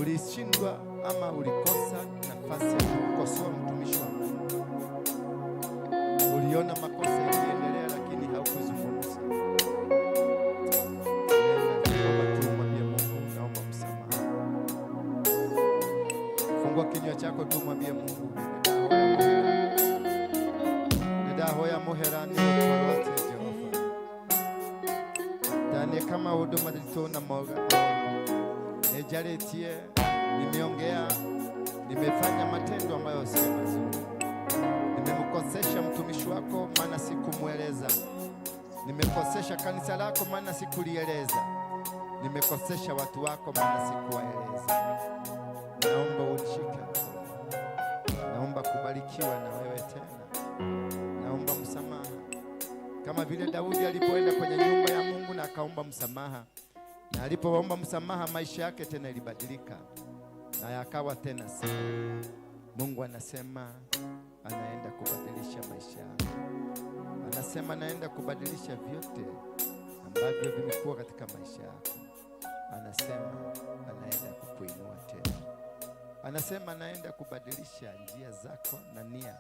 ulishindwa ama ulikosa nafasi ya kukosoa mtumishi wa Mungu. Uliona makosa yakiendelea, lakini haukuzungumza. Nenda tuomba tu, mwambie Mungu, naomba msamaha. Fungua kinywa chako tu, mwambie Mungu, ndahoya muhera nĩgũkorwo atĩ Jehova ndanĩka maũndũ maritũ na moga nĩnjarĩtie, nimeongea, nimefanya matendo ambayo sio mazuri, nimemkosesha mtumishi wako maana sikumweleza, nimekosesha kanisa lako maana sikulieleza, nimekosesha watu wako maana sikuwaeleza. Naomba unishike mkono, naomba kubarikiwa na wewe tena, naomba msamaha kama vile Daudi alipoenda kwenye nyumba ya Mungu na akaomba msamaha, na alipoomba msamaha maisha yake tena ilibadilika na yakawa tena sawa. Mungu anasema anaenda kubadilisha maisha yako, anasema anaenda kubadilisha vyote ambavyo vimekuwa katika maisha yako. Anasema anaenda kukuinua tena, anasema anaenda kubadilisha njia zako na nia.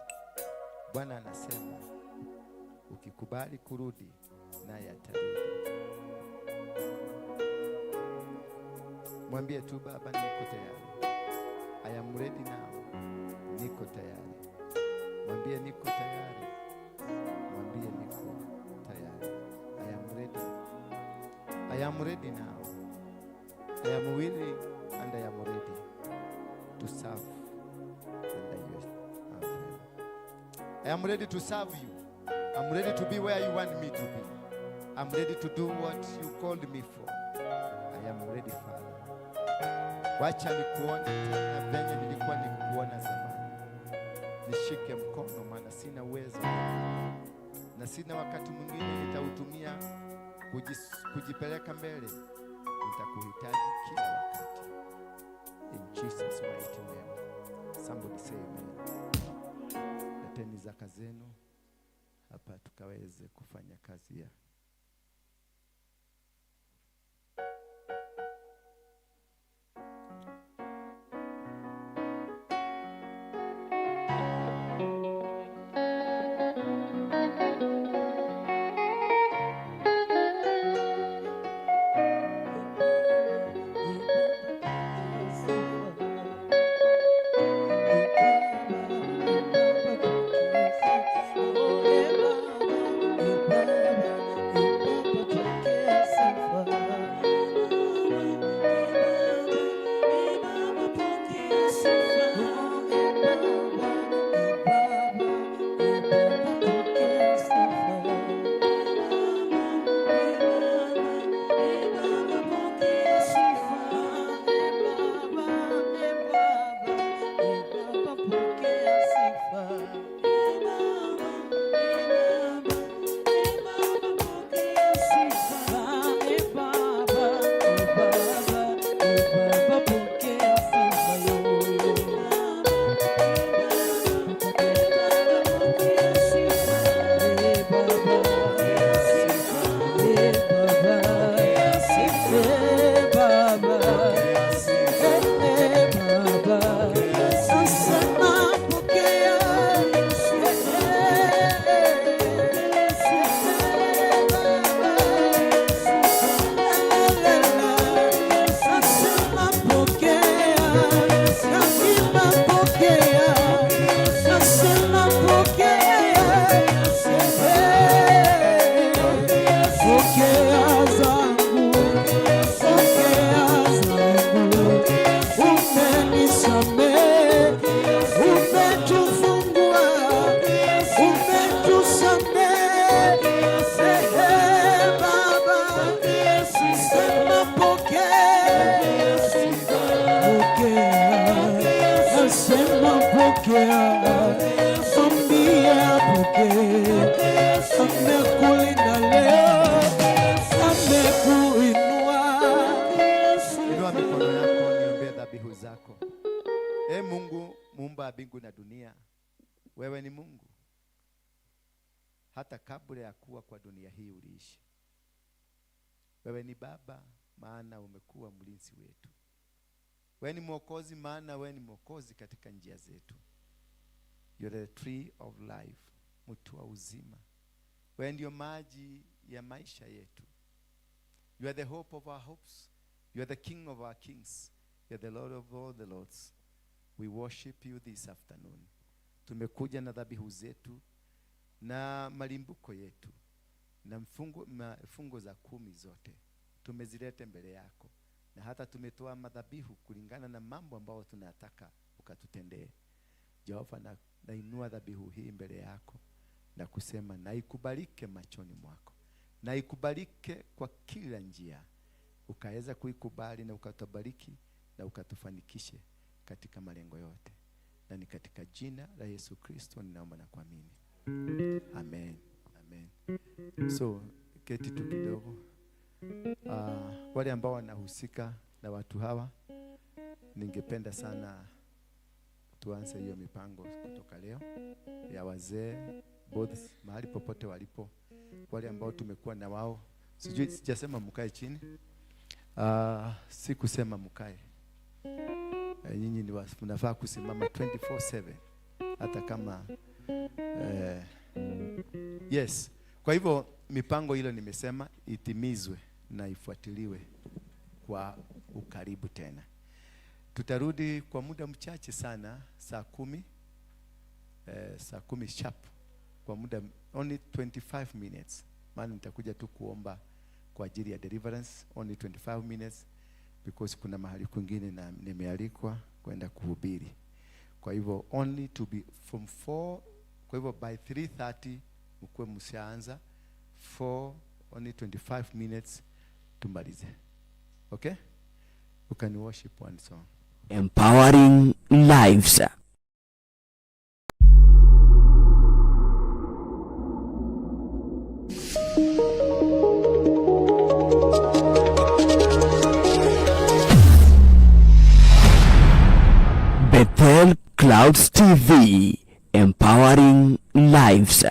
Bwana anasema ukikubali kurudi, naye atarudi. Mwambie tu, Baba, niko tayari. I am ready now. Niko tayari. Mwambie niko tayari. Mwambie niko tayari. I am ready. I am ready now. I am willing and I am ready to serve under your umbrella. I am ready to serve you. I'm ready to be where you want me to be. I'm ready to do what you called me for. I am ready, Father. Wacha nikuone tena venye nilikuwa nikikuona zamani. Nishike mkono, maana sina uwezo na sina wakati mwingine nitautumia kujipeleka mbele. Nitakuhitaji kila wakati. In Jesus' mighty name. Somebody say amen. Leteni zaka zenu hapa tukaweze kufanya kazi ya Amekulinda leo, amekuinua. Inua mikono yako niombee dhabihu zako. E Mungu muumba wa mbingu na dunia, wewe ni Mungu. Hata kabla ya kuwa kwa dunia hii uliishi. Wewe ni Baba, maana umekuwa mlinzi wetu. Wewe ni Mwokozi, maana wewe ni Mwokozi katika njia zetu. You are the tree of life, mti wa uzima. Wewe ndio maji ya maisha yetu. You are the hope of our hopes. You are the King of our kings. You are the Lord of all the lords. We worship you this afternoon. Tumekuja na dhabihu zetu na malimbuko yetu na fungo za 10 zote tumezilete mbele yako, na hata tumetoa madhabihu kulingana na mambo ambayo tunataka ukatutendee. Jehova, nainua dhabihu hii mbele yako na kusema na ikubalike machoni mwako, na ikubalike kwa kila njia, ukaweza kuikubali na ukatubariki na ukatufanikishe katika malengo yote, na ni katika jina la Yesu Kristo ninaomba na kuamini. Amen. Amen. So keti tu kidogo. Wale ambao wanahusika na watu hawa, ningependa sana tuanze hiyo mipango kutoka leo ya wazee both mahali popote walipo, wale ambao tumekuwa na wao. Sijui, sijasema mkae chini. Sikusema mkae. Nyinyi ni mnafaa kusimama 24/7 hata kama yes. Kwa hivyo mipango hilo nimesema itimizwe na ifuatiliwe kwa ukaribu tena. Tutarudi kwa muda mchache sana saa 10, saa 10 sharp, kwa muda only 25 minutes. Maana nitakuja tu kuomba kwa ajili ya deliverance only 25 minutes, because kuna mahali kwingine na nimealikwa kwenda kuhubiri. Kwa hivyo only to be from 4, kwa hivyo by 3:30 mkuwe mshaanza. 4 only 25 minutes tumalize. Okay? You can worship one song. Empowering lives. Bethel Clouds TV, empowering lives.